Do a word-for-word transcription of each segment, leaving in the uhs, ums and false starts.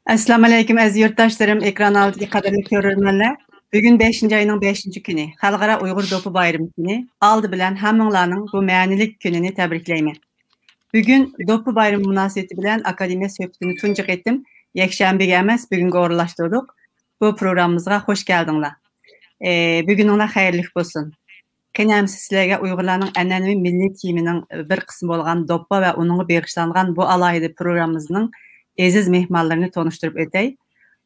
ئەسسالامۇئەلەيكۇم، ئەزىز يۇرتداشلىرىم، ئېكران ئالدىدىكى قەدىرلىك كۆرۈرمەنلەر. بۈگۈن بەشىنچى ئاينىڭ بەشىنچى كۈنى، خەلقئارا ئۇيغۇر دوپپا بايرىمى كۈنى. ئالدى بىلەن ھەممىڭلارنىڭ بۇ مەنىلىك كۈنىنى تەبرىكلەيمەن. بۈگۈن دوپپا بايرىمى مۇناسىۋىتى بىلەن ئاكادېمىيە سۆھبىتىنى تۇنجى قېتىم يەكشەنبىگە ئەمەس، بۈگۈنگە ئورۇنلاشتۇردۇق. بۇ پروگراممىمىزغا خوش كەلدىڭلار. ئى، بۈگۈنۈڭلار خەيرلىك بولسۇن. قېنى ئەمىسە سىلەرگە ئۇيغۇرلارنىڭ ئەنئەنىۋى مىللىي كىيىمىنىڭ بىر قىسمى بولغان دوپپا ۋە ئۇنىڭغا بېغىشلانغان بۇ ئالاھىدە پروگراممىمىزنىڭ ئەزىز مېھمانلىرىنى تونۇشتۇرۇپ ئۆتەي.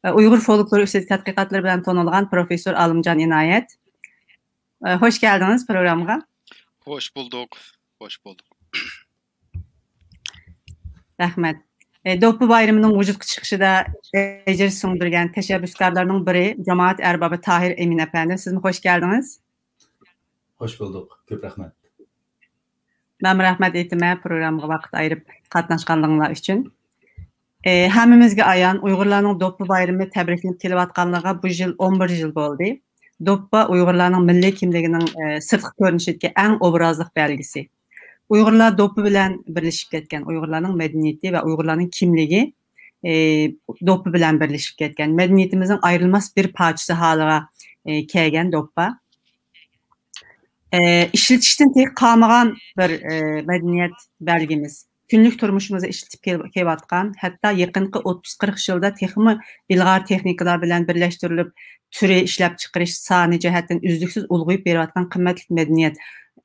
ئۇيغۇر فولكلورى ئۈستىدىكى تەتقىقاتلىرى بىلەن تونۇلغان پروفېسسور ئالىمجان ئىنايەت. خوش كەلدىڭىز پروگراممىغا. خوش بولدۇق. خوش بولدۇق. رەھمەت. ئى، دوپپا بايرىمىنىڭ ۋۇجۇدقا چىقىشىدا ئەجىر سىڭدۈرگەن تەشەببۇسكارلارنىڭ بىرى، جامائەت ئەربابى تاھىر ئەمىن ئەپەندى، سىزمۇ خوش كەلدىڭىز. خوش بولدۇق. كۆپ رەھمەت. مەنمۇ رەھمەت ئېيتىمەن پروگراممىغا ۋاقىت ئايرىپ قاتناشقانلىقىڭلار ئۈچۈن. ئى، ھەممىمىزگە ئايان، ئۇيغۇرلارنىڭ دوپپا بايرىمى تەبرىكلىنىپ كېلىۋاتقانلىقىغا بۇ يىل ئون بىر يىل بولدى. دوپپا ئۇيغۇرلارنىڭ مىللىي كىملىكىنىڭ، ئى، سىرتقى كۆرۈنۈشىدىكى ئەڭ ئوبرازلىق بەلگىسى. ئۇيغۇرلار دوپپا بىلەن بىرلىشىپ كەتكەن، ئۇيغۇرلارنىڭ مەدەنىيىتى ۋە ئۇيغۇرلارنىڭ كىملىكى، ئى، دوپپا بىلەن بىرلىشىپ كەتكەن. مەدەنىيىتىمىزنىڭ ئايرىلماس بىر پارچىسى ھالىغا، ئى، كەلگەن دوپپا. ئى، ئىشلىتىشتىن تېخى قالمىغان بىر، ئى، مەدەنىيەت بەلگىمىز. كۈنلۈك تۇرمۇشىمىزدا ئىشلىتىپ كېل-، كېلىۋاتقان، ھەتتا يېقىنقى ئۆتمۈش قىرىق يىلدا تېخىمۇ ئىلغار تېخنىكىلار بىلەن بىرلەشتۈرۈلۈپ، تۈرى، ئىشلەپچىقىرىش سانى جەھەتتىن ئۈزلۈكسىز ئۇلغىيىپ بېرىۋاتقان قىممەتلىك مەدەنىيەت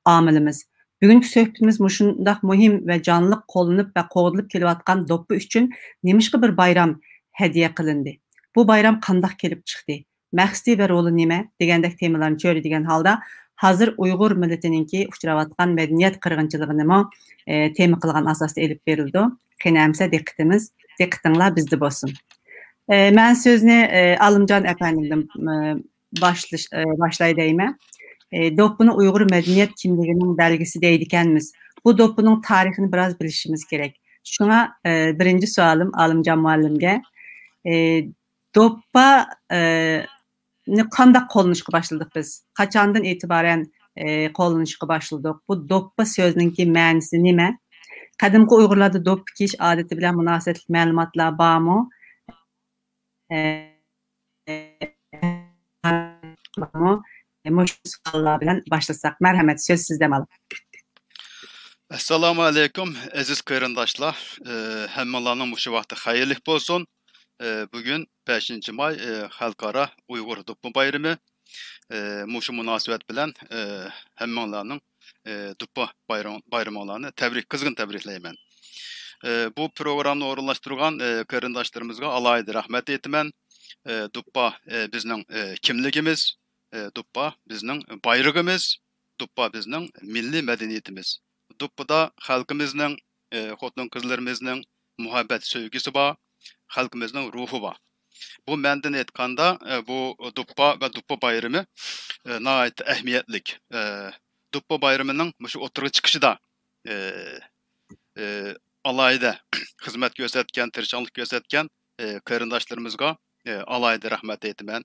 ئامىلىمىز. بۈگۈنكى سۆھبىتىمىز مۇشۇنداق مۇھىم ۋە جانلىق قوللىنىپ ۋە قوغدىلىپ كېلىۋاتقان دوپپا ئۈچۈن نېمىشقا بىر بايرام ھەدىيە قىلىندى؟ بۇ بايرام قانداق كېلىپ چىقتى؟ مەقسىتى ۋە رولى نېمە؟ دېگەندەك تېمىلارنى چۆرىدىگەن ھالدا، ھازىر ئۇيغۇر مىللىتىنىڭكى ئۇچراۋاتقان مەدەنىيەت قىرغىنچىلىقىنىمۇ، ئى، تېما قىلغان ئاساستا ئېلىپ بېرىلىدۇ. قېنى ئەمىسە دىققىتىمىز، دىققىتىڭلار بىزدە بولسۇن. ئى، مەن سۆزنى، ئى، ئالىمجان ئەپەندىمدىن، ئى، باشلىش-، ئى، باشلاي دەيمەن. ئى، دوپپىنى ئۇيغۇر مەدەنىيەت كىملىكىنىڭ بەلگىسى دەيدىكەنمىز. بۇ دوپپىنىڭ تارىخىنى بىراز بىلىشىمىز كېرەك. شۇڭا، ئى، بىرىنچى سوئالىم ئالىمجان مۇئەللىمگە. ئى، دوپپا، ئى، نى قانداق قوللىنىشقا باشلىدۇق بىز؟ قاچاندىن ئېتىبارەن، ئى، قوللىنىشقا باشلىدۇق؟ بۇ دوپپا سۆزىنىڭكى مەنىسى نېمە؟ قەدىمكى ئۇيغۇرلاردا دوپپا كىيىش ئادىتى بىلەن مۇناسىۋەتلىك مەلۇماتلار بارمۇ؟ ئى، بارمۇ؟ مۇشۇ سوئاللار بىلەن باشلىساق. مەرھەمەت، سۆز سىزدە، مالا. ئەسسالامۇ ئەلەيكۇم، ئەزىز قېرىنداشلار. ئى، ھەممىڭلارنىڭ مۇشۇ ۋاقتى خەيرلىك بولسۇن. ئى، بۈگۈن بەشىنچى ماي، ئى، خەلقئارا ئۇيغۇر دوپپا بايرىمى. ئى، مۇشۇ مۇناسىۋەت بىلەن، ئى، ھەممىڭلارنىڭ، ئى، دوپپا بايرىم-، بايرىمىڭلارنى تەبرىك، قىزغىن تەبرىكلەيمەن. ئى، بۇ پروگراممىنى ئورۇنلاشتۇرغان، ئى، قېرىنداشلىرىمىزغا ئالاھىدە رەھمەت ئېيتىمەن. ئى، دوپپا، ئى، بىزنىڭ، ئى، كىملىكىمىز، ئى، دوپپا بىزنىڭ بايرىقىمىز، دوپپا بىزنىڭ مىللىي مەدەنىيىتىمىز. دوپپىدا خەلقىمىزنىڭ، ئى، خوتۇن-قىزلىرىمىزنىڭ مۇھەببەت سۆيگۈسى بار، خەلقىمىزنىڭ روھى بار. بۇ مەنىدىن ئېيتقاندا، ئى، بۇ دوپپا ۋە دوپپا بايرىمى، ئى، ناھايىتى ئەھمىيەتلىك. ئى، دوپپا بايرىمىنىڭ مۇشۇ ئوتتۇرىغا چىقىشىدا، ئى، ئى، ئالاھىدە خىزمەت كۆرسەتكەن، تىرىشچانلىق كۆرسەتكەن، ئى، قېرىنداشلىرىمىزغا، ئى، ئالاھىدە رەھمەت ئېيتىمەن.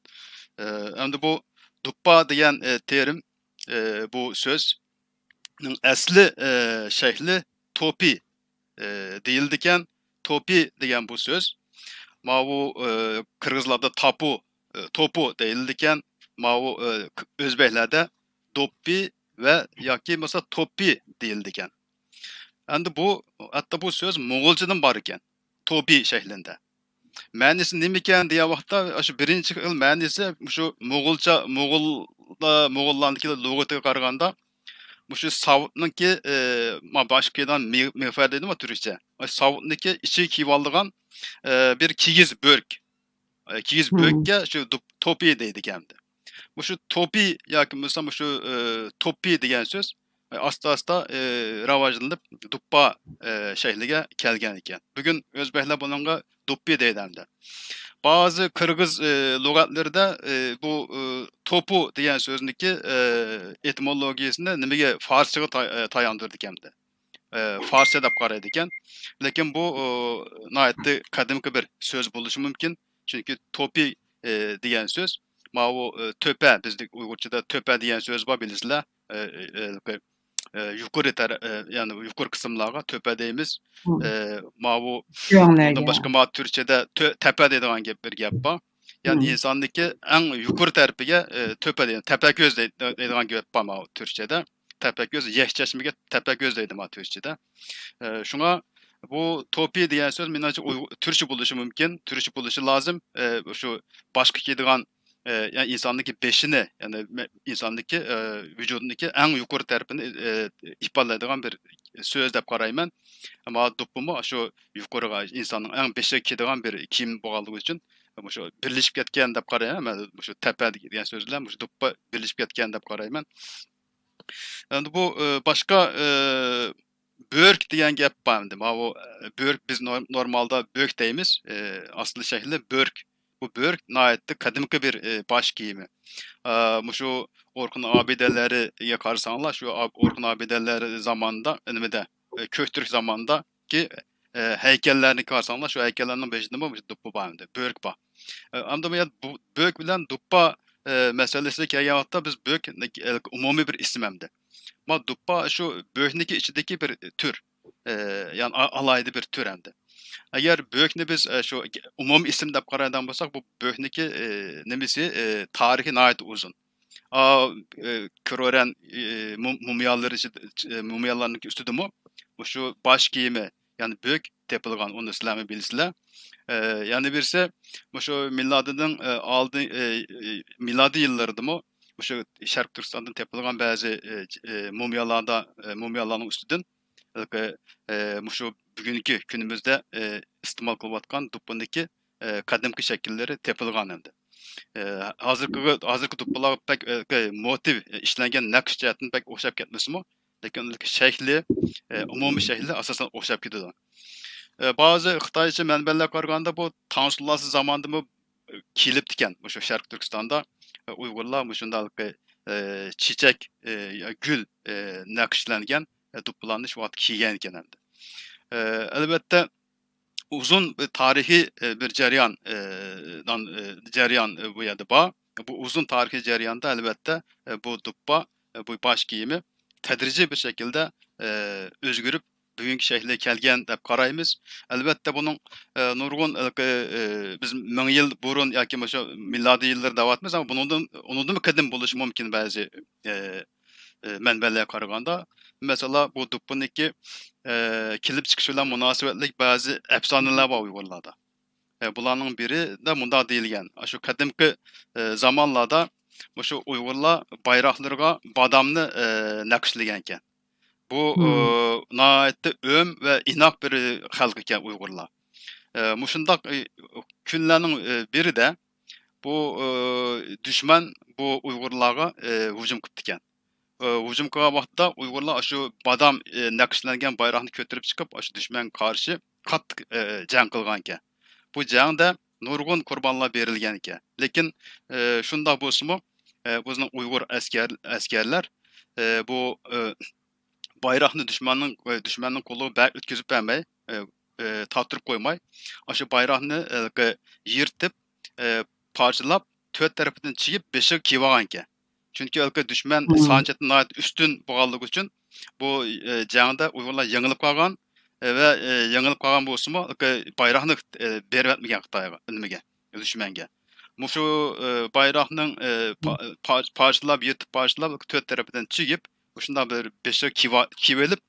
ئى، ئەمدى بۇ دوپپا دېگەن، ئى، تېرىم، ئى، بۇ سۆزنىڭ ئەسلى، ئى، شەكلى توپى، ئى، دېيىلىدىكەن. توپى دېگەن بۇ سۆز ماۋۇ، ئى، قىرغىزلاردا تاپۇ، ئى، توپۇ دېيىلىدىكەن. ماۋۇ، ئى، ئۆزبەكلەردە دوپپى ۋە ياكى بولمىسا توپپى دېيىلىدىكەن. ئەمدى بۇ، ھەتتا بۇ سۆز موڭغۇلچىدىن بار ئىكەن، توپى شەكلىندە. مەنىسى نېمىكەن دېگەن ۋاقىتتا، شۇ بىرىنچى خىل مەنىسى مۇشۇ موڭغۇلچە، موڭغۇلدا، موڭغۇللارنىڭكى لۇغىتىگە قارىغاندا، مۇشۇ ساۋۇتنىڭكى، ئى، ما باشقىدان مىغ-، مىغفەر دېدىم تۈركچە. ئاشۇ ساۋۇتنىڭكى ئىچىگە كىيىۋالىدىغان، ئى، بىر كىگىز بۆرك. ئى، كىگىز بۆرككە شۇ دوپ-، توپى دەيدىكەن. مۇشۇ توپى ياكى بولمىسا مۇشۇ، ئى، توپى دېگەن سۆز، ئاستا-ئاستا، ئى، راۋاجلىنىپ، دوپپا، ئى، شەكلىگە كەلگەن ئىكەن. بۈگۈن ئۆزبەكلەر بۇنىڭغا دوپپى دەيدۇ ئەمدى. بەزى قىرغىز، ئى، لۇغەتلىرىدە، ئى، بۇ، ئى، توپۇ دېگەن سۆزنىڭكى، ئى، ئېتىمولوگىيىسىنى نېمىگە، فارسچىغا تاي-، ئى، تاياندۇرىدىكەن ئەمدى. ئى، فارسچە دەپ قارايدىكەن. لېكىن بۇ، ئى، ناھايىتى قەدىمكى بىر سۆز بولۇشى مۇمكىن. چۈنكى توپى، ئى، دېگەن سۆز، ماۋۇ، ئى، تۆپە، بىزدىكى ئۇيغۇرچىدا تۆپە دېگەن سۆز بار، بىلىسىلەر. ئى، ئى، ئى، ئە، يۇقىرى تەرە-، ئە، يەنى يۇقىرى قىسىملارغا تۆپە دەيمىز. ئە، ماۋۇ، ئۇنىڭدىن باشقا ماۋۇ تۈركچىدە تۆ-، تەپە دەيدىغان گەپ، بىر گەپ بار. يەنى ئىنساننىڭكى ئەڭ يۇقىرى تەرىپىگە، ئە، تۆپە دەيدۇ. تەپەكۆز دەي-، دەيدىغان گەپ بار ماۋۇ تۈركچىدە. تەپەكۆز، يەك چەشمىگە تەپەكۆز دەيدۇ ماۋۇ تۈركچىدە. ئە، شۇڭا بۇ توپى دېگەن سۆز مېنىڭچە ئۇيغۇ-، تۈركچە بولۇشى مۇمكىن، تۈركچە بولۇشى لازىم. ئە، شۇ باشقا كىيىدىغان، ئە، يەنى ئىنساننىڭكى بېشىنى، يەنى مە-، ئىنساننىڭكى، ئە، ۋۇجۇدىنىڭكى ئەڭ يۇقىرى تەرىپىنى، ئە، ئىپادىلەيدىغان بىر سۆز دەپ قارايمەن. ئەمما دوپپىمۇ شۇ يۇقىرىغا، ئىنساننىڭ ئەڭ بېشىغا كىيىدىغان بىر كىيىم بولغانلىقى ئۈچۈن، مۇشۇ بىرلىشىپ كەتكەن دەپ قارايمەن مەن. مۇشۇ تەپە دېگەن سۆز بىلەن مۇشۇ دوپپا بىرلىشىپ كەتكەن دەپ قارايمەن. ئەمدى بۇ، ئە، باشقا، ئە، بۆرك دېگەن گەپ بار ئەمدى. ماۋۇ، ئە، بۆرك بىز نور-، نورمالدا بۆك دەيمىز. ئە، ئەسلى شەكلى بۆرك. بۇ بۆرك ناھايىتى قەدىمكى بىر، ئە، باش كىيىمى. ئە، مۇشۇ ئورخۇن ئابىدەلىرىگە قارىساڭلار، شۇ ئاب-، ئورخۇن ئابىدەلىرى زامانىدا، نېمىدە، ئە، كۆكتۈرك زامانىدىكى، ئە، ھەيكەللەرنى قارىساڭلار، شۇ ھەيكەللەرنىڭ بېشىدىمۇ مۇشۇ دوپپا بار ئەمدى، بۆرك بار. ئە، ئەمدى بۇ يەر بۇ بۆرك بىلەن دوپپا، ئە، مەسىلىسىگە كەلگەن ۋاقىتتا بىز بۆرك ئومۇمىي بىر ئىسىم ئەمدى. ما دوپپا شۇ بۆركنىڭكى ئىچىدىكى بىر تۈر، ئە، يەنى ئا-، ئالاھىدە بىر تۈر ئەمدى. ئەگەر بۆركنى بىز، ئە، شۇ ئومۇمىي ئىسىم دەپ قارايدىغان بولساق، بۇ بۆركنىڭكى، ئە، نېمىسى، ئە، تارىخى ناھايىتى ئۇزۇن. ئا، ئە، كرورەن، ئە، مۇ-، مۇمىيالىرى ئىچىدە، ئە، مۇمىيالارنىڭكى ئۈستىدىمۇ مۇشۇ باش كىيىمى، يەنى بۆرك تېپىلغان، ئۇنى سىلەرمۇ بىلىسىلەر. ئە، يەنە بىرسى، مۇشۇ مىلادىدىن، ئە، ئالدىن، ئە، ئە، مىلادىي يىللىرىدىمۇ مۇشۇ شەرقىي تۈركىستاندىن تېپىلغان بەزى، ئە، ئە، مۇمىيالاردا، ئە، مۇمىيالارنىڭ ئۈستىدىن ھېلىقى، ئە، مۇشۇ بۈگۈنكى كۈنىمىزدە، ئە، ئىستېمال قىلىۋاتقان دوپپىنىڭكى، ئە، قەدىمكى شەكىللىرى تېپىلغان ئەمدى. ئە، ھازىرقى، ھازىرقى دوپپىلارغا بەك، ئە، موتىپ، ئە، ئىشلەنگەن نەقىش جەھەتتىن بەك ئوخشاپ كەتمىسىمۇ، لېكىن شەكلى، ئە، ئومۇمىي شەكلى ئاساسەن ئوخشاپ كېتىدۇ. ئە، بەزى خىتايچە مەنبەلەرگە قارىغاندا بۇ تاڭ سۇلالىسى زامانىدىمۇ، ئە، كىيىلىپتىكەن مۇشۇ شەرقىي تۈركىستاندا، ئە، ئۇيغۇرلار مۇشۇنداق، ئە، چېچەك، ئە، يا گۈل، ئە، نەقىشلەنگەن، ئە، دوپپىلارنى شۇ ۋاقىت كىيگەن ئىكەن ئەمدى. ئە، ئەلۋەتتە، ئۇزۇن بىر تارىخىي، ئە، بىر جەريان، ئە، دان-، ئە، جەريان، ئە، بۇ يەردە بار. بۇ ئۇزۇن تارىخىي جەرياندا، ئەلۋەتتە، ئە، بۇ دوپپا، ئە، بۇ باش كىيىمى تەدرىجىي بىر شەكىلدە، ئە، ئۆزگىرىپ، بۈگۈنكى شەكلىگە كەلگەن دەپ قارايمىز. ئەلۋەتتە، بۇنىڭ، ئە، نۇرغۇن، ئە، بىز مىڭ يىل بۇرۇن ياكى مۇشۇ مىلادىي يىللىرى دەۋاتىمىز، ئەمما بۇنىڭدىن، ئۇنىڭدىنمۇ قەدىم بولۇشى مۇمكىن بەزى، ئە، ئە، مەنبەلەرگە قارىغاندا. مەسىلەن، بۇ دوپپىنىڭكى، ئە، كېلىپ چىقىشى بىلەن مۇناسىۋەتلىك بەزى ئەپسانىلەر بار ئۇيغۇرلاردا. ئە، بۇلارنىڭ بىرىدە مۇنداق دېيىلگەن، ئاشۇ قەدىمكى، ئە، زامانلاردا مۇشۇ ئۇيغۇرلار بايراقلىرىغا بادامنى، ئە، نەقىشلىگەنىكەن. بۇ، ئە، ناھايىتى ئۆم ۋە ئىناق بىر خەلق ئىكەن ئۇيغۇرلار. ئە، مۇشۇنداق، ئە، كۈنلەرنىڭ، ئە، بىرىدە بۇ، ئە، دۈشمەن بۇ ئۇيغۇرلارغا، ئە، ھۇجۇم قىپتىكەن. ئە، ھۇجۇم قىلغان ۋاقتىدا ئۇيغۇرلار ئاشۇ بادام، ئە، نەقىشلەنگەن بايراقنى كۆتۈرۈپ چىقىپ، ئاشۇ دۈشمەنگە قارشى قاتتىق، ئە، جەڭ قىلغانىكەن. بۇ جەڭدە نۇرغۇن قۇربانلار بېرىلگەنىكەن. لېكىن، ئە، شۇنداق بولسىمۇ، ئە، بىزنىڭ ئۇيغۇر ئەسكەر-، ئەسكەرلەر، ئە، بۇ، ئە، بايراقنى دۈشمەننىڭ، ئە، دۈشمەننىڭ قولىغا بەك ئۆتكۈزۈپ بەرمەي، ئە، ئە، تارتتۇرۇپ قويماي، ئاشۇ بايراقنى، ئە، يىرتىپ، ئە، پارچىلاپ، تۆت تەرىپىدىن چىگىپ، بېشىغا كىيىۋالغانىكەن. چۈنكى ھېلىقى دۈشمەن سان جەھەتتىن ناھايىتى ئۈستۈن بولغانلىقى ئۈچۈن، بۇ، ئە، جەڭدە ئۇيغۇرلار يېڭىلىپ قالغان، ئە، ۋە، ئە، يېڭىلىپ قالغان بولسىمۇ، ھېلىقى بايراقنى، ئە، بېرىۋەتمىگەن خىتايغا، نېمىگە، دۈشمەنگە. مۇشۇ، ئە، بايراقنىڭ، ئە، پا-، پا-، پارچىلاپ، يىرتىپ پارچىلاپ، تۆت تەرىپىدىن چىگىپ، مۇشۇنداق بىر بېشىغا كىيىۋا-، كىيىۋېلىپ،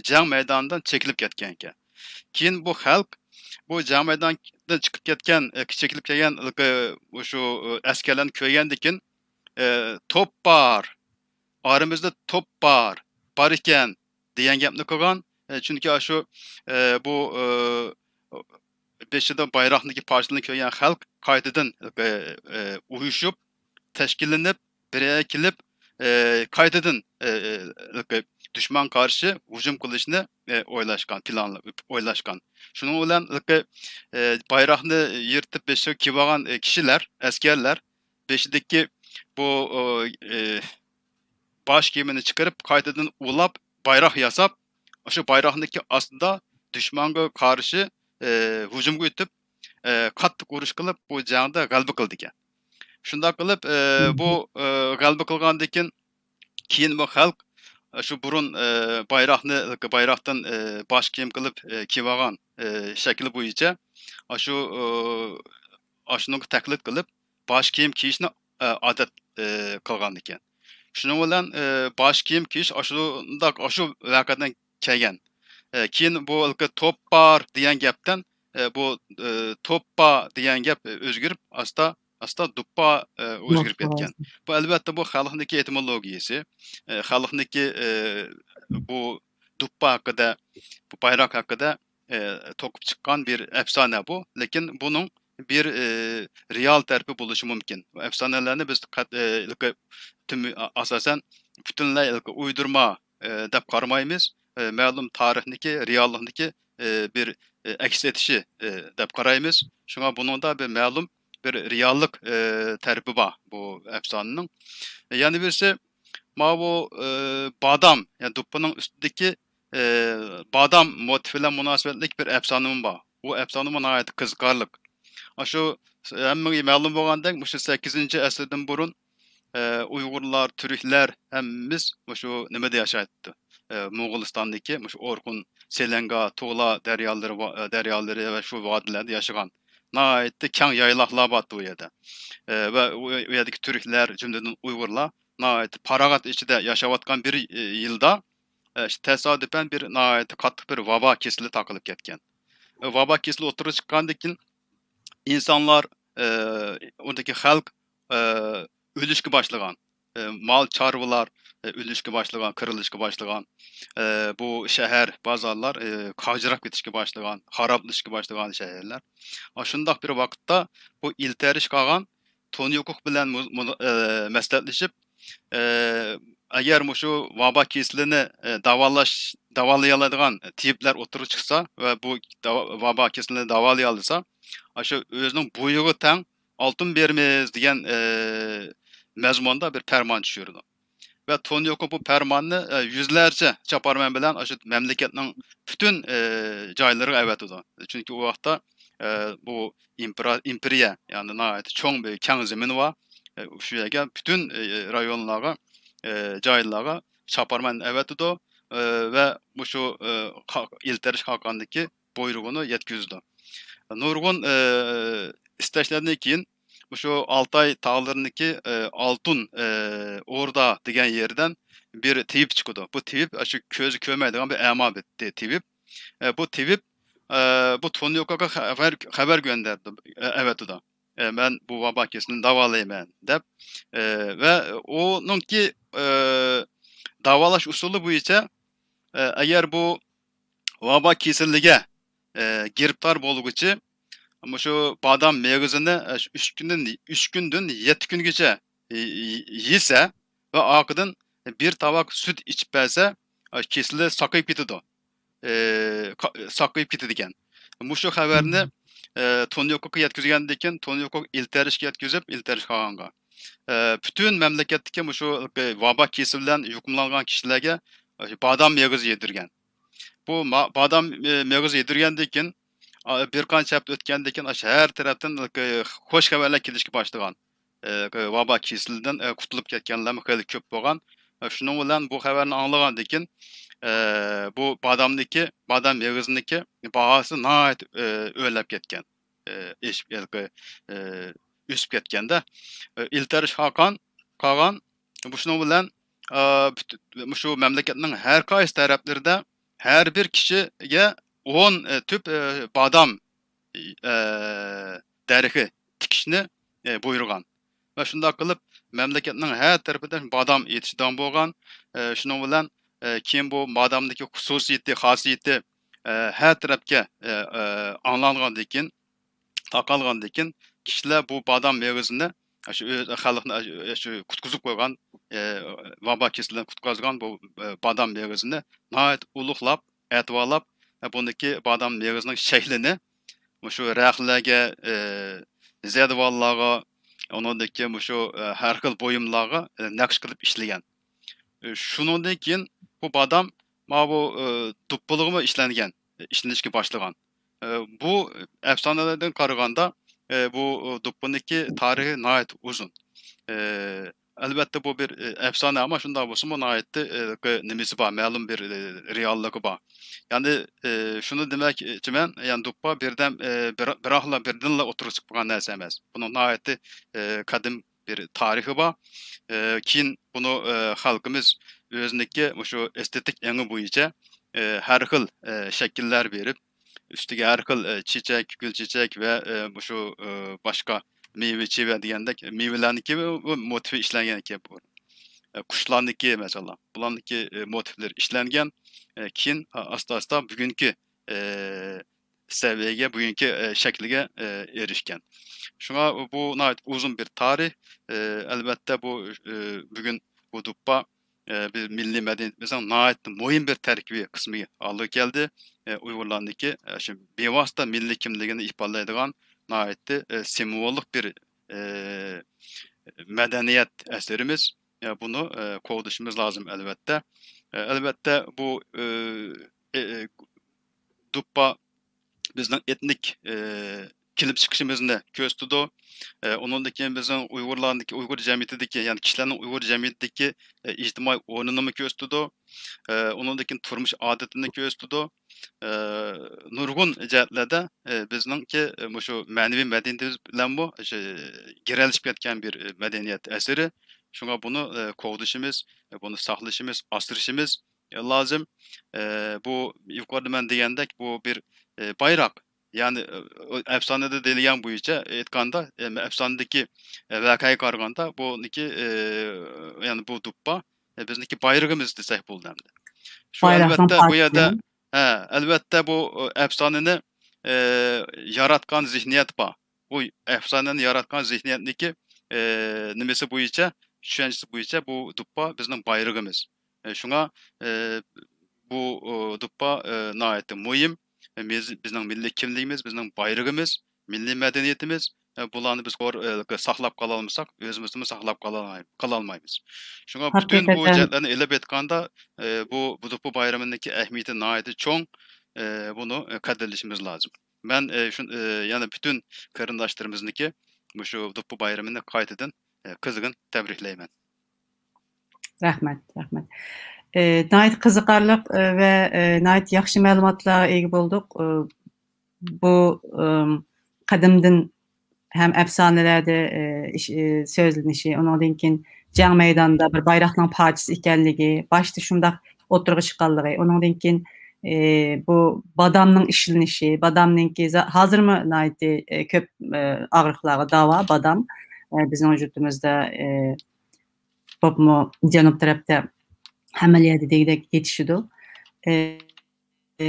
جەڭ مەيدانىدىن چېكىنىپ كەتكەنىكەن. كېيىن بۇ خەلق بۇ جەڭ مەيدانىدىن چىقىپ كەتكەن، ئە، چېكىنىپ كەلگەن، ئە، مۇشۇ، ئە، ئەسكەرلەرنى كۆرگەندىن كېيىن، ئە، «توپ بار! ئارىمىزدا توپ بار! بار ئىكەن!» دېگەن گەپنى قىلغان. ئە، چۈنكى ئاشۇ، ئە، بۇ، ئە، بېشىدا بايراقنىڭكى پارچىلىرىنى كۆرگەن خەلق قايتىدىن، ئە، ئە، ئۇيۇشۇپ، تەشكىللىنىپ، بىر يەرگە كېلىپ، ئە، قايتىدىن، ئە، ئە، دۈشمەنگە قارشى ھۇجۇم قىلىشنى، ئە، ئويلاشقان، پىلانلا-، ئويلاشقان. شۇنىڭ بىلەن، ئە، بايراقنى يىرتىپ بېشىغا كىيىۋالغان، ئە، كىشىلەر، ئەسكەرلەر بېشىدىكى بۇ، ئە، باش كىيىمىنى چىقىرىپ، قايتىدىن ئۇلاپ، بايراق ياساپ، شۇ بايراقنىڭكى ئاستىدا دۈشمەنگە قارشى، ئە، ھۇجۇمغا ئۆتۈپ، ئە، قاتتىق ئۇرۇش قىلىپ، بۇ جەڭدە غەلىبە قىلىدىكەن. شۇنداق قىلىپ، ئە، بۇ، ئە، غەلىبە قىلغاندىن كېيىن، كېيىن بۇ خەلق شۇ بۇرۇن، ئە، بايراقنى، بايراقتىن، ئە، باش كىيىم قىلىپ، ئە، كىيىۋالغان، ئە، شەكلى بويىچە، ئاشۇ، ئە، ئاشۇنىڭغا تەقلىد قىلىپ، باش كىيىم كىيىشنى، ئە، ئادەت، ئە، قىلغانىكەن. شۇنىڭ بىلەن، ئە، باش كىيىم كىيىش ئاشۇنداق، ئاشۇ ۋەقەدىن كەلگەن. ئە، كېيىن بۇ ھېلىقى توپ بار دېگەن گەپتىن، ئە، بۇ، ئە، توپپا دېگەن گەپ ئۆزگىرىپ، ئاستا، ئاستا دۇپپا، ئە، ئۆزگىرىپ كەتكەن. بۇ، ئەلۋەتتە، بۇ خەلقنىڭكى ئېتىمولوگىيىسى، ئە، خەلقنىڭكى، ئە، بۇ دۇپپا ھەققىدە، بۇ بايراق ھەققىدە، ئە، توقۇپ چىققان بىر ئەپسانە بۇ. لېكىن بۇنىڭ بىر، ئە، رېئال تەرىپى بولۇشى مۇمكىن. بۇ ئەپسانىلەرنى بىز قەت-، ئە، ھېلىقى تۈم-، ئاساسەن پۈتۈنلەي ھېلىقى ئۇيدۇرما، ئە، دەپ قارىمايمىز. ئە، مەلۇم تارىخنىكى، رېئاللىقنىكى، ئە، بىر، ئە، ئەكس ئېتىشى، ئە، دەپ قارايمىز. شۇڭا بۇنىڭدا بىر مەلۇم بىر رېئاللىق، ئە، تەرىپى بار بۇ ئەپسانىنىڭ. يەنە بىرسى، ماۋۇ، ئە، بادام، يەنى دۇپپىنىڭ ئۈستىدىكى، ئە، بادام موتىفى بىلەن مۇناسىۋەتلىك بىر ئەپسانىمۇ بار. بۇ ئەپسانىمۇ ناھايىتى قىزىقارلىق. ئاشۇ ھەممىگە مەلۇم بولغاندەك، مۇشۇ سەككىزىنچى ئەسىردىن بۇرۇن، ئە، ئۇيغۇرلار، تۈركلەر ھەممىمىز مۇشۇ نېمىدە ياشايتتى. ئە، موغۇلىستاندىكى مۇشۇ ئورخۇن، سېلەنگا، تۇغلا دەريالىرى ۋا-، ئە، دەريالىرى ۋە شۇ ۋادىلەردە ياشىغان ناھايىتى كەڭ يايلاقلار بارتتى ئۇ يەردە. ئە، ۋە ئۇ، ئۇ يەردىكى تۈركلەر، جۈملىدىن ئۇيغۇرلار ناھايىتى پاراغەت ئىچىدە ياشاۋاتقان بىر، ئە، يىلدا، ئە، تاسادىپەن بىر ناھايىتى قاتتىق بىر ۋابا كېسىلى تارقىلىپ كەتكەن. ئە، ۋابا كېسىلى ئوتتۇرىغا چىققاندىن كېيىن ئىنسانلار، ئە، ئۇدىكى خەلق، ئە، ئۆلۈشكە باشلىغان. ئە، مال چارۋىلار، ئە، ئۆلۈشكە باشلىغان، قىرىلىشقا باشلىغان. ئە، بۇ شەھەر، بازارلار، ئە، قاغجىراپ كېتىشكە باشلىغان، خارابلىشىشقا باشلىغان شەھەرلەر. ئاشۇنداق بىر ۋاقىتتا بۇ ئىلتەرىشىپ قالغان تونيوكوك بىلەن مۇ-، مۇ-، ئە، مەسلىھەتلىشىپ، ئە، ئەگەر مۇشۇ ۋابا كېسىلىنى، ئە، داۋالاش، داۋالىيالايدىغان تېۋىپلەر ئوتتۇرىغا چىقسا ۋە بۇ داۋا-، ۋابا كېسىلىنى داۋالىيالىسا، ئاشۇ ئۆزىنىڭ بويىغا تەڭ ئالتۇن بېرىمىز دېگەن، ئە، مەزمۇندا بىر پەرمان چۈشۈرىدۇ. ۋە تونيوكو بۇ پەرماننى، ئە، يۈزلەرچە چاپارمەن بىلەن ئاشۇ مەملىكەتنىڭ پۈتۈن، ئە، جايلىرىغا ئەۋەتىدۇ. چۈنكى ئۇ ۋاقىتتا، ئە، بۇ ئىمپېرا-، ئىمپېرىيە، يەنى ناھايىتى چوڭ بىر كەڭ زېمىن بار. ئە، شۇ يەرگە پۈتۈن، ئە، رايونلارغا، ئە، جايلارغا چاپارمەن ئەۋەتىدۇ، ئە، ۋە مۇشۇ، ئە، قا-، ئىلتەرىش خاقاندىكى بۇيرۇغىنى يەتكۈزىدۇ. نۇرغۇن، ئە، ئىستەشلەردىن كېيىن مۇشۇ ئالتاي تاغلىرىنىڭكى، ئە، ئالتۇن، ئە، ئوردا دېگەن يېرىدىن بىر تېۋىپ چىقىدۇ. بۇ تېۋىپ، ئە، شۇ كۆزى كۆرمەيدىغان بىر ئەما بىر تې-، تېۋىپ. ئە، بۇ تېۋىپ، ئە، بۇ تونيوكوغا خەۋەر، خەۋەر گۆندەردى، ئە، ئەۋەتىدۇ. ئە، مەن بۇ ۋابا كېسىلىنى داۋالايمەن دەپ. ئە، ۋە ئۇنىڭكى، ئە، داۋالاش ئۇسۇلى بويىچە، ئە، ئەگەر بۇ ۋابا كېسىلىگە، ئە، گىرىپتار بولغۇچى مۇشۇ بادام مېغىزىنى، ئە، شۇ ئۈچ كۈندىن، ئۈچ كۈندىن يەتتە كۈنگىچە، ئى، ئى، يېسە ۋە ئارقىدىن بىر تاۋاق سۈت ئىچىپ بەرسە، ئە، كېسىلى ساقىيىپ كېتىدۇ. ئى، قا-، ساقىيىپ كېتىدىكەن. مۇشۇ خەۋەرنى، ئى، تونيوكوغا يەتكۈزگەندىن كېيىن، تونيوكوك ئىلتەرىشكە يەتكۈزۈپ، ئىلتەرىش خاقانغا، ئى، پۈتۈن مەملىكەتتىكى مۇشۇ ۋابا كېسىلى بىلەن يۇقۇملانغان كىشىلەرگە، ئى، بادام مېغىزى يېدۈرگەن. بۇ ما-، بادام، ئى، مېغىزى يېدۈرگەندىن كېيىن، ئا، بىر قانچە ھەپتە ئۆتكەندىن كېيىن، ئاشۇ ھەر تەرەپتىن، ئى، خوش خەۋەرلەر كېلىشكە باشلىغان. ئى، ۋابا كېسىلىدىن، ئى، قۇتۇلۇپ كەتكەنلەرمۇ خېلى كۆپ بولغان. ئى، شۇنىڭ بىلەن بۇ خەۋەرنى ئاڭلىغاندىن كېيىن، ئى، بۇ بادامنىڭكى، بادام مېغىزىنىڭكى باھاسى ناھايىتى، ئى، ئۆرلەپ كەتكەن. ئى، ئېشىپ، ھېلىقى، ئى، ئۆسۈپ كەتكەندە، ئى، ئىلتەرىش خاقان قاغان بۇ شۇنىڭ بىلەن، ئى، پۈت-، مۇشۇ مەملىكەتنىڭ ھەر قايسى تەرەپلىرىدە ھەر بىر كىشىگە ئون، ئى، تۈپ، ئى، بادام، ئى، دەرىخى تىكىشنى، ئى، بۇيرۇغان. ۋە شۇنداق قىلىپ، مەملىكەتنىڭ ھەر تەرىپىدە بادام يېتىشىدىغان بولغان. ئى، شۇنىڭ بىلەن، ئى، كېيىن بۇ بادامدىكى خۇسۇسىيىتى، خاسىيىتى، ئى، ھەر تەرەپكە، ئى، ئى، ئاڭلانغاندىن كېيىن، تارقالغاندىن كېيىن، كىشىلەر بۇ بادام مېغىزىنى، شۇ ئۆز خەلقنى، شۇ قۇتقۇزۇپ قويغان، ئى، ۋابا كېسىلىدىن قۇتقۇزغان بۇ، ئى، بادام مېغىزىنى ناھايىتى ئۇلۇغلاپ، ئەتىۋارلاپ، ئى، بۇندىكى بادام مېغىزىنىڭ شەكلىنى مۇشۇ رەختلەرگە، ئى، زەدىۋاللارغا، ئۇنىڭدىن كېيىن مۇشۇ، ئى، ھەر خىل بۇيۇملارغا، ئى، نەقىش قىلىپ ئىشلىگەن. ئى، شۇنىڭدىن كېيىن بۇ بادام ماۋۇ، ئى، دوپپىلىغىمۇ ئىشلەنگەن، ئىشلىنىشكە باشلىغان. ئى، بۇ ئەپسانىلەردىن قارىغاندا، ئى، بۇ، ئى، دوپپىنىڭكى تارىخى ناھايىتى ئۇزۇن. ئى، ئەلۋەتتە، بۇ بىر، ئە، ئەپسانە، ئەمما شۇنداق بولسىمۇ، ناھايىتى، ئە، نېمىسى بار، مەلۇم بىر، ئە، رېئاللىقى بار. يەنى، ئە، شۇنى دېمەكچىمەن، يەنى دۇپپا بىردەم، ئە، بىر-، بىراقلا، بىردىنلا ئوتتۇرىغا چىقىپ قالغان نەرسە ئەمەس. بۇنىڭ ناھايىتى، ئە، قەدىم بىر تارىخى بار. ئە، كېيىن بۇنى، ئە، خەلقىمىز ئۆزىنىڭكى مۇشۇ ئېستېتىك ئېڭى بويىچە، ئە، ھەر خىل، ئە، شەكىللەر بېرىپ، ئۈستىگە ھەر خىل، ئە، چېچەك، گۈل چېچەك ۋە، ئە، مۇشۇ، ئە، باشقا مېۋە چېۋە دېگەندەك مېۋىلەرنىڭكى موتىفى ئىشلەنگەن ئىكەن. بۇ، ئە، قۇشلارنىڭكى، مەسىلەن، بۇلارنىڭكى، ئە، موتىفلىرى ئىشلەنگەن. ئە، كېيىن، ئا-، ئاستا-ئاستا بۈگۈنكى، ئە، سەۋىيەگە، بۈگۈنكى، ئە، شەكلىگە، ئە، ئېرىشكەن. شۇڭا بۇ ناھايىتى ئۇزۇن بىر تارىخ. ئە، ئەلۋەتتە، بۇ، ئە، بۈگۈن بۇ دۇپپا، ئە، بىز مىللىي مەدەنىيىتىمىزنىڭ ناھايىتى مۇھىم بىر تەركىبىي قىسمىگە ھالغا كەلدى. ئە، ئۇيغۇرلارنىڭكى، ئە، شۇ بىۋاسىتە مىللىي كىملىكىنى ئىپادىلەيدىغان ناھايىتى، ئە، سىمۋوللۇق بىر، ئە، مەدەنىيەت ئەسىرىمىز. ئە، بۇنى، ئە، قوغدىشىمىز لازىم، ئەلۋەتتە. ئە، ئەلۋەتتە، بۇ، ئە، ئە، ئە، دۇپپا بىزنىڭ ئېتنىك، ئە، كېلىپ چىقىشىمىزنى كۆرسىتىدۇ. ئە، ئۇنىڭدىن كېيىن بىزنىڭ ئۇيغۇرلارنىڭكى، ئۇيغۇر جەمئىيىتىدىكى، يەنى كىشىلەرنىڭ ئۇيغۇر جەمئىيىتىدىكى، ئە، ئىجتىمائىي ئورنىنىمۇ كۆرسىتىدۇ. ئە، ئۇنىڭدىن كېيىن تۇرمۇش ئادىتىنى كۆرسىتىدۇ. ئە، نۇرغۇن جەھەتلەردە، ئە، بىزنىڭكى، ئە، مۇشۇ مەنىۋى مەدەنىيىتىمىز بىلەنمۇ شۇ گىرەلىشىپ كەتكەن بىر، ئە، مەدەنىيەت ئەسىرى. شۇڭا بۇنى، ئە، قوغدىشىمىز، ئە، بۇنى ساقلىشىمىز، ئاسرىشىمىز، ئە، لازىم. ئە، بۇ يۇقىرىدا مەن دېگەندەك، بۇ بىر، ئە، بايراق. يەنى، ئە، ئەپسانىدە دېيىلگەن بويىچە ئېيتقاندا، ئە، ئەپسانىدىكى، ئە، ۋەقەگە قارىغاندا، بۇنىڭكى، ئە، يەنى بۇ دۇپپا، ئە، بىزنىڭكى بايرىقىمىز دېسەك بولىدۇ ئەمدى. شۇ بايراقنىڭ ئەلۋەتتە بۇ يەردە، پارچىسى. ھە، ئەلۋەتتە بۇ، ئە، ئەپسانىنى، ئە، ياراتقان زېھنىيەت بار. بۇ ئەپسانىنى ياراتقان زېھنىيەتنىڭكى، ئە، نېمىسى بويىچە، چۈشەنچىسى بويىچە بۇ دۇپپا بىزنىڭ بايرىقىمىز. ئە، شۇڭا، ئە، بۇ، ئۇ، دۇپپا، ئە، ناھايىتى مۇھىم. ئە، بىز، بىزنىڭ مىللىي كىملىكىمىز، بىزنىڭ بايرىقىمىز، مىللىي مەدەنىيىتىمىز. ئە، بۇلارنى بىز قور-، ئە، ساقلاپ قالالمىساق، ئۆزىمىزنىمۇ ساقلاپ قالالماي-، قالالمايمىز. شۇڭا پۈتۈن بۇ ھەقىقەتەن. جەھەتلەرنى ئېلىپ ئېيتقاندا، ئە، بۇ، بۇ دۇپپا بايرىمىنىڭكى ئەھمىيىتى ناھايىتى چوڭ. ئە، بۇنى، ئە، قەدىرلىشىمىز لازىم. مەن، ئە، شۇ، ئە، يەنە پۈتۈن قېرىنداشلىرىمىزنىڭكى مۇشۇ دۇپپا بايرىمىنى قايتىدىن، ئە، قىزغىن تەبرىكلەيمەن. رەھمەت، رەھمەت. ئە، ناھايىتى قىزىقارلىق، ئە، ۋە، ئە، ناھايىتى ياخشى مەلۇماتلارغا ئىگە بولدۇق. ئە، بۇ، ئىم، قەدىمدىن ھەم ئەپسانىلەردە، ئە، ئىش-، ئە، سۆزلىنىشى، ئۇنىڭدىن كېيىن جەڭ مەيدانىدا بىر بايراقنىڭ پارچىسى ئىكەنلىكى، باشتا شۇنداق ئوتتۇرىغا چىققانلىقى، ئۇنىڭدىن كېيىن، ئە، بۇ بادامنىڭ ئىشلىنىشى، بادامنىڭكى زا-، ھازىرمۇ ناھايىتى، ئە، كۆپ، ئە، ئاغرىقلارغا داۋا بادام. ئە، بىزنىڭ يۇرتىمىزدا، ئە، بولۇپمۇ جەنۇب تەرەپتە ھەممە يەردە دېگۈدەك يېتىشىدۇ. ئە، ئە،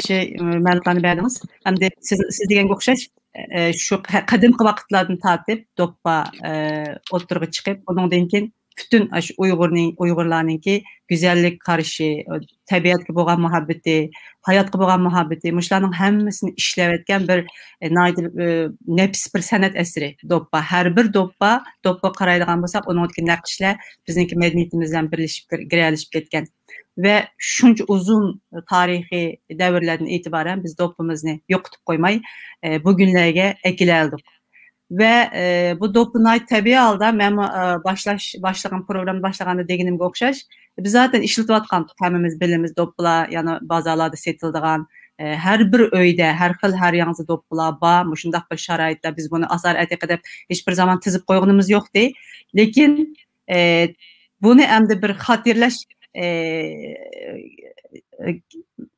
شۇ مەلۇماتلارنى بەردىڭىز. ئەمدى سىز، سىز دېگەنگە ئوخشاش، ئە، شۇ قە-، قەدىمكى ۋاقىتلاردىن تارتىپ دوپپا، ئە، ئوتتۇرىغا چىقىپ، ئۇنىڭدىن كېيىن پۈتۈن ئاشۇ ئۇيغۇرنىڭ، ئۇيغۇرلارنىڭكى گۈزەللىك قارىشى، تەبىئەتكە بولغان مۇھەببىتى، ھاياتقا بولغان مۇھەببىتى، مۇشۇلارنىڭ ھەممىسىنى ئىشلەۋەتكەن بىر، ئە، ناھايىتى، ئە، نەپىس بىر سەنئەت ئەسىرى دوپپا. ھەر بىر دوپپا، دوپپىغا قارايدىغان بولساق، ئۇنىڭدىكى نەقىشلەر بىزنىڭكى مەدەنىيىتىمىز بىلەن بىرلىشىپ، گىر-، گىرەلىشىپ كەتكەن. ۋە شۇنچە ئۇزۇن تارىخىي دەۋرلەردىن ئېتىبارەن بىز دوپپىمىزنى يوقىتىپ قويماي، ئە، بۇ كۈنلەرگە ئەكېلەلدۇق. ۋە، ئە، بۇ دوپپا ناھايىتى تەبىئىي ھالدا، مەنمۇ، ئە، باشلاش، باشلىغان، پروگراممىنى باشلىغاندا دېگىنىمگە ئوخشاش، بىز زاتەن ئىشلىتىۋاتقانتۇق، ھەممىمىز بىلىمىز، دوپپىلار يەنە بازارلاردا سېتىلىدىغان، ئە، ھەر بىر ئۆيدە، ھەر خىل، ھەر ياڭزا دوپپىلار بار. مۇشۇنداق بىر شارائىتتا بىز بۇنى ئازار ئەتىقە دەپ ھېچ بىر زامان تىزىپ قويغىنىمىز يوقتى. لېكىن، ئە، بۇنى ئەمدى بىر خاتىرىلەش، ئە،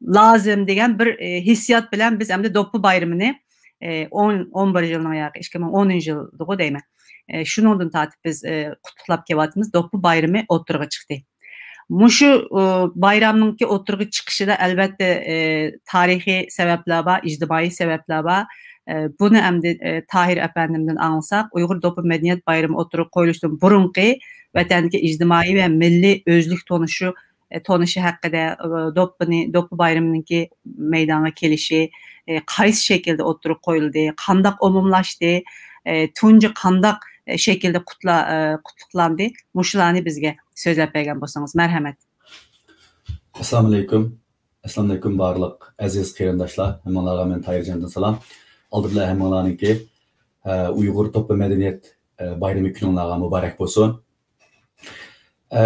لازىم دېگەن بىر، ئە، ھېسسىيات بىلەن بىز ئەمدى دوپپا بايرىمىنى، ئە، ئون، ئون بىر يىلنىڭ ياقى ئىككى مىڭ ئونىنچى يىلدىغۇ دەيمەن. ئە، شۇنىڭدىن تارتىپ بىز، ئە، قۇتلۇقلاپ كېلىۋاتىمىز. دوپپا بايرىمى ئوتتۇرىغا چىقتى. مۇشۇ، ئۇ، بايرامنىڭكى ئوتتۇرىغا چىقىشىدا، ئەلۋەتتە، ئە، تارىخىي سەۋەبلەر بار، ئىجتىمائىي سەۋەبلەر بار. ئە، بۇنى ئەمدى، ئە، تاھىر ئەپەندىمدىن ئاڭلىساق، ئۇيغۇر دوپپا مەدەنىيەت بايرىمى ئوتتۇرىغا قويۇلۇشتىن بۇرۇنقى ۋەتەندىكى ئىجتىمائىي ۋە مىللىي ئۆزلۈك تونۇشۇ، ئە، تونۇشى ھەققىدە، ئە، دوپپىنى، دوپپا بايرىمىنىڭكى مەيدانغا كېلىشى، ئە، قايسى شەكىلدە ئوتتۇرىغا قويۇلدى، قانداق ئومۇملاشتى، ئە، تۇنجى قانداق، ئە، شەكىلدە قۇتلا-، ئە، قۇتلۇقلاندى، مۇشۇلارنى بىزگە سۆزلەپ بەرگەن بولسىڭىز. مەرھەمەت. ئەسسالامۇئەلەيكۇم. ئەسسالامۇئەلەيكۇم بارلىق ئەزىز قېرىنداشلار. ھەممىڭلارغا مەن تاھىر جاندىن سالام. ئالدى بىلەن ھەممىڭلارنىڭكى ئە، ئۇيغۇر دوپپا مەدەنىيەت، ئە، بايرىمى كۈنۈڭلارغا مۇبارەك بولسۇن. ئە،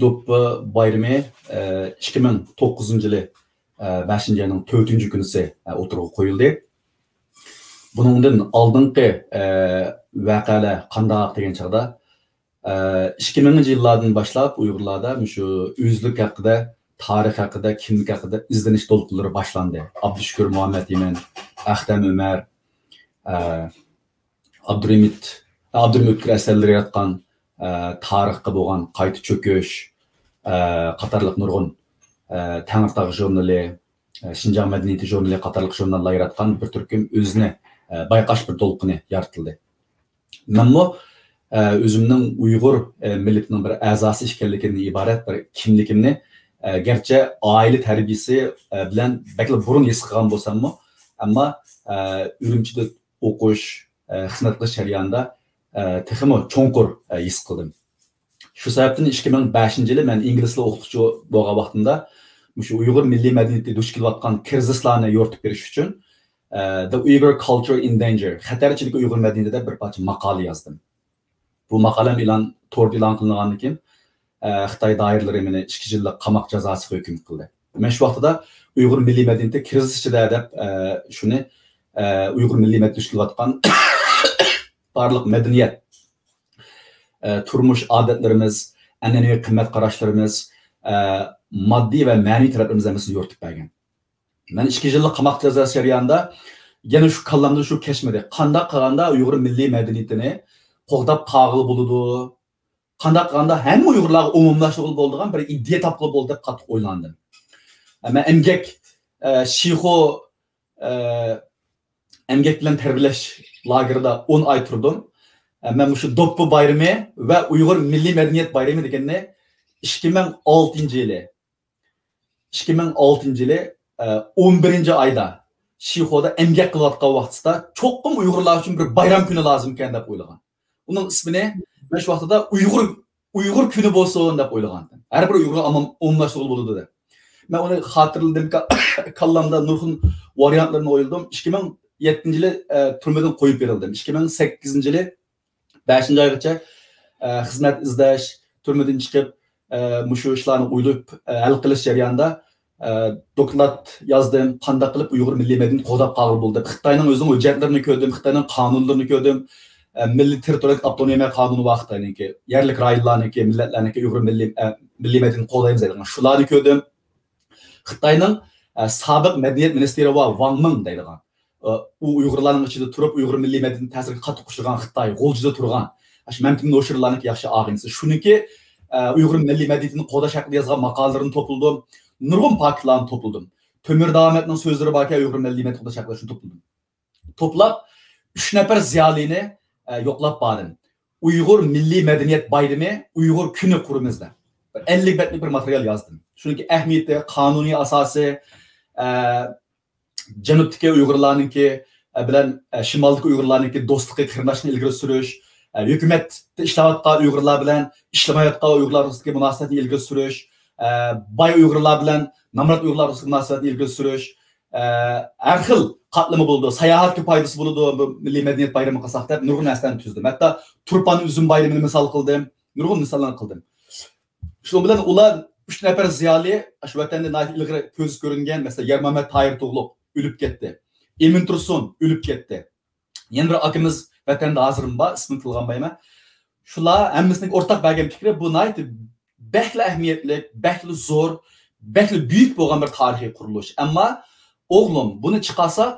دوپپا بايرىمى، ئە، ئىككى مىڭ توققۇزىنچى يىلى، ئە، بەشىنچى ئاينىڭ تۆتىنچى كۈنىسى، ئە، ئوتتۇرىغا قويۇلدى. بۇنىڭدىن ئالدىنقى، ئە، ۋەقەلەر قانداق دېگەن چاغدا، ئە، ئىككى مىڭىنچى يىللاردىن باشلاپ ئۇيغۇرلاردا مۇشۇ ئۆزلۈك ھەققىدە، تارىخ ھەققىدە، كىملىك ھەققىدە ئىزدىنىش دولقۇنلىرى باشلاندى. ئابدۇشۈكۈر مۇھەممەتئىمىن، ئەختەم ئۆمەر، ئە، ئابدۇرېمىت، ئابدۇرېمىت ئۆتكۈر ئەسەرلىرى ياراتقان، ئە، تارىخقا بولغان قايتا چۆكۈش، ئە، قاتارلىق نۇرغۇن، ئە، تەڭرىتاغ ژۇرنىلى، ئە، شىنجاڭ مەدەنىيىتى ژۇرنىلى قاتارلىق ژۇرناللار ياراتقان بىر تۈركۈم ئۆزىنى، ئە، بايقاش بىر دولقۇنى يارىتىلدى. مەنمۇ، ئە، ئۆزۈمنىڭ ئۇيغۇر، ئە، مىللىتىنىڭ بىر ئەزاسى ئىكەنلىكىمدىن ئىبارەت بىر كىملىكىمنى، ئە، گەرچە ئائىلە تەربىيىسى، ئە، بىلەن بەكلا بۇرۇن ھېس قىلغان بولساممۇ، ئەمما، ئە، ئۈرۈمچىدە ئوقۇش، ئە، خىزمەت قىلىش جەريانىدا، ئە، تېخىمۇ چوڭقۇر، ئە، ھېس قىلدىم. شۇ سەۋەبتىن ئىككى مىڭ بەشىنچى يىلى مەن ئىنگلىز تىلى ئوقۇتقۇچى بولغان ۋاقتىمدا مۇشۇ ئۇيغۇر مىللىي مەدەنىيىتى دۇچ كېلىۋاتقان كىرىزىسلارنى يورۇتۇپ بېرىش ئۈچۈن، ئە، The Uyghur Culture in Danger، خەتەر ئىچىدىكى ئۇيغۇر مەدەنىيىتى دەپ بىر پارچە ماقالە يازدىم. بۇ ماقالەم ئېلان، توردا ئېلان قىلىنغاندىن كېيىن، ئە، خىتاي دائىرىلىرى مېنى ئىككى يىللىق قاماق جازاسىغا ھۆكۈم قىلدى. مەن شۇ ۋاقتىدا ئۇيغۇر مىللىي مەدەنىيىتى كىرىزىس ئىچىدە دەپ، ئە، شۇنى، ئە، ئۇيغۇر مىللىي مەدەنىيىتى دۇچ كېلىۋاتقان بارلىق مەدەنىيەت، ئە، تۇرمۇش ئادەتلىرىمىز، ئەنئەنىۋى قىممەت قاراشلىرىمىز، ئە، ماددىي ۋە مەنىۋى تەرەپلىرىمىز ھەممىسىنى يورۇتۇپ بەرگەن. مەن ئىككى يىللىق قاماق جازاسى جەريانىدا يەنە شۇ كاللامدىن شۇ كەچمىدى. قانداق قىلغاندا ئۇيغۇر مىللىي مەدەنىيىتىنى قوغداپ قالغىلى بولىدۇ؟ قانداق قىلغاندا ھەممە ئۇيغۇرلارغا ئومۇملاشتۇرغىلى بولىدىغان بىر ئىدىيە تاپقىلى بولىدۇ دەپ قاتتىق ئويلاندىم. مەن ئەمگەك، ئە، شىخۇ، ئە، ئەمگەك بىلەن تەربىيەلەش لاگېرىدا ئون ئاي تۇردۇم. ئە، مەن مۇشۇ دوپپا بايرىمى ۋە ئۇيغۇر مىللىي مەدەنىيەت بايرىمى دېگەننى ئىككى مىڭ ئالتىنچى يىلى، ئىككى مىڭ ئالتىنچى يىلى، ئە، ئون بىرىنچى ئايدا شىخۇدا ئەمگەك قىلىۋاتقان ۋاقتىسىدا چوقۇم ئۇيغۇرلار ئۈچۈن بىر بايرام كۈنى لازىمكەن دەپ ئويلىغان. ئۇنىڭ ئىسمىنى مەن شۇ ۋاقتىدا ئۇيغۇر، ئۇيغۇر كۈنى بولسۇن دەپ ئويلىغانىدىم. ھەر بىر ئۇيغۇرغا ئامما-، ئومۇملاشتۇرغىلى بولىدۇ دەپ. مەن ئۇنى خاتىرىلىدىم، كا-، كاللامدا نۇرغۇن ۋارىيانتلىرىنى ئويلىدىم. ئىككى مىڭ يەتتىنچى يىلى، ئە، تۈرمىدىن قويۇپ بېرىلدىم. ئىككى مىڭ سەككىزىنچى يىلى بەشىنچى ئايغىچە، ئە، خىزمەت ئىزدەش، تۈرمىدىن چىقىپ، ئە، مۇشۇ ئىشلارنى ئويلاپ، ئە، ھەل قىلىش جەريانىدا، ئە، دوكلات يازدىم، قانداق قىلىپ ئۇيغۇر مىللىي مەدەنىيىتىنى قوغداپ قالغىلى بولىدۇ دەپ. خىتاينىڭ ئۆزىنىڭ ھۆججەتلىرىنى كۆردۈم، خىتاينىڭ قانۇنلىرىنى كۆردۈم. ئە، مىللىي تېررىتورىيال ئاپتونومىيە قانۇنى بار خىتاينىڭكى، يەرلىك رايونلارنىڭكى، مىللەتلەرنىڭكى ئۇيغۇر مىللىي، ئە، مىللىي مەدەنىيىتىنى قوغدايمىز دەيدىغان شۇلارنى كۆردۈم. خىتاينىڭ، ئە، سابىق مەدەنىيەت مىنىستىرى بار، ۋاڭ مىڭ دەيدىغان. ئە، ئۇ ئۇيغۇرلارنىڭ ئىچىدە تۇرۇپ، ئۇيغۇر مىللىي مەدەنىيەت تەسىرىگە قاتتىق ئۇچرىغان خىتاي، غۇلجىدا تۇرغان. ئاشۇ مەمتىمىن نوشىرلارنىڭكى ياخشى ئاغىنىسى. شۇنىڭكى، ئە، ئۇيغۇر مىللىي مەدەنىيىتىنى قوغداش ھەققىدە يازغان ماقالىلىرىنى توپلىدىم. نۇرغۇن پاكىتلارنى توپلىدىم. تۆمۈر داۋامەتنىڭ سۆزلىرى باركەن، ئۇيغۇر مىللىي مەدەنىيەت قوغداش ھەققىدە شۇنى توپلىدىم. توپلاپ، ئۈچ نەپەر زىيالىينى، ئە، يوقلاپ باردىم. ئۇيغۇر مىللىي مەدەنىيەت بايرىمى، ئۇيغۇر كۈنى قۇرىمىز دەپ. بىر ئەللىك بەتلىك بىر ماتېرىيال يازدىم. شۇنىڭكى ئەھمىيىتى، قانۇنىي ئاساسى، ئە، جەنۇبتىكى ئۇيغۇرلارنىڭكى، ئە، بىلەن، ئە، شىمالدىكى ئۇيغۇرلارنىڭكى دوستلۇقى، قېرىنداشلىقىنى ئىلگىرى سۈرۈش، ئە، ھۆكۈمەتتە ئىشلەۋاتقان ئۇيغۇرلار بىلەن ئىشلىمەيۋاتقان ئۇيغۇرلار ئارىسىدىكى مۇناسىۋەتنى ئىلگىرى سۈرۈش، ئە، باي ئۇيغۇرلار بىلەن نامرات ئۇيغۇرلار ئارىسىدىكى مۇناسىۋەتنى ئىلگىرى سۈرۈش، ئە، ھەر خىل قاتلىمى بولىدۇ، ساياھەتكە پايدىسى بولىدۇ، بۇ مىللىي مەدەنىيەت بايرىمى قىلساق دەپ نۇرغۇن نەرسىلەرنى تۈزدۈم. ھەتتا تۇرپان ئۈزۈم بايرىمىنى مىسال قىلدىم، نۇرغۇن مىساللارنى قىلدىم. شۇنىڭ بىلەن ئۇلار ئۈچ نەپەر زىيالىي، شۇ ۋەتەندە ناھايىتى ئىلغىرى كۆزگە كۆرۈنگەن، مەسىلەن، يەرمۇھەممەت تاھىر تۇغلۇق ئۆلۈپ كەتتى. ئىمىن تۇرسۇن ئۆلۈپ كەتتى. يەنە بىر ئاكىمىز ۋەتەندە ھازىرمۇ بار، ئىسمىنى تىلغا ئالمايمەن. شۇلار ھەممىسىنىڭ ئورتاق بەرگەن پىكرى، بۇ ناھايىتى بەكلا ئەھمىيەتلىك، بەكلا زور، بەكلا بۈيۈك بولغان بىر تارىخىي قۇرۇلۇش. ئەمما، ئوغلۇم، بۇنى چىقارساق،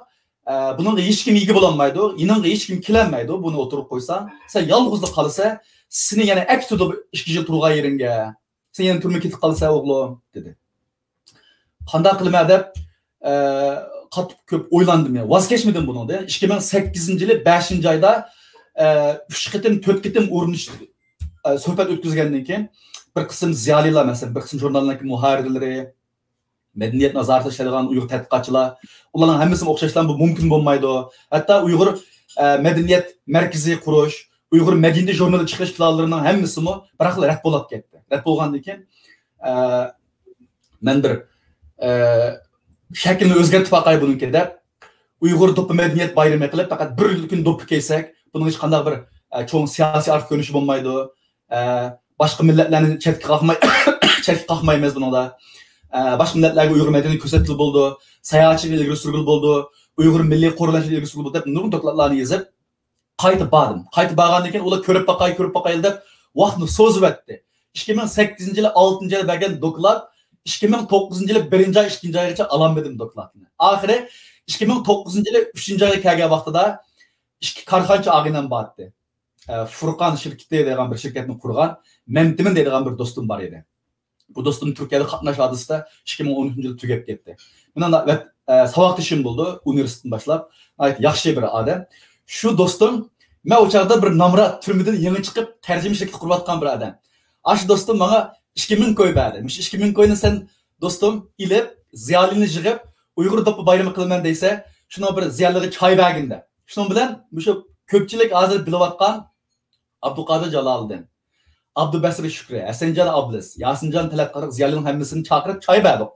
ئە، بۇنىڭغا ھېچكىم ئىگە بولالمايدۇ، يېنىڭغا ھېچكىم كېلەلمەيدۇ، بۇنى ئوتتۇرىغا قويساڭ. سەن يالغۇزلا قالىسەن، سېنى يەنە ئەكېتىدۇ ئىككى يىل تۇرغان يېرىڭگە. سەن يەنە تۈرمىگە كېتىپ قالىسەن، ئوغلۇم، دېدى. قانداق قىلىمەن دەپ، ئە، قاتتىق كۆپ ئويلاندىم. يەنە ۋاز كەچمىدىم بۇنىڭدىن. ئىككى مىڭ سەككىزىنچى يىلى بەشىنچى ئايدا، ئە، ئۈچ قېتىم، تۆت قېتىم ئۇرۇنۇش، ئە، سۆھبەت ئۆتكۈزگەندىن كېيىن، بىر قىسىم زىيالىيلار، مەسىلەن، بىر قىسىم ژۇرنالنىڭكى مۇھەررىرلىرى، مەدەنىيەت نازارىتى ئىشلەيدىغان ئۇيغۇر تەتقىقاتچىلار، ئۇلارنىڭ ھەممىسىمۇ ئوخشاشلا بۇ مۇمكىن بولمايدۇ. ھەتتا ئۇيغۇر، ئە، مەدەنىيەت مەركىزى قۇرۇش، ئۇيغۇر مەدەنىيىتى ژۇرنىلى چىقىرىش پىلانلىرىنىڭ ھەممىسىمۇ بىراقلا رەت بولۇپ كەتتى. رەت بولغاندىن كېيىن، ئە، مەن بىر، ئە، شەكلىنى ئۆزگەرتىپ باقاي بۇنىڭكى دەپ، ئۇيغۇر دوپپا مەدەنىيەت بايرىمى قىلىپ، پەقەت بىر كۈن دوپپا كىيسەك، بۇنىڭ ھېچقانداق بىر، ئە، چوڭ سىياسىي ئارقا كۆرۈنۈشى بولمايدۇ. ئە، باشقا مىللەتلەرنى چەتكە قاقماي-، چەتكە قاقمايمىز بۇنىڭدا. ئە، باشقا مىللەتلەرگە ئۇيغۇر مەدەنىيىتىنى كۆرسەتكىلى بولىدۇ، ساياھەتچىلىكنى ئىلگىرى سۈرگىلى بولىدۇ، ئۇيغۇر مىللىي قوراللىنىشىنى ئىلگىرى سۈرگىلى بولىدۇ دەپ نۇرغۇن دوكلاتلارنى يېزىپ، قايتىپ باردىم. قايتىپ بارغاندىن كېيىن ئۇلار كۆرۈپ باقاي، كۆرۈپ باقايلى دەپ ۋاقىتنى سوزۇۋەتتى. ئىككى مىڭ سەككىزىنچى يىلى ئالتىنچى ئايدا بەرگەن دوكلات، ئىككى مىڭ توققۇزىنچى يىلى بىرىنچى ئاي ئىككىنچى ئايغىچە ئالالمىدىم دوكلاتنى. ئاخىرى ئىككى مىڭ توققۇزىنچى يىلى ئۈچىنچى ئايغا كەلگەن ۋاقتىدا ئىككى كارخانىچى ئاغىنەم بار ئىدى. ئە، فۇرقان شىركىتى دەيدىغان بىر شىركەتنى قۇرغان مەمتىمىن دەيدىغان بىر دوستۇم بار ئىدى. بۇ دوستۇم تۈركىيەدە قاتناش ھادىسىسىدە ئىككى مىڭ ئون ئۈچىنچى يىلى تۈگەپ كەتتى. مېنىڭ ۋەت-، ئە، ساۋاقدىشىم بولىدۇ، ئۇنىۋېرسىتېتتىن باشلاپ. ناھايىتى ياخشى بىر ئادەم. شۇ دوستۇم، مەن ئۇ چاغدا بىر نامرات، تۈرمىدىن يېڭى چىقىپ، تەرجىمە شىركىتى قۇرۇۋاتقان بىر ئادەم. ئاشۇ دوستۇم ماڭا ئىككى مىڭ كوي بەردى. مۇشۇ ئىككى مىڭ كوينى سەن، دوستۇم، ئېلىپ، زىيالىينى يىغىپ، ئۇيغۇر دوپپا بايرىمى قىلىمەن دەيسە، شۇنىڭ بىر زىيالىيغا چاي بەرگىن دە. شۇنىڭ بىلەن مۇشۇ كۆپچىلىك ھازىر بىلىۋاتقان ئابدۇقادىر جالالىدىن، ئابدۇبەسىر شۈكرى، ھەسەنجان ئابلىز، ياسىنجان تەلەت قاتارلىق زىيالىيلارنىڭ ھەممىسىنى چاقىرىپ چاي بەردۇق.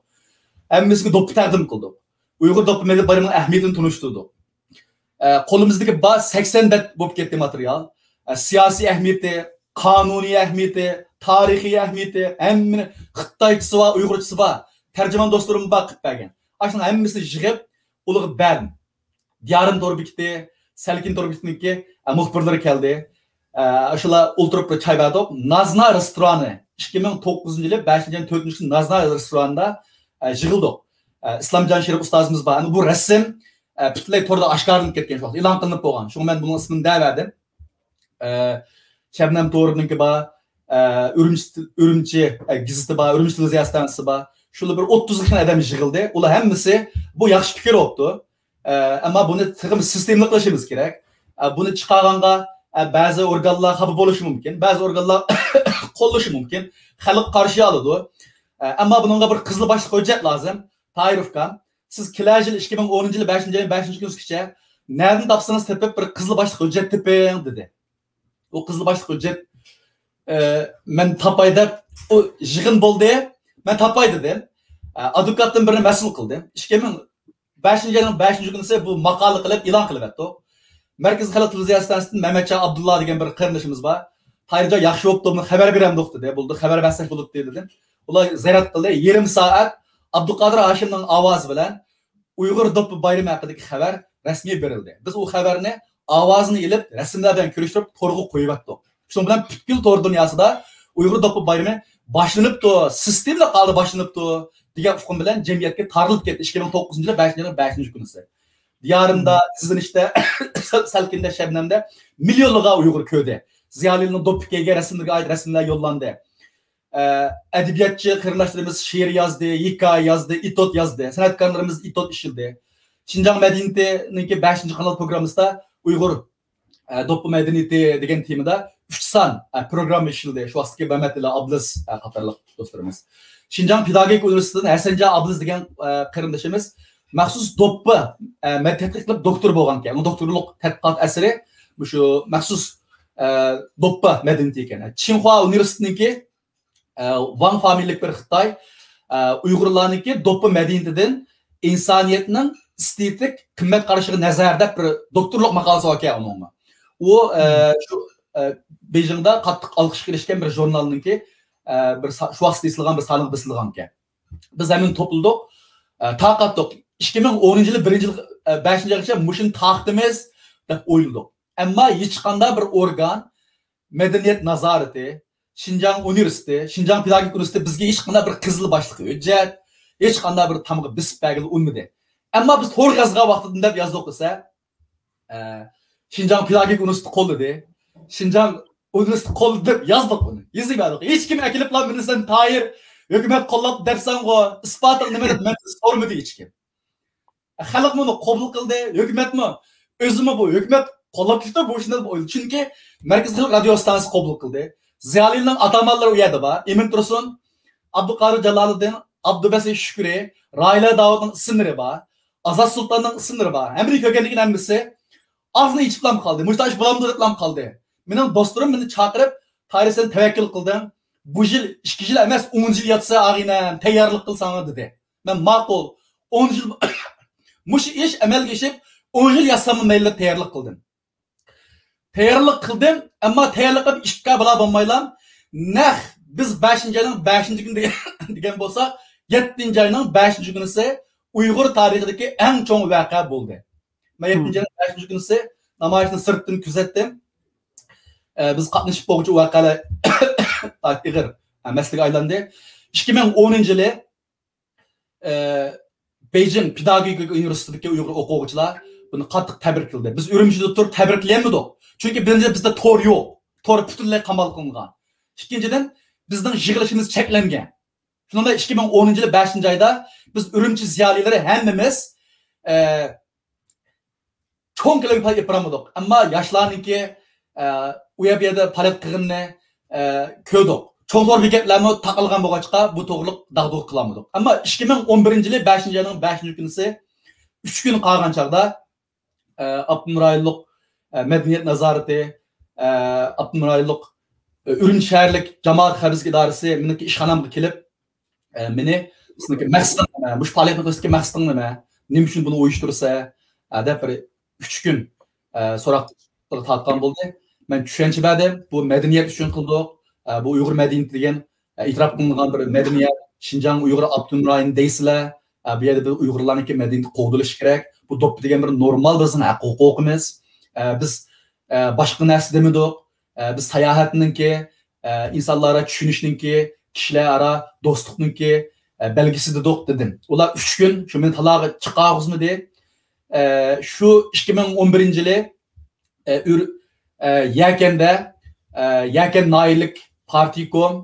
ھەممىسىگە دوپپا تەقدىم قىلدۇق. ئۇيغۇر دوپپا مەدەنىيەت بايرىمىنىڭ ئەھمىيىتىنى تونۇشتۇردۇق. ئە، قولىمىزدىكى بار سەكسەن بەت بولۇپ كەتتى ماتېرىيال. ئە، سىياسىي ئەھمىيىتى، قانۇنىي ئەھمىيىتى، تارىخىي ئەھمىيىتى، ھەممىنى، خىتايچىسى بار، ئۇيغۇرچىسى بار. تەرجىمانە دوستلىرىم بار قىلىپ بەرگەن. ئاشۇنىڭ ھەممىسىنى يىغىپ، ئۇلارغا بەردىم. دىيارىم تور بېكىتى، سەلكىن تور بېكىتىنىڭكى، ئە، مۇخبىرلىرى كەلدى. ئە، شۇلار ئولتۇرۇپ بىر چاي بەردۇق. نازنا رېستورانى، ئىككى مىڭ توققۇزىنچى يىلى بەشىنچى ئاينىڭ تۆتىنچى كۈنى نازنا رېستورانىدا، ئە، يىغىلدۇق. ئە، ئىسلامجان شېرىپ ئۇستازىمىز بار. ئەمدى بۇ رەسىم، ئە، پۈتۈنلەي توردا ئاشكارىلىنىپ كەتكەن، شۇ ۋاقىت ئېلان قىلىنىپ بولغان. شۇڭا مەن بۇنىڭ ئىسمىنى دەۋەردىم. ئە، شەبنەم تورىنىڭكى بار، ئە، ئۈرۈمچى، ئۈرۈمچى، ئە، گېزىتى بار، ئۈرۈمچى تېلېۋىزىيە ئىستانسىسى بار. شۇلار بىر ئوتتۇزغا يېقىن ئادەم يىغىلدى. ئۇلار ھەممىسى بۇ ياخشى پىكىر بوپتۇ. ئە، ئەمما بۇنى تېخىمۇ سىستېمىلىق قىلىشىمىز كېرەك. ئە، بۇنى چىقارغانغا، ئە، بەزى ئورگانلار خاپا بولۇشى مۇمكىن، بەزى ئورگانلار قوللىشى مۇمكىن، خەلق قارشى ئالىدۇ. ئە، ئەمما بۇنىڭغا بىر قىزىل باشلىق ھۆججەت لازىم. تاھىر ئۇكام، سىز كېلەر يىل ئىككى مىڭ ئونىنچى يىلى بەشىنچى ئاينىڭ بەشىنچى كۈنىگىچە نەدىن تاپسىڭىز تېپىپ بىر قىزىل باشلىق ھۆججەت تېپىڭ، دېدى. ئۇ قىزىل باشلىق ھۆججەت، ئە، مەن تاپاي دەپ، ئۇ يىغىن بولدى، مەن تاپاي دېدىم. ئە، ئادۋوكاتتىن بىرنى مەسئۇل قىلدىم. ئىككى مىڭ بەشىنچى ئاينىڭ بەشىنچى كۈنىسى بۇ ماقالە قىلىپ ئېلان قىلىۋەتتۇق. مەركىزىي خەلق تېلېۋىزىيە ئىستانسىسىدىن مەمەتجان ئابدۇللا دېگەن بىر قېرىندىشىمىز بار. تاھىرجان ياخشى بوپتۇ، بۇنى خەۋەر بېرەمدۇق دېدى. بولدى، خەۋەر بەرسەك بولاتتى دېدىم. ئۇلار زىيارەت قىلدى. يېرىم سائەت ئابدۇقادىر ھاشىمنىڭ ئاۋازى بىلەن ئۇيغۇر دوپپا بايرىمى ھەققىدىكى خەۋەر رەسمىي بېرىلدى. بىز ئۇ خەۋەرنى ئاۋازىنى ئېلىپ، رەسىملەر بىلەن كۆرۈشتۈرۈپ، تورغا قويۇۋەتتۇق. شۇنىڭ بىلەن پۈتكۈل تور دۇنياسىدا ئۇيغۇر دوپپا بايرىمى باشلىنىپتۇ، سىستېمىلىق ھالدا باشلىنىپتۇ دېگەن ئۇقۇم بىلەن جەمئىيەتكە تارىلىپ كەتتى. ئىككى مىڭ توققۇزىنچى يىلى بەشىنچى ئاينىڭ بەشىنچى كۈنىسى. دىيارىمدا، ئىزدىنىشتە، سەلكىندە، شەبنەمدە مىليونلىغان ئۇيغۇر كۆردى. زىيالىيلارنىڭ دوپپا كىيگەن رەسىملىرىگە ئائىت رەسىملەر يوللاندى. ئە، ئەدەبىياتچى قېرىنداشلىرىمىز شېئىر يازدى، ھېكايە يازدى، ئېتوت يازدى. سەنئەتكارلىرىمىز ئېتوت ئىشلىدى. شىنجاڭ مەدەنىيىتىنىڭكى بەشىنچى قانال پروگراممىسىدا ئۇيغۇر، ئە، دوپپا مەدەنىيىتى دېگەن تېمىدا ئۈچ سان، ئە، پروگرامما ئىشلىدى. شۇ ۋاقىتتىكى مەمەتئېلى ئابلىز، ئە، قاتارلىق دوستلىرىمىز. شىنجاڭ پېداگوگىكا ئۇنىۋېرسىتېتىدىن ھەسەنجان ئابلىز دېگەن، ئە، قېرىندىشىمىز مەخسۇس دوپپا، ئە، مە-، تەتقىق قىلىپ دوكتور بولغانىكەن. ئۇنىڭ دوكتورلۇق تەتقىقات ئەسىرى مۇشۇ مەخسۇس، ئە، دوپپا مەدەنىيىتى ئىكەن. چىڭخۇا ئۇنىۋېرسىتېتىنىڭكى، ئە، ۋاڭ فامىلىلىك بىر خىتاي، ئە، ئۇيغۇرلارنىڭكى دوپپا مەدەنىيىتىدىن ئىنسانىيەتنىڭ ئېستېتىك قىممەت قارىشىغا نەزەر دەپ بىر دوكتورلۇق ماقالىسى باركەن ئۇنىڭمۇ. ئۇ، ئە، شۇ، ئە، بېيجىڭدا قاتتىق ئالقىشقا ئېرىشكەن بىر ژۇرنالنىڭكى، ئە، بىر سا-، شۇ ۋاقىتتا ئېسىلغان بىر سانىغا بېسىلغانىكەن. بىز ھەممىنى توپلىدۇق. ئە، تارقاتتۇق. ئىككى مىڭ ئونىنچى يىلى بىرىنچى يىل، ئە، بەشىنچى ئايغىچە مۇشۇنى تارقىتىمىز دەپ ئويلىدۇق. ئەمما ھېچقانداق بىر ئورگان، مەدەنىيەت نازارىتى، شىنجاڭ ئۇنىۋېرسىتېتى، شىنجاڭ پېداگوگىكا ئۇنىۋېرسىتېتى بىزگە ھېچقانداق بىر قىزىل باشلىق ھۆججەت، ھېچقانداق بىر تامغا بېسىپ بەرگىلى ئۇنىمىدى. ئەمما بىز تور يازغان ۋاقتىدا دەپ يازدۇق دېسە، ئە، شىنجاڭ پېداگوگىكا ئۇنىۋېرسىتېتى قوللىدى. شىنجاڭ ئۇنىۋېرسىتېتى قوللىدى دەپ يازدۇق بۇنى. يېزىپ بەردۇق. ھېچكىم ئەكېلىپلا مېنى سەن تاھىر، ھۆكۈمەت قوللاپ دەپسەنغۇ، ئىسپاتىڭ نېمە دەپ مەندىن سورىمىدى ھېچكىم. خەلق بۇنى قوبۇل قىلدى، ھۆكۈمەتمۇ، ئۆزىمۇ بۇ ھۆكۈمەت قوللاپ كېتىپتۇ، بۇ ئىشنى دەپ ئويلىدى. چۈنكى مەركىزىي خەلق رادىيو ئىستانسىسى قوبۇل قىلدى. زىيالىيلارنىڭ ئاتامانلىرى ئۇ يەردە بار. ئىمىن تۇرسۇن، ئابدۇقادىر جالالىدىن، ئابدۇبەسىر شۈكرى، راھىلە داۋۇتنىڭ ئىسىملىرى بار. ئازاد سۇلتاننىڭ ئىسىملىرى بار. ھەممىنى كۆرگەندىن كېيىن ھەممىسى ئاغزىنى ئېچىپلام قالدى. مۇشۇنداق ئىش بولامدۇ دەپلام قالدى. مېنىڭ دوستلىرىم مېنى چاقىرىپ، تاھىر، سەن تەۋەككۈل قىلدىڭ. بۇ يىل، ئىككى يىل ئەمەس، ئون يىل ياتسا ئاغىنەم، تەييارلىق قىلساڭ دېدى. مەن ماقۇل. ئون يىل مۇشۇ ئىش ئەمەلگە ئېشىپ، ئون يىل ياتساممۇ مەيلى دەپ تەييارلىق قىلدىم. تەييارلىق قىلدىم، ئەمما تەييارلىق قىلىپ ئىشقا بالا بولمايلا، نەق بىز بەشىنچى ئاينىڭ بەشىنچى كۈنى دېگەن، دېگەن بولسا، يەتتىنچى ئاينىڭ بەشىنچى كۈنىسى ئۇيغۇر تارىخىدىكى ئەڭ چوڭ ۋەقە بولدى. مەن يەتتىنچى ئاينىڭ بەشىنچى كۈنىسى نامايىشنى سىرتتىن كۆزەتتىم. ئە، بىز قاتنىشىپ بولغۇچە ۋەقەلەر ئېغىر، ئە، مەسىلىگە ئايلاندى. ئىككى مىڭ ئونىنچى يىلى، ئە، بېيجىڭ پېداگوگىكا ئۇنىۋېرسىتېتىدىكى ئۇيغۇر ئوقۇغۇچىلار بۇنى قاتتىق تەبرىكلىدى. بىز ئۈرۈمچىدە تۇرۇپ تەبرىكلىيەلمىدۇق. چۈنكى بىرىنچى، بىزدە تور يوق. تور پۈتۈنلەي قامال قىلىنغان. ئىككىنچىدىن، بىزنىڭ يىغىلىشىمىز چەكلەنگەن. شۇنىڭ بىلەن ئىككى مىڭ ئونىنچى يىلى بەشىنچى ئايدا بىز ئۈرۈمچى زىيالىيلىرى ھەممىمىز، ئە، چوڭ كۆلەمدە پائالىيەت ئېلىپ بارالمىدۇق. ئەمما ياشلارنىڭكى، ئە، ئۇ يەر بۇ يەردە پائالىيەت قىلغىنىنى، ئە، كۆردۇق. چوڭ تور بېكەتلەرمۇ تاقالغان بولغاچقا، بۇ توغرىلىق داغدۇغا قىلالمىدۇق. ئەمما ئىككى مىڭ ئون بىرىنچى يىلى بەشىنچى ئاينىڭ بەشىنچى كۈنىسى ئۈچ كۈن قالغان چاغدا، ئە، ئاپتونوم رايونلۇق، ئە، مەدەنىيەت نازارىتى، ئە، ئاپتونوم رايونلۇق، ئە، ئۈرۈمچى شەھەرلىك جامائەت خەۋپسىزلىك ئىدارىسى مېنىڭكى ئىشخانامغا كېلىپ، ئە، مېنى، سېنىڭكى مەقسىتىڭ نېمە؟ مۇشۇ پائالىيەتنى قىلىشتىكى مەقسىتىڭ نېمە؟ نېمە ئۈچۈن بۇنى ئۇيۇشتۇرىسەن؟ ئە، دەپ بىر ئۈچ كۈن، ئە، سوراق تارتقان بولدى. مەن چۈشەنچە بەردىم. بۇ مەدەنىيەت ئۈچۈن قىلدۇق. ئە، بۇ ئۇيغۇر مەدەنىيىتى دېگەن، ئە، ئېتىراپ قىلىنغان بىر مەدەنىيەت. شىنجاڭ ئۇيغۇر ئاپتونوم رايونى دەيسىلەر. ئە، بۇ يەردە بىز ئۇيغۇرلارنىڭكى مەدەنىيىتى قوغدىلىشى كېرەك. بۇ دوپپا دېگەن بىر نورمال بىزنىڭ ھەق ھوقۇقىمىز. ئە، بىز، ئە، باشقا نەرسە دېمىدۇق. ئە، بىز ساياھەتنىڭكى، ئە، ئىنسانلار ئارا چۈشىنىشنىڭكى، كىشىلەر ئارا دوستلۇقنىڭكى، ئە، بەلگىسى دېدۇق دېدىم. ئۇلار ئۈچ كۈن شۇ مېنى تالاغا چىقارغۇزمىدى. ئە، شۇ ئىككى مىڭ ئون بىرىنچى يىلى، ئە، ئۈر-، ئە، يەكەندە، ئە، يەكەن ناھىيەلىك پارتكوم،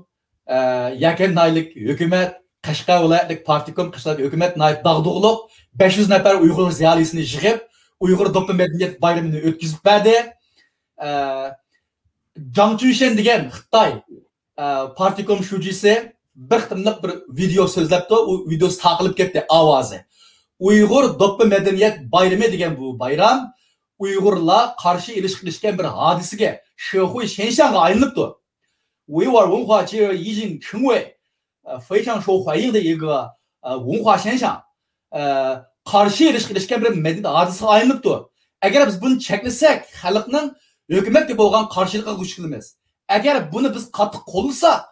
ئە، يەكەن ناھىيەلىك ھۆكۈمەت، قەشقەر ۋىلايەتلىك پارتكوم، قەشقەر ھۆكۈمەت ناھايىتى داغدۇغىلىق بەش يۈز نەپەر ئۇيغۇر زىيالىيسىنى يىغىپ، ئۇيغۇر دوپپا مەدەنىيەت بايرىمىنى ئۆتكۈزۈپ بەردى. ئە، جاڭ چۈنشەن دېگەن خىتاي، ئە، پارتكوم شۇجىسى بىر قېتىملىق بىر ۋىدېئو سۆزلەپتۇ. ئۇ ۋىدېئوسى تارقىلىپ كەتتى، ئاۋازى. ئۇيغۇر دوپپا مەدەنىيەت بايرىمى دېگەن بۇ بايرام ئۇيغۇرلار قارشى ئېلىشقا ئېلىشكەن بىر ھادىسىگە، شېخۇي شەنشاڭغا ئايلىنىپتۇ. 维吾尔文化节已经成为 ئە، 非常受欢迎的一个، ئە، 文化现象. ئە، قارشى ئېلىشقا ئېلىشكەن بىر مەدەنىيەت ھادىسىسىگە ئايلىنىپتۇ. ئەگەر بىز بۇنى چەكلىسەك، خەلقنىڭ ھۆكۈمەتكە بولغان قارشىلىقىغا دۇچ كېلىمىز. ئەگەر بۇنى بىز قاتتىق قوللىساق،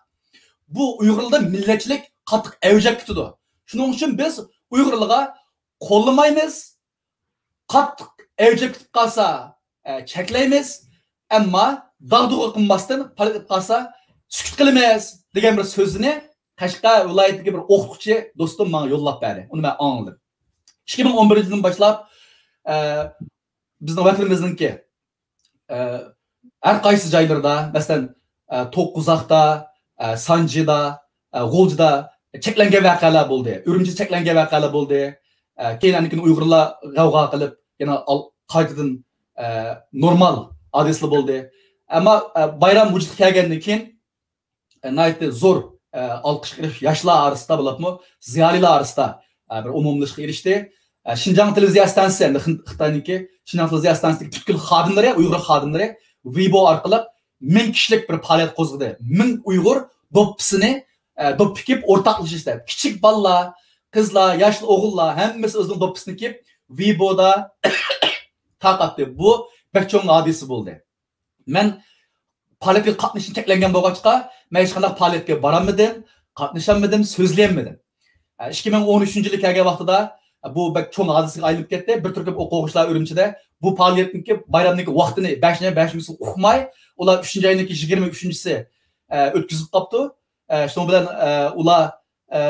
بۇ ئۇيغۇرلاردا مىللەتچىلىك قاتتىق ئەۋج ئېلىپ كېتىدۇ. شۇنىڭ ئۈچۈن بىز ئۇيغۇرلارغا قوللىمايمىز، قاتتىق ئەۋج ئېلىپ كېتىپ قالسا، ئە، چەكلەيمىز، ئەمما داغدۇغا قىلماستىن، پالىتىپ قالسا، سۈكۈت قىلىمىز دېگەن بىر سۆزىنى قەشقەر ۋىلايىتىدىكى بىر ئوقۇتقۇچى دوستۇم ماڭا يوللاپ بەردى. ئۇنى مەن ئاڭلىدىم. ئىككى مىڭ ئون بىرىنچى يىلدىن باشلاپ، ئە، بىزنىڭ ۋەتىنىمىزنىڭكى، ئە، ھەر قايسى جايلىرىدا، مەسىلەن، ئە، توققۇزاقتا، ئە، سانجىدا، ئە، غۇلجىدا چەكلەنگەن ۋەقەلەر بولدى. ئۈرۈمچىدە چەكلەنگەن ۋەقەلەر بولدى. ئە، كېيىن ئاندىن كېيىن ئۇيغۇرلار غەۋغا قىلىپ، يەنە ئال-، قايتىدىن، ئە، نورمال ھادىسىلەر بولدى. ئەمما، ئە، بايرام ۋۇجۇدقا كەلگەندىن كېيىن، ئە، ناھايىتى زور، ئە، ئالقىشقا ئېرىشىپ، ياشلار ئارىسىدا بولۇپمۇ، زىيالىيلار ئارىسىدا، ئە، بىر ئومۇملىشىشقا ئېرىشتى. ئە، شىنجاڭ تېلېۋىزىيە ئىستانسىسى، ئەمدى خىن-، خىتاينىڭكى شىنجاڭ تېلېۋىزىيە ئىستانسىسىدىكى پۈتكۈل خادىملىرى، ئۇيغۇر خادىملىرى ۋېيبو ئارقىلىق مىڭ كىشىلىك بىر پائالىيەت قوزغىدى. مىڭ ئۇيغۇر دوپپىسىنى، ئە، دوپپا كىيىپ ئورتاقلىشىشتا. كىچىك بالىلار، قىزلار، ياش ئوغۇللار ھەممىسى ئۆزىنىڭ دوپپىسىنى كىيىپ، ۋېيبودا تارقاتتى. بۇ بەك چوڭ ھادىسە بولدى. مەن پائالىيەتكە قاتنىشىشىم چەكلەنگەن بولغاچقا، مەن ھېچقانداق پائالىيەتكە بارالمىدىم، قاتنىشالمىدىم، سۆزلىيەلمىدىم. ئىككى مىڭ ئون ئۈچىنچى يىلى كەلگەن ۋاقتىدا، بۇ بەك چوڭ ھادىسىگە ئايلىنىپ كەتتى. بىر تۈركۈم ئوقۇغۇچىلار ئۈرۈمچىدە بۇ پائالىيەتنىڭكى، بايرامنىڭكى ۋاقتىنى، بەشىنچى، بەشىنچىسى ئۇقماي، ئۇلار ئۈچىنچى ئاينىڭكى يىگىرمە ئۈچىنچىسى، ئە، ئۆتكۈزۈپ قاپتۇ. ئە، شۇنىڭ بىلەن، ئە، ئۇلار، ئە،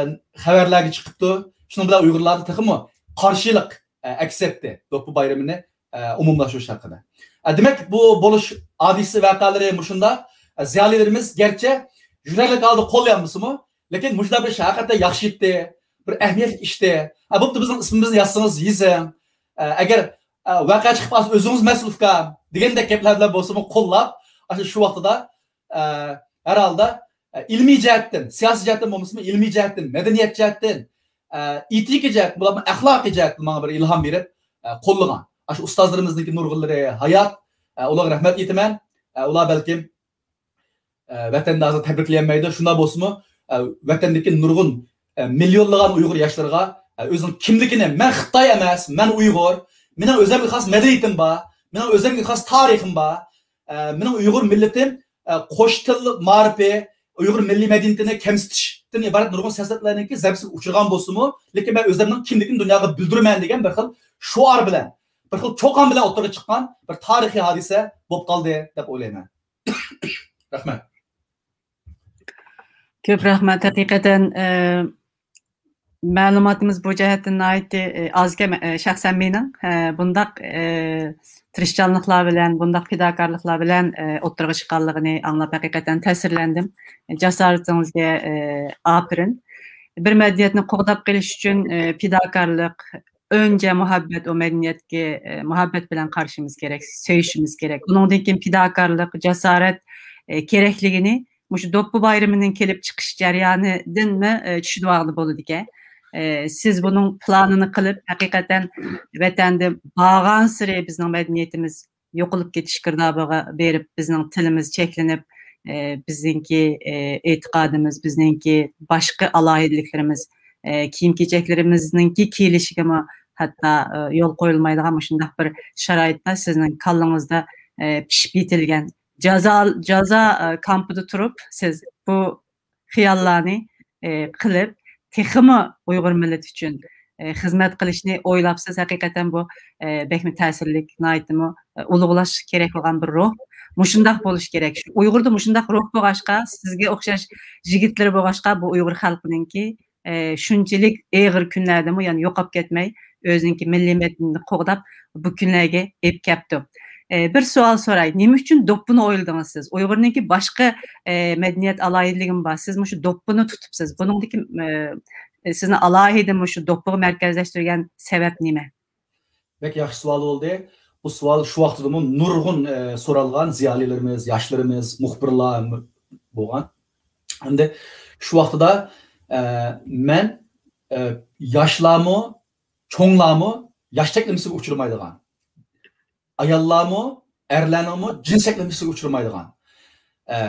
خەۋەرلەرگە چىقىپتۇ. شۇنىڭ بىلەن ئۇيغۇرلاردا تېخىمۇ قارشىلىق، ئە، ئەكس ئەتتى. دوپپا بايرىمىنى، ئە، ئومۇملاشتۇرۇش ھەققىدە. ئە، دېمەك، بۇ بولۇش ھادىسە ۋەقەلىرى مۇشۇنداق. ئە، زىيالىيلىرىمىز گەرچە يۈرەكلىك ھالدا قوللىيالمىسىمۇ، لېكىن مۇشۇنداق بىر ئىش ھەقىقەتەن ياخشى ئىتتى، بىر ئەھمىيەتلىك ئىشتى. ئە، بوپتۇ، بىزنىڭ ئىسمىمىزنى يازسىڭىز يېزىڭ. ئە، ئەگەر، ئە، ۋەقە چىقىپ قالسا ئۆزىڭىز مەسئۇل ئۇكام دېگەندەك گەپلەر بىلەن بولسىمۇ قوللاپ، ئاشۇ شۇ ۋاقتىدا، ئە، ھەر ھالدا، ئە، ئىلمىي جەھەتتىن، سىياسىي جەھەتتىن بولمىسىمۇ، ئىلمىي جەھەتتىن، مەدەنىيەت جەھەتتىن، ئە، ئېتىكا جەھەتتىن، بولۇپمۇ ئەخلاقىي جەھەتتىن ماڭا بىر ئىلھام بېرىپ، ئە، قوللىغان. ئاشۇ ئۇستازلىرىمىزنىڭكى نۇرغۇنلىرى ھايات، ئە، ئۇلارغا رەھمەت ئېيتىمەن. ئە، ئۇلار بەلكىم، ئە، ۋەتەندە ھازىر تەبرىكلىيەلمەيدۇ. شۇنداق بولسىمۇ، ئە، ۋەتەندىكى نۇرغۇن، ئە، مىليونلىغان ئۇيغۇر ياشلىرىغا، ئە، ئۆزىنىڭ كىملىكىنى، مەن خىتاي ئەمەس، مەن ئۇيغۇر، مېنىڭ ئۆزۈمگە خاس مەدەنىيىتىم بار، مېنىڭ ئۆزۈمگە خاس تارىخىم بار. ئە، مېنىڭ ئۇيغۇر مىللىتىم، ئە، قوش تىل مائارىپى، ئۇيغۇر مىللىي مەدەنىيىتىنى كەمسىتىشتىن ئىبارەت نۇرغۇن سىياسەتلەرنىڭكى زەربىسىگە ئۇچرىغان بولسىمۇ، لېكىن مەن ئۆزلىرىنىڭ كىملىكىنى دۇنياغا بىلدۈرىمەن دېگەن بىر خىل شوئار بىلەن، بىر خىل چۇقان بىلەن ئوتتۇرىغا چىققان بىر تارىخىي ھادىسە بولۇپ قالدى دەپ ئويلايمەن. رەھمەت. كۆپ رەھمەت. ھەقىقەتەن، ئە، مەلۇماتىمىز بۇ جەھەتتىن ناھايىتى، ئە، ئازكەن، ئە، شەخسەن مېنىڭ. ئە، بۇنداق، ئە، تىرىشچانلىقلار بىلەن، بۇنداق پىداكارلىقلار بىلەن، ئە، ئوتتۇرىغا چىققانلىقىنى ئاڭلاپ ھەقىقەتەن تەسىرلەندىم. جاسارىتىڭىزگە، ئە، ئاپىرىن. بىر مەدەنىيەتنى قوغداپ قېلىش ئۈچۈن، ئە، پىداكارلىق، ئۆنجە مۇھەببەت، ئۇ مەدەنىيەتكە، ئە، مۇھەببەت بىلەن قارىشىمىز كېرەك، سۆيۈشىمىز كېرەك. ئۇنىڭدىن كېيىن پىداكارلىق، جاسارەت، ئە، كېرەكلىكىنى مۇشۇ دوپپا بايرىمىنىڭ كېلىپ چىقىش جەريانىدىنمۇ، ئە، چۈشىنىۋالغىلى بولىدىكەن. ئە، سىز بۇنىڭ پىلانىنى قىلىپ، ھەقىقەتەن ۋەتەندە بارغانسېرى بىزنىڭ مەدەنىيىتىمىز يوقىلىپ كېتىش گىردابىغا بېرىپ، بىزنىڭ تىلىمىز چەكلىنىپ، ئە، بىزنىڭكى، ئە، ئېتىقادىمىز، بىزنىڭكى باشقا ئالاھىدىلىكلىرىمىز، ئە، كىيىم-كېچەكلىرىمىزنىڭكى كىيىلىشىگىمۇ ھەتتا، ئە، يول قويۇلمايدىغان مۇشۇنداق بىر شارائىتتا سىزنىڭ كاللىڭىزدا، ئە، پىشىپ يېتىلگەن جازا، جازا، ئە، كامپىدا تۇرۇپ سىز بۇ خىياللارنى، ئى، قىلىپ، تېخىمۇ ئۇيغۇر مىللىتى ئۈچۈن، ئى، خىزمەت قىلىشنى ئويلاپسىز. ھەقىقەتەن بۇ، ئى، بەكمۇ تەسىرلىك، ناھايىتىمۇ، ئى، ئۇلۇغلاش كېرەك بولغان بىر روھ. مۇشۇنداق بولۇش كېرەك. شۇ ئۇيغۇردا مۇشۇنداق روھ بولغاچقا، سىزگە ئوخشاش يىگىتلىرى بولغاچقا، بۇ ئۇيغۇر خەلقىنىڭكى، ئى، شۇنچىلىك ئېغىر كۈنلەردىمۇ يەنە يوقاپ كەتمەي، ئۆزىنىڭكى مىللىي مەدەنىيىتىنى قوغداپ، بۇ كۈنلەرگە ئېلىپ كەپتۇ. ئى، بىر سوئال سوراي، نېمە ئۈچۈن دوپپىنى ئويلىدىڭىز سىز؟ ئۇيغۇرنىڭكى باشقا، ئى، مەدەنىيەت ئالاھىدىلىكىمۇ بار. سىز مۇشۇ دوپپىنى تۇتۇپسىز. بۇنىڭدىكى، ئى، سىزنى ئالاھىدە مۇشۇ دوپپىغا مەركەزلەشتۈرگەن سەۋەب نېمە؟ بەك ياخشى سوئال بولدى. بۇ سوئال شۇ ۋاقتىدىمۇ نۇرغۇن، ئى، سورالغان، زىيالىيلىرىمىز، ياشلىرىمىز، مۇخبىرلار بولغان. ئەمدى شۇ ۋاقتىدا، ئە، مەن، ئە، ياشلارمۇ، چوڭلارمۇ ياش چەكلىمىسىگە ئۇچرىمايدىغان، ئاياللارمۇ، ئەرلەرنىڭمۇ جىنس چەكلىمىسىگە ئۇچرىمايدىغان، ئە،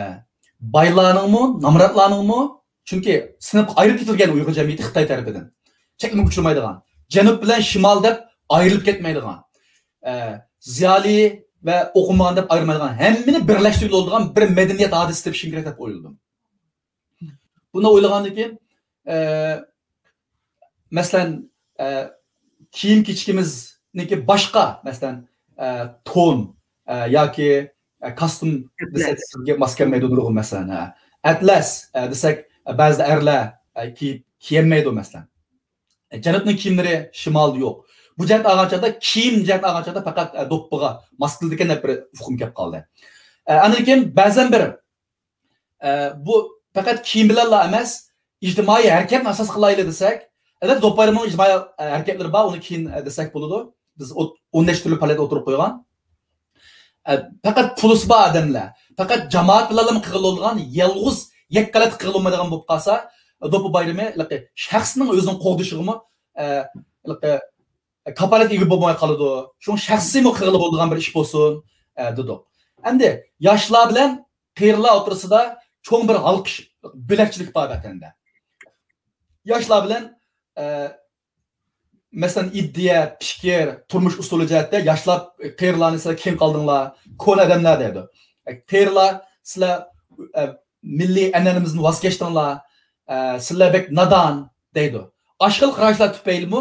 بايلارنىڭمۇ، نامراتلارنىڭمۇ، چۈنكى سىنىپقا ئايرىپ كېتىلگەن ئۇيغۇر جەمئىيىتى خىتاي تەرىپىدىن، چەكلىمىگە ئۇچرىمايدىغان، جەنۇب بىلەن شىمال دەپ ئايرىلىپ كەتمەيدىغان، ئە، زىيالىي ۋە ئوقۇمىغان دەپ ئايرىمايدىغان، ھەممىنى بىرلەشتۈرگىلى بولىدىغان بىر مەدەنىيەت ھادىسىسى تېپىشىم كېرەك دەپ ئويلىدىم. بۇنى ئويلىغاندىن كېيىن، ئە، مەسىلەن، ئە، كىيىم-كېچىكىمىزنىڭكى باشقا، مەسىلەن، ئە، تون، ئە، ياكى، ئە، كاستيۇم دېسەك، سىزگە ماس كەلمەيدۇ نۇرغۇن، مەسىلەن، ھە. ئەتلەس، ئە، دېسەك، بەزىدە ئەرلەر، ئە، كىيىپ، كىيەلمەيدۇ، مەسىلەن. ئە، جەنۇبنىڭ كىيىملىرى شىمالدا يوق. بۇ جەھەتتە ئالغان چاغدا، كىيىم جەھەتتە ئالغان چاغدا پەقەت، ئە، دوپپىغا ماس كېلىدىكەن دەپ بىر ئۇقۇم كېلىپ قالدى. ئە، ئاندىن كېيىن بەزەن بىر ئە، بۇ پەقەت كىيىم بىلەنلا ئەمەس، ئىجتىمائىي ھەرىكەتنى ئاساس قىلايلى دېسەك، ئەلۋەتتە، دوپپا بايرىمىنىڭ ئىجتىمائىي، ئە، ھەرىكەتلىرى بار، ئۇنى كېيىن، ئە، دېسەك بولىدۇ. بىز ئوت-، ئون نەچچە تۈرلۈك پائالىيەت ئوتتۇرىغا قويغان. ئە، پەقەت پۇلىسى بار ئادەملەر، پەقەت جامائەت بىلەنلا قىلغىلى بولىدىغان، يالغۇز يەككىلەپ قىلغىلى بولمايدىغان بولۇپ قالسا، دوپپا بايرىمى، ھېلىقى، شەخسنىڭ ئۆزىنىڭ قوغدىشىغىمۇ، ئە، ھېلىقى، كاپالەت ئىگە بولماي قالىدۇ. شۇڭا شەخسىيمۇ قىلغىلى بولىدىغان بىر ئىش بولسۇن، ئە، دېدۇق. ئەمدى ياشلار بىلەن قېرىلار ئوتتۇرىسىدا چوڭ بىر ھالقىش، بۆلەكچىلىك بار ۋەتەندە. ياشلار بىلەن، ئە، مەسىلەن، ئىدىيە، پىكىر، تۇرمۇش ئۇسۇلى جەھەتتە ياشلار قېرىلارنى سىلەر كېيىن قالدىڭلار، كونا ئادەملەر دەيدۇ. ئە، قېرىلار سىلەر، ئە، مىللىي ئەنئەنىمىزدىن ۋاز كەچتىڭلار، ئە، سىلەر بەك نادان دەيدۇ. ئاشۇ خىل قاراشلار تۈپەيلىمۇ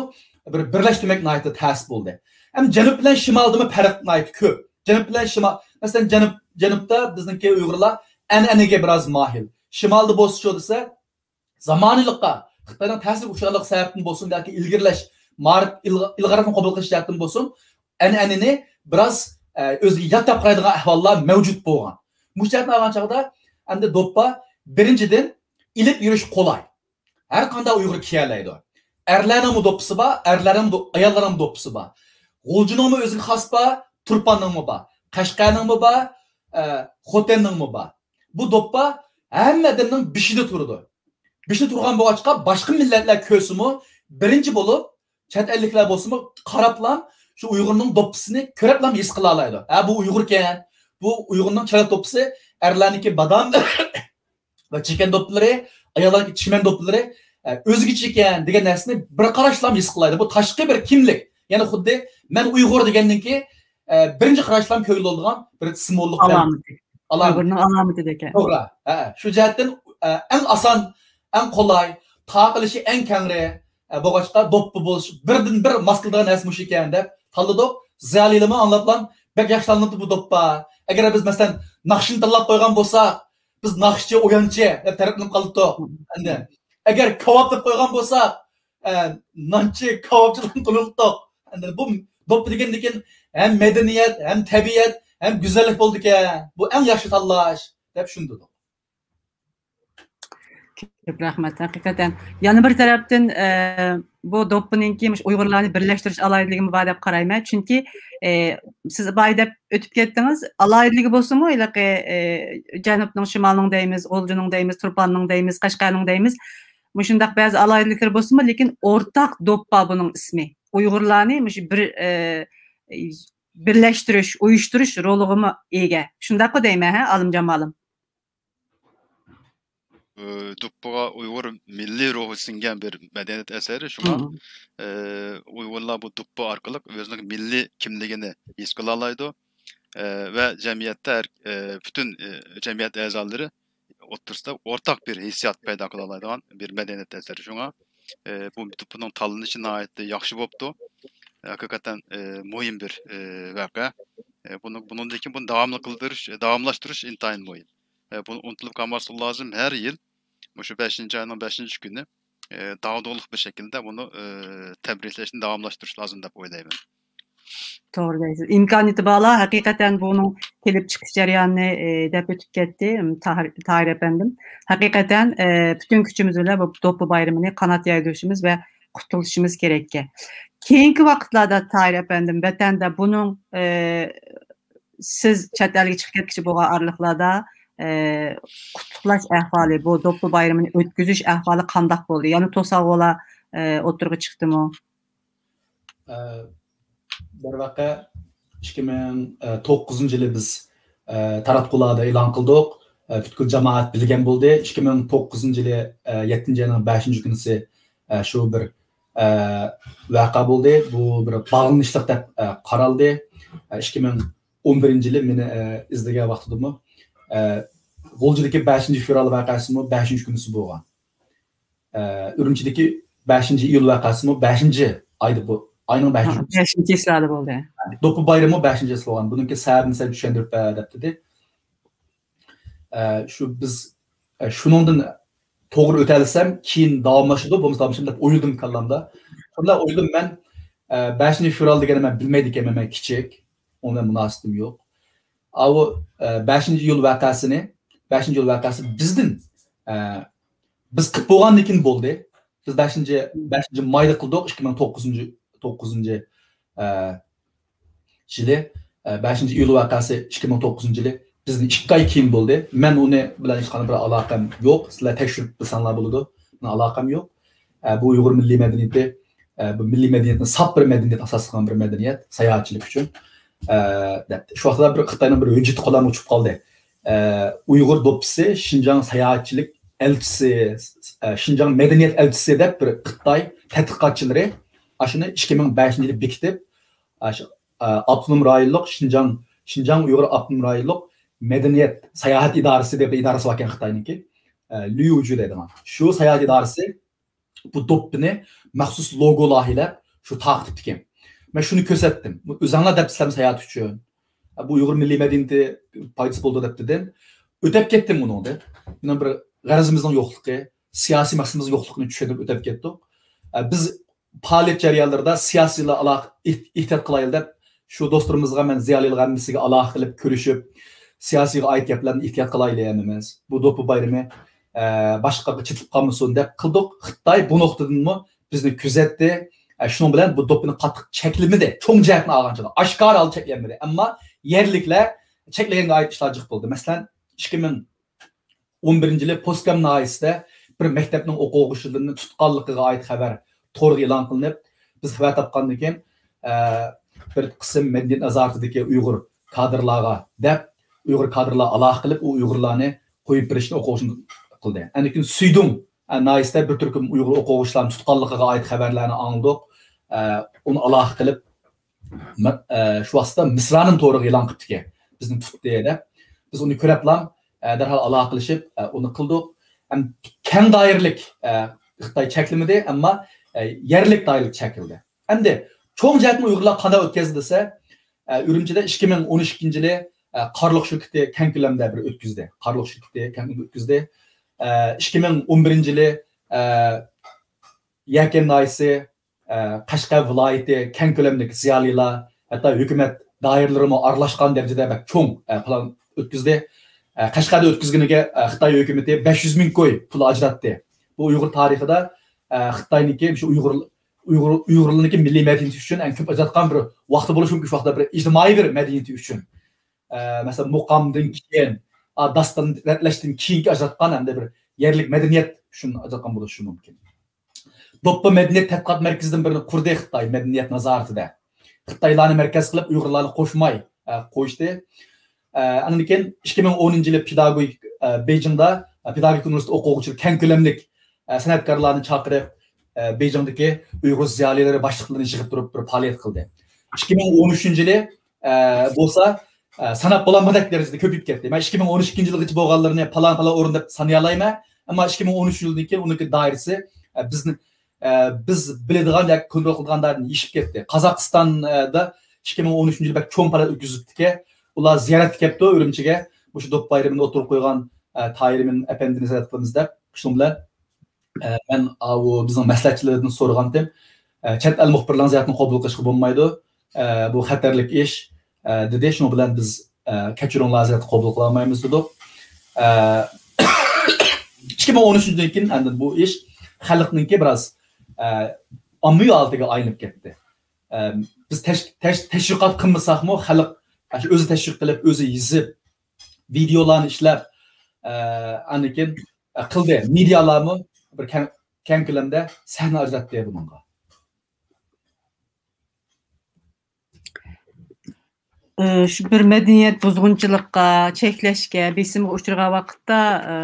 بىر بىرلەشتۈرمەك ناھايىتى تەس بولدى. ئەمدى جەنۇب بىلەن شىمالدىمۇ پەرق ناھايىتى كۆپ. جەنۇب بىلەن شىمال، مەسىلەن، جەنۇب، جەنۇبتا بىزنىڭكى ئۇيغۇرلار ئەنئەنىگە بىراز ماھىر. شىمالدا بولسىچۇ دېسە، زامانىۋىلىققا، خىتاينىڭ تەسىرىگە ئۇچرىغانلىقى سەۋەبتىن بولسۇن ياكى ئىلگىرىلەش، مائارىپ، ئىلغا-، ئىلغارلىقنى قوبۇل قىلىش جەھەتتىن بولسۇن، ئەنئەنىنى بىراز، ئە، ئۆزىگە ياتاپ قارايدىغان ئەھۋاللار مەۋجۇت بولغان. مۇشۇ جەھەتتىن ئالغان چاغدا، ئەمدى دوپپا، بىرىنچىدىن، ئېلىپ يۈرۈش قولاي. ھەر قانداق ئۇيغۇر كىيەلەيدۇ. ئەرلەرنىڭمۇ دوپپىسى بار، ئەرلەرنىڭ دو-، ئاياللارنىڭمۇ دوپپىسى بار. غۇلجىنىڭمۇ ئۆزىگە خاس بار، تۇرپاننىڭمۇ بار، قەشقەرنىڭمۇ بار، ئە، خوتەننىڭمۇ بار. بۇ دوپپا ھەممە ئادەمنىڭ بېشىدا تۇرىدۇ. بېشىدا تۇرغان بولغاچقا، باشقا مىللەتلەر كۆرسىمۇ، بىرىنچى بولۇپ، چەت ئەللىكلەر بولسىمۇ، قاراپلا شۇ ئۇيغۇرنىڭ دوپپىسىنى كۆرەپلا ھېس قىلالايدۇ. ھە، بۇ ئۇيغۇركەن، بۇ ئۇيغۇرنىڭ چىرايلىق دوپپىسى، ئەرلەرنىڭكى بادام ۋە چېكەن دوپپىلىرى، ئاياللارنىڭكى چىمەن دوپپىلىرى، ئە، ئۆزگىچە ئىكەن دېگەن نەرسىنى بىر قاراشلا ھېس قىلالايدۇ. بۇ تاشقى بىر كىملىك. يەنى خۇددى مەن ئۇيغۇر دېگەننىڭكى، ئە، بىرىنچى قاراشلام كۆڭۈل بولىدىغان بىر سىمۋوللۇق بەلگە. ئالامىتى. ئالامەت. ئۇيغۇرنىڭ ئالامىتى ئىكەن. توغرا. ھە، شۇ جەھەتتىن، ئە، ئەڭ ئاسان، ئەڭ قولاي، تارقىلىشى ئەڭ كەڭرى، ئە، بولغاچقا دوپپا بولۇش بىردىن بىر ماس كېلىدىغان نەرسە مۇشۇ ئىكەن دەپ تاللىدۇق. زىيالىيلارمۇ ئاڭلاپلا بەك ياخشى تاللىنىپتۇ بۇ دوپپا. ئەگەر بىز مەسىلەن ناخشىنى تاللاپ قويغان بولساق، بىز ناخشىچى، ئويۇنچى دەپ تەرىپلىنىپ قالىدۇ. ئەمدى ئەگەر كاۋاپ دەپ قويغان بولساق، ئە، نانچى، كاۋاپچىلارنى تونۇتتۇق. ئەمدى بۇ دوپپا دېگەندىكىن ھەم مەدەنىيەت، ھەم تەبىئەت، ھەم گۈزەللىك بولىدىكەن. بۇ ئەڭ ياخشى تاللاش دەپ شۇندىدۇق. كۆپ رەھمەت. ھەقىقەتەن يەنە بىر تەرەپتىن، ئە، بۇ دوپپىنىڭكى مۇشۇ ئۇيغۇرلارنى بىرلەشتۈرۈش ئالاھىدىلىكىمۇ بار دەپ قارايمەن. چۈنكى، ئە، سىز بايا دەپ ئۆتۈپ كەتتىڭىز، ئالاھىدىلىكى بولسىمۇ، ھېلىقى، ئە، جەنۇبنىڭ، شىمالنىڭ دەيمىز، غۇلجىنىڭ دەيمىز، تۇرپاننىڭ دەيمىز، قەشقەرنىڭ دەيمىز، مۇشۇنداق بەزى ئالاھىدىلىكلىرى بولسىمۇ، لېكىن ئورتاق دوپپا بۇنىڭ ئىسمى. ئۇيغۇرلارنى مۇشۇ بىر، ئە، بىرلەشتۈرۈش، ئۇيۇشتۇرۇش رولىغىمۇ ئىگە. شۇنداققۇ دەيمەن، ھە، ئالىمجان مۇئەللىم؟ ئى، دوپپىغا ئۇيغۇر مىللىي روھى سىڭگەن بىر مەدەنىيەت ئەسەرى. شۇڭا، مم. ئى، ئۇيغۇرلار بۇ دوپپا ئارقىلىق ئۆزىنىڭ مىللىي كىملىكىنى ھېس قىلالايدۇ. ئى، ۋە جەمئىيەتتە ھەر، ئى، پۈتۈن، ئى، جەمئىيەت ئەزالىرى ئوتتۇرىسىدا ئورتاق بىر ھېسسىيات پەيدا قىلالايدىغان بىر مەدەنىيەت ئەسەرى. شۇڭا، ئى، بۇ دوپپىنىڭ تاللىنىشى ناھايىتى ياخشى بوپتۇ. ھەقىقەتەن، ئى، مۇھىم بىر، ئى، ۋەقە. ئى، بۇنى، بۇنىڭدىن كېيىن بۇنى داۋاملىق قىلدۇرۇش، داۋاملاشتۇرۇش ئىنتايىن مۇھىم. ئە، بۇنى ئۇنتۇلۇپ قالماسلىق لازىم. ھەر يىل مۇشۇ بەشىنچى ئاينىڭ بەشىنچى كۈنى، ئە، داۋاملىق بىر شەكىلدە بۇنى، ئە، تەبرىكلەشنى داۋاملاشتۇرۇش لازىم دەپ ئويلايمەن. توغرا دەيسىز. ئىمكانىيىتى بارلار ھەقىقەتەن بۇنىڭ كېلىپ چىقىش جەريانىنى، ئە، دەپ ئۆتۈپ كەتتى، ئىم، تاھىر، تاھىر ئەپەندىم. ھەقىقەتەن، ئە، پۈتۈن كۈچىمىز بىلەن بۇ دوپپا بايرىمىنى قانات يايدۇرۇشىمىز ۋە قۇتلىشىمىز كېرەككەن. كېيىنكى ۋاقىتلاردا تاھىر ئەپەندىم، ۋەتەندە بۇنىڭ، ئە، سىز چەت ئەلگە چىقىپ كەتكۈچە بولغان ئارىلىقلاردا، ئە، قۇتلۇقلاش ئەھۋالى، بۇ دوپپا بايرىمىنى ئۆتكۈزۈش ئەھۋالى قانداق بولدى؟ يەنە توسالغۇلار، ئە، ئوتتۇرىغا چىقتىمۇ؟ ئە، دەرۋەقە، ئىككى مىڭ توققۇزىنچى يىلى بىز، ئە، تاراتقۇلاردا ئېلان قىلدۇق. ئە، پۈتكۈل جامائەت بىلگەن بولدى. ئىككى مىڭ توققۇزىنچى يىلى، ئە، يەتتىنچى ئاينىڭ بەشىنچى كۈنىسى، ئە، شۇ بىر، ئە، ۋەقە بولدى. بۇ بىر باغلىنىشلىق دەپ، ئە، قارالدى. ئە، ئىككى مىڭ ئون بىرىنچى يىلى مېنى، ئە، ئىزدىگەن ۋاقتىدىمۇ، ئە، غۇلجىدىكى بەشىنچى فېۋرال ۋەقەسىمۇ بەشىنچى كۈنىسى بولغان. ئە، ئۈرۈمچىدىكى بەشىنچى ئىيۇل ۋەقەسىمۇ بەشىنچى ئايدا بۇ، ئاينىڭ بەشىنچى ھە، كۈنى. بەشىنچى چىسلادا بولدى. دوپپا بايرىمى بەشىنچى چىسلا بولغان. بۇنىڭكى سەۋەبىنى سەن چۈشەندۈرۈپ بەر دەپ دېدى. ئە، شۇ بىز، ئە، شۇنىڭدىن توغرا ئۆتەلىسەم، كېيىن داۋاملىشىدۇ، بولمىسا داۋاملىشىدۇ دەپ ئويلىدىم كاللامدا. شۇنداق ئويلىدىم مەن، ئە، بەشىنچى فېۋرال دېگەننى مەن بىلمەيدىكەنمەن، مەن كىچىك. ئۇ بىلەن مۇناسىۋىتىم يوق. ئاۋۇ، ئە، بەشىنچى ئىيۇل ۋەقەسىنى، بەشىنچى ئىيۇل ۋەقەسى بىزدىن، ئە، بىز قىلىپ بولغاندىن كېيىن بولدى. بىز بەشىنچى، بەشىنچى مايدا قىلدۇق، ئىككى مىڭ توققۇزىنچى، توققۇزىنچى، ئە، يىلى، ئە، بەشىنچى ئىيۇل ۋەقەسى ئىككى مىڭ توققۇزىنچى يىلى بىزدىن ئىككى ئاي كېيىن بولدى. مەن ئۇنى بىلەن ھېچقانداق بىر ئالاقەم يوق. سىلەر تەكشۈرۈپ بىلسەڭلار بولىدۇ. مېنىڭ ئالاقەم يوق. ئە، بۇ ئۇيغۇر مىللىي مەدەنىيىتى، ئە، بۇ مىللىي مەدەنىيەتنى ساپ بىر مەدەنىيەت، ئاساس قىلغان بىر مەدەنىيەت، ساياھەتچىلىك ئۈچۈن، ئە، دەپتۇ. شۇ ۋاقىتتا بىر خىتاينىڭ بىر ھۆججىتى قولۇمغا چۈشۈپ قالدى. ئە، ئۇيغۇر دوپپىسى شىنجاڭ ساياھەتچىلىك ئەلچىسى، ئە، شىنجاڭ مەدەنىيەت ئەلچىسى دەپ بىر خىتاي تەتقىقاتچىلىرى ئاشۇنى ئىككى مىڭ بەشىنچى يىلى بېكىتىپ، ئاشۇ، ئە، ئاپتونوم رايونلۇق شىنجاڭ، شىنجاڭ ئۇيغۇر ئاپتونوم رايونلۇق مەدەنىيەت ساياھەت ئىدارىسى دەپ بىر ئىدارىسى باركەن خىتاينىڭكى، ئە، ليۇجۈ دەيدىغان. شۇ ساياھەت ئىدارىسى بۇ دوپپىنى مەخسۇس لوگو لايىھەلەپ، شۇ تارقىتىپتىكەن. مەن شۇنى كۆرسەتتىم. بۇ ئۆزۈڭلار دەپسىلەرمۇ ساياھەت ئۈچۈن. بۇ ئۇيغۇر مىللىي مەدەنىيىتى پايدىسى بولىدۇ دەپ دېدىم. ئۆتۈپ كەتتىم ئۇنىڭدىن. مېنىڭ بىر غەرىزىمىزنىڭ يوقلۇقى، سىياسىي مەقسىتىمىزنىڭ يوقلۇقىنى چۈشەندۈرۈپ ئۆتۈپ كەتتۇق. بىز پائالىيەت جەريانلىرىدا سىياسىيلار ئالاقە، ئېھ-، ئېھتىيات قىلايلى دەپ، شۇ دوستلىرىمىزغا مەن زىيالىيلارغا ھەممىسىگە ئالاقە قىلىپ كۆرۈشۈپ، سىياسىيغا ئائىت گەپلەرنى ئېھتىيات قىلايلى ھەممىمىز. بۇ دوپپا بايرىمى، ئە، باشقىلارغا چېتىلىپ قالمىسۇن دەپ قىلدۇق. خىتاي بۇ نۇقتىدىنمۇ بىزنى كۆزەتتى. ئە، شۇنىڭ بىلەن بۇ دوپپىنى قاتتىق چەكلىمىدى. چوڭ جەھەتتىن ئالغان چاغدا ئاشكارا ھالدا چەكلەنمىدى. ئەمما يەرلىكلەر چەكلىگەن ئايەت ئىشلار جىق بولدى. مەسىلەن، ئىككى مىڭ ئون بىرىنچى يىلى پوسكام ناھىيەسىدە بىر مەكتەپنىڭ ئوقۇغۇچىلىرىنى تۇتقانلىقىغا ئائىت خەۋەر تورغا ئېلان قىلىنىپ، بىز خەۋەر تاپقاندىن كېيىن، ئە، بىر قىسىم مەدەنىيەت نازارىتىدىكى ئۇيغۇر كادىرلارغا دەپ، ئۇيغۇر كادىرلار ئالاقە قىلىپ، ئۇ ئۇيغۇرلارنى قويۇپ بېرىشنى ئوقۇغۇچىنى قىلدى. ئاندىن كېيىن سۈيدۇڭ، ئە، ناھىيەسىدە بىر تۈركۈم ئۇيغۇر ئوقۇغۇچىلارنى تۇتقانلىقىغا ئائىت خەۋەرلەرنى ئاڭلىدۇق. ئە، ئۇنى ئالاقە قىلىپ، مە-، ئە، شۇ ۋاسىتە مىسرانىم تورىغا ئېلان قىپتىكەن، بىزنى تۇتتى دەپ. بىز ئۇنى كۆرەپلام، ئە، دەرھال ئالاقىلىشىپ، ئە، ئۇنى قىلدۇق. ھەم كەڭ دائىرىلىك، ئە، خىتاي چەكلىمىدى، ئەمما، ئە، يەرلىك دائىرىلىك چەكلىدى. ئەمدى چوڭ جەھەتتىن ئۇيغۇرلار قانداق ئۆتكەزدى دېسە، ئە، ئۈرۈمچىدە ئىككى مىڭ ئون ئىككىنچى يىلى، ئە، قارلۇق شىركىتى كەڭ كۆلەمدە بىر ئۆتكۈزدى. قارلۇق شىركىتى كەڭ ئۆتكۈزدى. ئە، ئىككى مىڭ ئون بىرىنچى يىلى، ئە، يەكەن ناھىيەسى، ئە، قەشقەر ۋىلايىتى كەڭ كۆلەملىك زىيالىيلار، ھەتتا ھۆكۈمەت دائىرىلىرىمۇ ئارىلاشقان دەرىجىدە بەك چوڭ، ئە، پىلان ئۆتكۈزدى. ئە، قەشقەردە ئۆتكۈزگىنىگە، ئە، خىتاي ھۆكۈمىتى بەش يۈز مىڭ كوي پۇل ئاجراتتى. بۇ ئۇيغۇر تارىخىدا، ئە، خىتاينىڭكى شۇ ئۇيغۇر، ئۇيغۇر، ئۇيغۇرلارنىڭكى مىللىي مەدەنىيىتى ئۈچۈن ئەڭ كۆپ ئاجراتقان بىر ۋاقتى بولۇشى مۇمكىن، شۇ ۋاقىتتا بىر ئىجتىمائىي بىر مەدەنىيىتى ئۈچۈن. ئە، مەسىلەن، مۇقامدىن كېيىن، ئا، داستان رەتلەشتىن كېيىنكى ئاجراتقان ھەمدە بىر يەرلىك مەدەنىيەت ئۈچۈن ئاجراتقان بولۇشى مۇمكىن. دوپپا مەدەنىيەت تەتقىقات مەركىزىدىن بىرنى قۇردى خىتاي مەدەنىيەت نازارىتىدە. خىتايلارنى مەركەز قىلىپ، ئۇيغۇرلارنى قوشماي، ئە، قوشتى. ئە، ئاندىن كېيىن ئىككى مىڭ ئونىنچى يىلى پېداگوگىك، ئە، بېيجىڭدا، ئە، پېداگوگىك ئۇنىۋېرسىتېت ئوقۇغۇچىلىرى كەڭ كۆلەملىك، ئە، سەنئەتكارلارنى چاقىرىپ، ئە، بېيجىڭدىكى ئۇيغۇر زىيالىيلىرى باشلىقلىرىنى يىغىپ تۇرۇپ بىر پائالىيەت قىلدى. ئىككى مىڭ ئون ئۈچىنچى يىلى، ئە، بولسا، ئە، ساناپ بولالمىغۇدەك دەرىجىدە كۆپىيىپ كەتتى. مەن ئىككى مىڭ ئون ئىككىنچى يىلغىچە بولغانلىرىنى پالان، پالان ئورۇن دەپ سانىيالايمەن. ئەمما ئىككى مىڭ ئون ئۈچىنچى يىلدىن كېيىن ئۇنىڭكى دائىرىسى، ئە، بىزنى، ئە، بىز بىلىدىغان ياكى كونترول قىلىدىغان دائىرىدىن ئېشىپ كەتتى. قازاقىستاندا ئىككى مىڭ ئون ئۈچىنچى يىلى بەك چوڭ پائالىيەت ئۆتكۈزۈپتىكەن. ئۇلار زىيارەتكە كەپتۇ ئۈرۈمچىگە. مۇشۇ دوپپا بايرىمىنى ئوتتۇرىغا قويغان، ئە، تاھىر ئىمىن ئەپەندىنى زىيارەت قىلىمىز دەپ، شۇنىڭ بىلەن ئە، مەن ئاۋۇ بىزنىڭ مەسلىھەتچىلەردىن سورىغانتىم. ئە، چەت ئەل مۇخبىرلارنىڭ زىيارىتىنى قوبۇل قىلىشقا بولمايدۇ. ئە، بۇ خەتەرلىك ئىش، ئە، دېدى. شۇنىڭ بىلەن بىز، ئە، كەچۈرۈڭلار، زىيارەتنى قوبۇل قىلالمايمىز دېدۇق. ئە، ئىككى مىڭ ئون ئۈچىنچى يىلدىن كېيىن ئاندىن بۇ ئىش خەلقنىڭكى بىراز، ئە، ئاممىۋى ھالىتىگە ئايلىنىپ كەتتى. ئە، بىز تەش-، تەش-، تەشۋىقات قىلمىساقمۇ خەلق، ئە، شۇ ئۆزى تەشۋىق قىلىپ، ئۆزى يېزىپ، ۋىدېئولارنى ئىشلەپ، ئە، ئاندىن كېيىن قىلدى. مېدىيالارمۇ بىر كەڭ، كەڭ كۆلەمدە سەھنە ئاجراتتى بۇنىڭغا. ئى، شۇ بىر مەدەنىيەت بۇزغۇنچىلىققا، چەكلەشكە، بېسىمغا ئۇچرىغان ۋاقىتتا، ئى،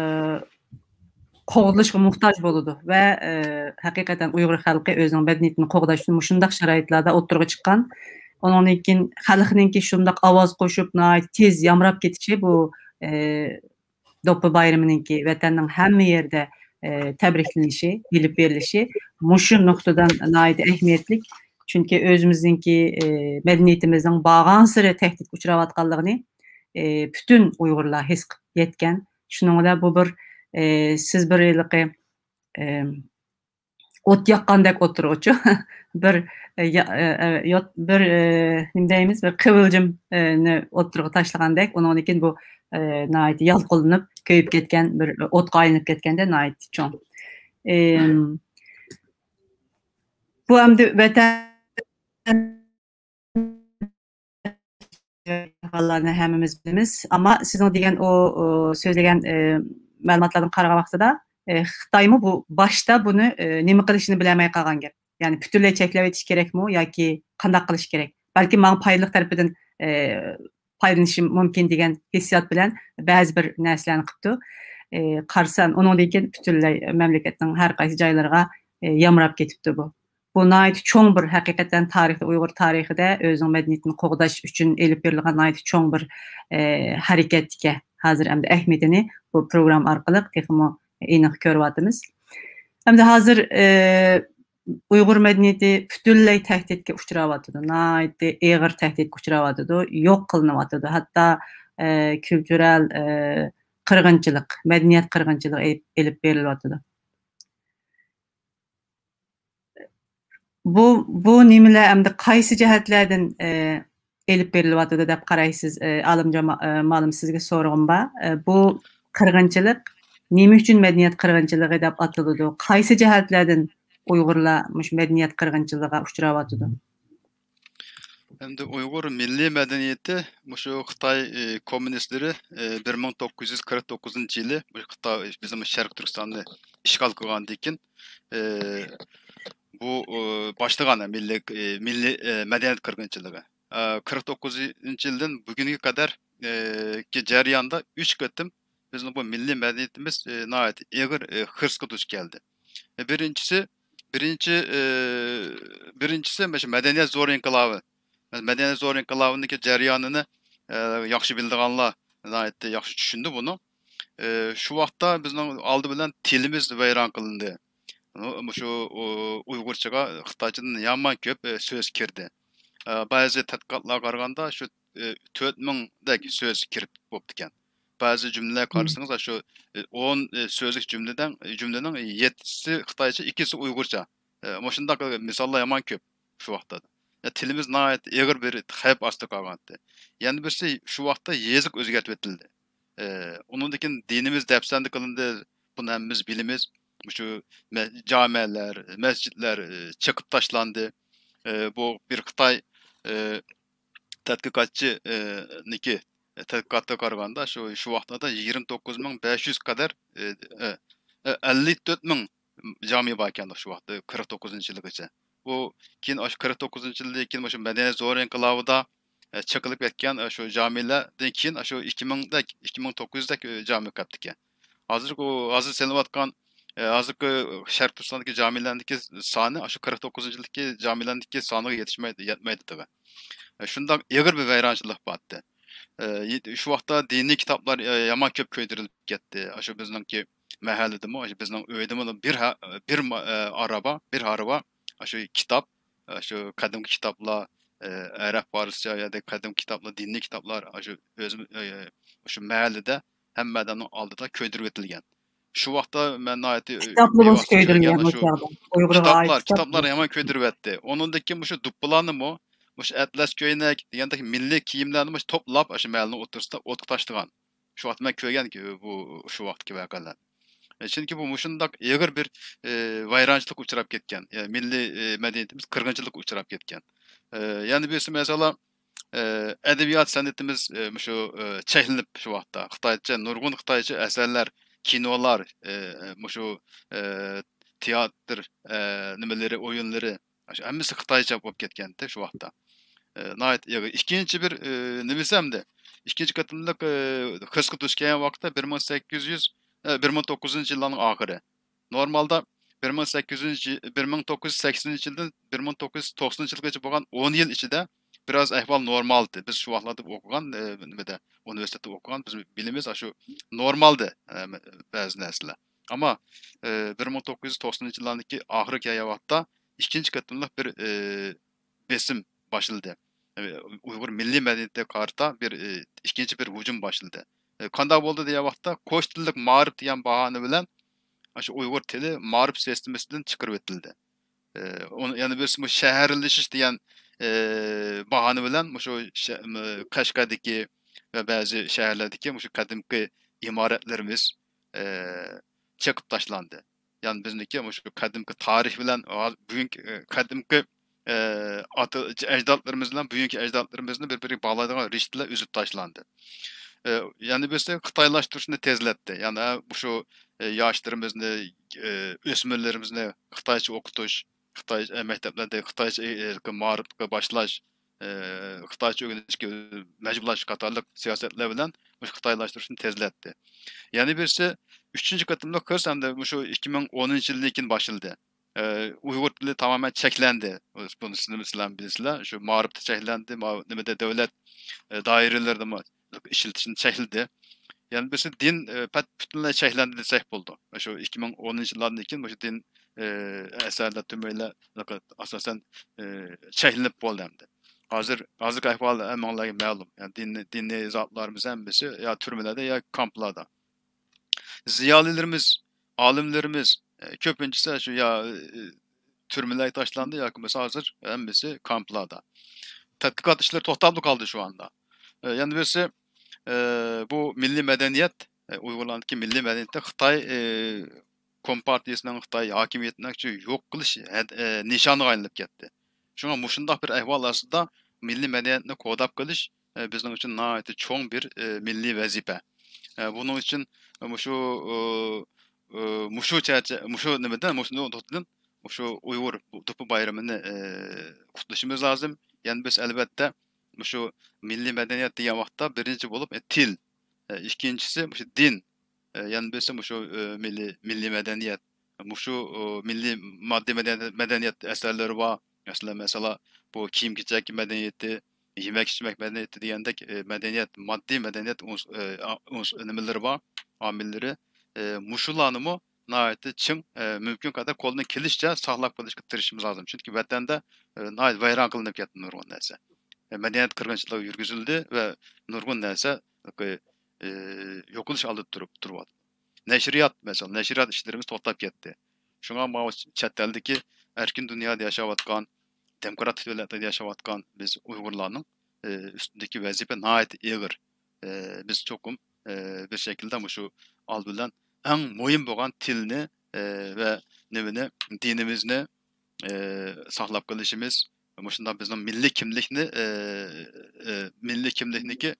قوغدىلىشقا موھتاج بولىدۇ ۋە، ئى، ھەقىقەتەن ئۇيغۇر خەلقى ئۆزىنىڭ مەدەنىيىتىنى قوغداش ئۈچۈن مۇشۇنداق شارائىتلاردا ئوتتۇرىغا چىققان. ئۇنىڭدىن كېيىن خەلقنىڭكى شۇنداق ئاۋاز قوشۇپ، ناھايىتى تېز يامراپ كېتىشى بۇ، ئى، دوپپا بايرىمىنىڭكى ۋەتەننىڭ ھەممە يېرىدە، ئى، تەبرىكلىنىشى، ئېلىپ بېرىلىشى مۇشۇ نۇقتىدىن ناھايىتى ئەھمىيەتلىك. چۈنكى ئۆزىمىزنىڭكى، ئى، مەدەنىيىتىمىزنىڭ بارغانسېرى تەھدىتكە ئۇچراۋاتقانلىقىنى، ئى، پۈتۈن ئۇيغۇرلار ھېس قىلىپ يەتكەن. شۇنىڭ بىلەن بۇ بىر، ئى، سىز بىر ھېلىقى، ئى، ئوت ياققاندەك ئوتتۇرىغىچۇ. بىر، ئە، يا-، ئە، ئە، يوت-، بىر، ئە، نېمە دەيمىز، بىر قىۋىلجىم، ئە، نى ئوتتۇرىغا تاشلىغاندەك، ئۇنىڭدىن كېيىن بۇ، ئە، ناھايىتى يالقۇنلىنىپ، كۆيۈپ كەتكەن، بىر ئوتقا ئايلىنىپ كەتكەندە ناھايىتى چوڭ. ئىم، بۇ ئەمدى ۋەتەن ھاللارنى ھەممىمىز بىلىمىز. ئەمما سىزنىڭ دېگەن ئۇ، ئۇ سۆزلىگەن، ئى، مەلۇماتلاردىن قارىغان ۋاقتىدا، ئى، خىتايمۇ بۇ باشتا بۇنى، ئى، نېمە قىلىشنى بىلەلمەي قالغان گەپ. يەنى پۈتۈنلەي چەكلەۋېتىش كېرەكمۇ ياكى قانداق قىلىش كېرەك؟ بەلكىم ماڭا پايدىلىق تەرىپىدىن، ئى، پايدىلىنىشىم مۇمكىن دېگەن ھېسسىيات بىلەن بەزى بىر نەرسىلەرنى قىپتۇ. ئى، قارىسام، ئۇنىڭدىن كېيىن پۈتۈنلەي مەملىكەتنىڭ ھەر قايسى جايلىرىغا، ئى، يامراپ كېتىپتۇ بۇ. بۇ ناھايىتى چوڭ بىر، ھەقىقەتەن تارىختا، ئۇيغۇر تارىخىدا ئۆزىنىڭ مەدەنىيىتىنى قوغداش ئۈچۈن ئېلىپ بېرىلغان ناھايىتى چوڭ بىر، ئى، ھەرىكەت ئىكەن. ھازىر ئەمدى ئەھمىيىتىنى بۇ پروگرامما ئارقىلىق تېخىمۇ ئېنىق كۆرۈۋاتىمىز. ئەمدى ھازىر، ئى، ئۇيغۇر مەدەنىيىتى پۈتۈنلەي تەھدىتكە ئۇچراۋاتىدۇ، ناھايىتى ئېغىر تەھدىتكە ئۇچراۋاتىدۇ، يوق قىلىنىۋاتىدۇ. ھەتتا، ئى، كۈلتۈرەل، ئى، قىرغىنچىلىق، مەدەنىيەت قىرغىنچىلىقى ئېلىپ، ئېلىپ بېرىلىۋاتىدۇ. بۇ، بۇ نېمىلەر ئەمدى قايسى جەھەتلەردىن، ئى، ئېلىپ بېرىلىۋاتىدۇ دەپ قارايسىز، ئى، ئالىمجان ما-، ئى، مالىم، سىزگە سورىغۇم بار. ئى، بۇ قىرغىنچىلىق نېمە ئۈچۈن مەدەنىيەت قىرغىنچىلىقى دەپ ئاتىلىدۇ؟ قايسى جەھەتلەردىن ئۇيغۇرلار مۇشۇ مەدەنىيەت قىرغىنچىلىقىغا ئۇچراۋاتىدۇ؟ ئەمدى ئۇيغۇر مىللىي مەدەنىيىتى مۇشۇ خىتاي، ئى، كوممۇنىستلىرى، ئى، بىر مىڭ توققۇز يۈز قىرىق توققۇزىنچى يىلى مۇشۇ خىتاي، بىزنىڭ شەرقىي تۈركىستاننى ئىشغال قىلغاندىن كېيىن، ئى، بۇ، ئى، باشلىغان مىللىي، ئى، مىللىي، ئى، مەدەنىيەت قىرغىنچىلىقى. ئى، قىرىق توققۇزىنچى يىلدىن بۈگۈنگە قەدەر، ئى، كى جەرياندا ئۈچ قېتىم بىزنىڭ بۇ مىللىي مەدەنىيىتىمىز، ئى، ناھايىتى ئېغىر، ئى، خىرىسقا دۇچ كەلدى. ئى، بىرىنچىسى، بىرىنچى، ئى، بىرىنچىسى مۇشۇ مەدەنىيەت زور ئىنقىلابى. مەدەنىيەت زور ئىنقىلابىنىڭكى جەريانىنى، ئى، ياخشى بىلىدىغانلار ناھايىتى ياخشى چۈشىنىدۇ بۇنى. ئى، شۇ ۋاقىتتا بىزنىڭ ئالدى بىلەن تىلىمىز ۋەيران قىلىندى. مۇشۇ، ئۇ، ئۇيغۇرچىغا خىتايچىدىن يامان كۆپ، ئى، سۆز كىردى. ئى، بەزى تەتقىقاتلارغا قارىغاندا شۇ، ئى، تۆت مىڭدەك سۆز كىرىپ بوپتىكەن. بەزى جۈملىلەرگە قارىسىڭىز، شۇ، ئى، ئون، ئى، سۆزلۈك جۈملىدىن، جۈملىنىڭ يەتتىسى خىتايچە، ئىككىسى ئۇيغۇرچە. ئى، مۇشۇنداق مىساللار يامان كۆپ شۇ ۋاقىتتا. ئى، تىلىمىز ناھايىتى ئېغىر بىر خەۋپ ئاستىغا قالغانتى. يەنە بىرسى، شۇ ۋاقىتتا يېزىق ئۆزگەرتىۋېتىلدى. ئى، ئۇنىڭدىن كېيىن دىنىمىز دەپسەندە قىلىندى. بۇنى ھەممىمىز بىلىمىز. مۇشۇ مە-، جامەلەر، مەسچىتلەر، ئى، چېقىپ تاشلاندى. ئى، بۇ بىر خىتاي، ئى، تەتقىقاتچى، ئى، نىكى، تەتقىقاتقا قارىغاندا، شۇ، شۇ ۋاقىتلاردا يىگىرمە توققۇز مىڭ بەش يۈز قەدەر، ئى، ئى، ئەللىك تۆت مىڭ جامى بار ئىكەن شۇ ۋاقىتتا، قىرىق توققۇزىنچى يىلغىچە. ئۇ كېيىن، ئاشۇ قىرىق توققۇزىنچى يىلدىن كېيىن، مۇشۇ مەدەنىيەت زور ئىنقىلابىدا، ئى، چېقىلىپ كەتكەن، ئى، شۇ جامىلەردىن كېيىن، ئاشۇ ئىككى مىڭدەك، ئىككى مىڭ توققۇز يۈزدەك، ئى، جامى قاپتىكەن. ھازىرقى، ھازىر سېلىنىۋاتقان، ئى، ھازىرقى شەرقىي تۈركىستاندىكى جامىلەرنىڭكى سانى ئاشۇ قىرىق توققۇزىنچى يىلدىكى جامىلەرنىڭكى سانىغا يېتىشمەيدۇ، يەتمەيدۇ تېخى. ئى، شۇنداق ئېغىر بىر ۋەيرانچىلىق بارتتى. ئى، يېت-، شۇ ۋاقىتتا دىنىي كىتابلار، ئى، يامان كۆپ كۆيدۈرۈلۈپ كەتتى. ئاشۇ بىزنىڭكى مەھەللىدىمۇ، ئاشۇ بىزنىڭ ئۆيدىمۇ بىر ھە-، بىر ما-، ئى، ئارابا، بىر ھارۋا، ئاشۇ كىتاب، ئاشۇ قەدىمكى كىتابلار، ئى، ئەرەب پارسچە ياكى قەدىمكى كىتابلار، دىنىي كىتابلار، ئاشۇ ئۆزىمىز، ئى، شۇ مەھەللىدە ھەممە ئادەمنىڭ ئالدىدا كۆيدۈرۈۋېتىلگەن. شۇ ۋاقىتتا مەن ناھايىتى، ئى، كىتابلىرىمىز بىۋاسىتە كۆيدۈرۈلگەن ئۇچرىغان ئۇ ئاشۇ چاغدا. ئۇيغۇرغا كىتابلار، ئائىت كىتابلار كىتابلار. يامان كۆيدۈرۈۋەتتى. ئۇنىڭدىن كېيىن مۇشۇ دوپپىلارنىمۇ، مۇشۇ ئەتلەس كۆينەك دېگەندەك مىللىي كىيىملەرنى مۇشۇ توپلاپ، ئاشۇ مەھەللىنىڭ ئوتتۇرىسىدا ئوتقا تاشلىغان. شۇ ۋاقىتتا مەن كۆرگەن بۇ، شۇ ۋاقىتتىكى ۋەقەلەر. ئى، چۈنكى بۇ مۇشۇنداق ئېغىر بىر، ئى، ۋەيرانچىلىققا ئۇچراپ كەتكەن. يەنى مىللىي، ئى، مەدەنىيىتىمىز قىرغىنچىلىققا ئۇچراپ كەتكەن. ئى، يەنە بىرسى، مەسىلەن، ئى، ئەدەبىيات سەنئىتىمىز، ئى، مۇشۇ، ئى، چەكلىنىپ شۇ ۋاقىتتا. خىتايچە، نۇرغۇن خىتايچە ئەسەرلەر، كىنولار، ئى، مۇشۇ، ئى، تىياتىر، ئى، نېمىلىرى، ئويۇنلىرى، شۇ ھەممىسى خىتايچە بولۇپ كەتكەنتى شۇ ۋاقىتتا. ئى، ناھايىتى ئېغىر. ئىككىنچى بىر، ئى، نېمىسى ئەمدى، ئىككىنچى قېتىملىق، ئى، خىرىسقا دۇچ كەلگەن ۋاقىتتا بىر مىڭ سەككىز يۈز، ئى، بىر مىڭ توققۇز يۈزىنچى يىللارنىڭ ئاخىرى. نورمالدا بىر مىڭ سەككىز يۈز، بىر مىڭ توققۇز يۈز سەكسىنىنچى يىلدىن بىر مىڭ توققۇز يۈز توقسىنىنچى يىلغىچە بولغان ئون يىل ئىچىدە بىراز ئەھۋال نورمالدى. بىز شۇ ۋاقىتلاردا ئوقۇغان، ئى، نېمىدە، ئۇنىۋېرسىتېتتا ئوقۇغان، بىز بىلىمىز، ئاشۇ نورمالدى، ئى، بەزى نەرسىلەر. ئەمما، ئى، بىر مىڭ توققۇز يۈز توقسىنىنچى يىللاردىكى ئاخىرى كەلگەن ۋاقىتتا ئىككىنچى قېتىملىق بىر، ئى، بېسىم باشلىدى. ئى، ئۇيغۇر مىللىي مەدەنىيىتىگە قارىتا بىر، ئى، ئىككىنچى بىر ھۇجۇم باشلىدى. ئى، قانداق بولدى دېگەن ۋاقىتتا، قوش تىللىق مائارىپ دېگەن باھانە بىلەن ئاشۇ ئۇيغۇر تىلى مائارىپ سىستېمىسىدىن چىقىرىۋېتىلدى. ئى، ئۇنى يەنە بىرسى، مۇشۇ شەھەرلىشىش دېگەن، ئى، باھانە بىلەن مۇشۇ شە-، م-، قەشقەردىكى ۋە بەزى شەھەرلەردىكى مۇشۇ قەدىمكى ئىمارەتلىرىمىز، ئى، چېقىپ تاشلاندى. يەنى بىزنىڭكى مۇشۇ قەدىمكى تارىخ بىلەن ھازىر بۈگۈنكى، ئى، قەدىمكى، ئى، ئاتا، ئەجدادلىرىمىز بىلەن بۈگۈنكى ئەجدادلىرىمىزنى بىر-بىرىگە باغلايدىغان رىشتىلەر ئۈزۈپ تاشلاندى. ئى، يەنە بىرسى خىتايلاشتۇرۇشنى تېزلەتتى. يەنى مۇشۇ، ئى، ياشلىرىمىزنى، ئى، ئۆسمۈرلىرىمىزنى خىتايچە ئوقۇتۇش، خىتاي، ئى، مەكتەپلەردە خىتايچە، ئى، ئى، مائارىپقا باشلاش، ئى، خىتايچە ئۆگىنىشكە مەجبۇرلاش قاتارلىق سىياسەتلەر بىلەن مۇشۇ خىتايلاشتۇرۇشنى تېزلەتتى. يەنە بىرسى، ئۈچىنچى قېتىملىق كىرىز ئەمدى مۇشۇ ئىككى مىڭ ئونىنچى يىلدىن كېيىن باشلىدى. ئى، ئۇيغۇر تىلى تامامەن چەكلەندى. بۇنى سىلەر، سىلەر بىلىسىلەر، شۇ مائارىپتا چەكلەندى، ما-، نېمىدە دۆلەت، ئى، دائىرىلىرىدىمۇ ئىشلىتىشنى چەكلىدى. يەنە بىرسى دىن، ئى، پەت-، پۈتۈنلەي چەكلەندى دېسەك بولىدۇ. شۇ ئىككى مىڭ ئونىنچى يىللاردىن كېيىن مۇشۇ دىن، ئى، ئەسەرلەر تۈمەيلەر ئاساسەن، ئى، چەكلىنىپ بولدى ئەمدى. ھازىر، ھازىرقى ئەھۋال ھەممىڭلارغا مەلۇم. يەنى دىن، دىنىي زاتلىرىمىز ھەممىسى يا تۈرمىلەردە يا كامپلاردا. زىيالىيلىرىمىز، ئالىملىرىمىز، ئى، كۆپىنچىسى شۇ يا، ئى، تۈرمىلەرگە تاشلاندى ياكى بولمىسا ھازىر ھەممىسى كامپلاردا. تەتقىقات ئىشلىرى توختاپلا قالدى شۇ ئاندا. ئى، يەنە بىرسى، ئى، بۇ مىللىي مەدەنىيەت، ئى، ئۇيغۇرلارنىڭكى مىللىي مەدەنىيىتى خىتاي، ئى، كومپارتىيىسىنىڭ، خىتاي ھاكىمىيىتىنىڭ شۇ يوق قىلىش ھەد-، ئى، نىشانىغا ئايلىنىپ كەتتى. شۇڭا مۇشۇنداق بىر ئەھۋال ئاستىدا مىللىي مەدەنىيەتنى قوغداپ قېلىش، ئى، بىزنىڭ ئۈچۈن ناھايىتى چوڭ بىر، ئى، مىللىي ۋەزىپە. ئى، بۇنىڭ ئۈچۈن مۇشۇ، ئى، ئى، مۇشۇ چەرچە-، مۇشۇ نېمىدىن، مۇشۇ نۇقتىدىن مۇشۇ ئۇيغۇر دوپپا بايرىمىنى، ئى، قۇتلىشىمىز لازىم. يەنە بىز، ئەلۋەتتە، مۇشۇ مىللىي مەدەنىيەت دېگەن ۋاقىتتا بىرىنچى بولۇپ، ئى، تىل، ئى، ئىككىنچىسى مۇشۇ دىن، ئى، يەنە بىرسى مۇشۇ، ئى، مىللىي، مىللىي مەدەنىيەت، مۇشۇ، ئۇ، مىللىي ماددىي مەدەنىيەت، مەدەنىيەت ئەسەرلىرى بار. مەسىلەن، مەسىلەن، بۇ كىيىم-كېچەك مەدەنىيىتى، يېمەك-ئىچمەك مەدەنىيىتى دېگەندەك، ئە، مەدەنىيەت، ماددىي مەدەنىيەت ئۇنس-، ئە، ئا-، ئۇنس-، نېمىلىرى بار، ئامىللىرى. ئە، مۇشۇلارنىمۇ ناھايىتى چىڭ، ئە، مۇمكىن قەدەر قولدىن كېلىشىچە ساقلاپ قېلىشقا تىرىشىشىمىز لازىم. چۈنكى ۋەتەندە، ئە، ناھايىتى ۋەيران قىلىنىپ كەتتى نۇرغۇن نەرسە. ئە، مەدەنىيەت قىرغىنچىلىقى يۈرگۈزۈلدى ۋە نۇرغۇن نەرسە، ئە، يوقىلىش ئالدىدا تۇرۇپ، تۇرۇۋاتىدۇ. نەشرىيات، مەسىلەن، نەشرىيات ئىشلىرىمىز توختاپ كەتتى. شۇڭا ماۋۇ چەت ئەلدىكى ئەركىن دۇنيادا ياشاۋاتقان، دېموكراتىك دۆلەتلەردە ياشاۋاتقان بىز ئۇيغۇرلارنىڭ، ئى، ئۈستىدىكى ۋەزىپە ناھايىتى ئېغىر. ئى، بىز چوقۇم، ئى، بىر شەكىلدە مۇشۇ ئالدى بىلەن ئەڭ مۇھىم بولغان تىلنى، ئى، ۋە نېمىنى، دىنىمىزنى، ئى، ساقلاپ قېلىشىمىز، مۇشۇنداق بىزنىڭ مىللىي كىملىكنى، ئى، ئى، مىللىي كىملىكنىكى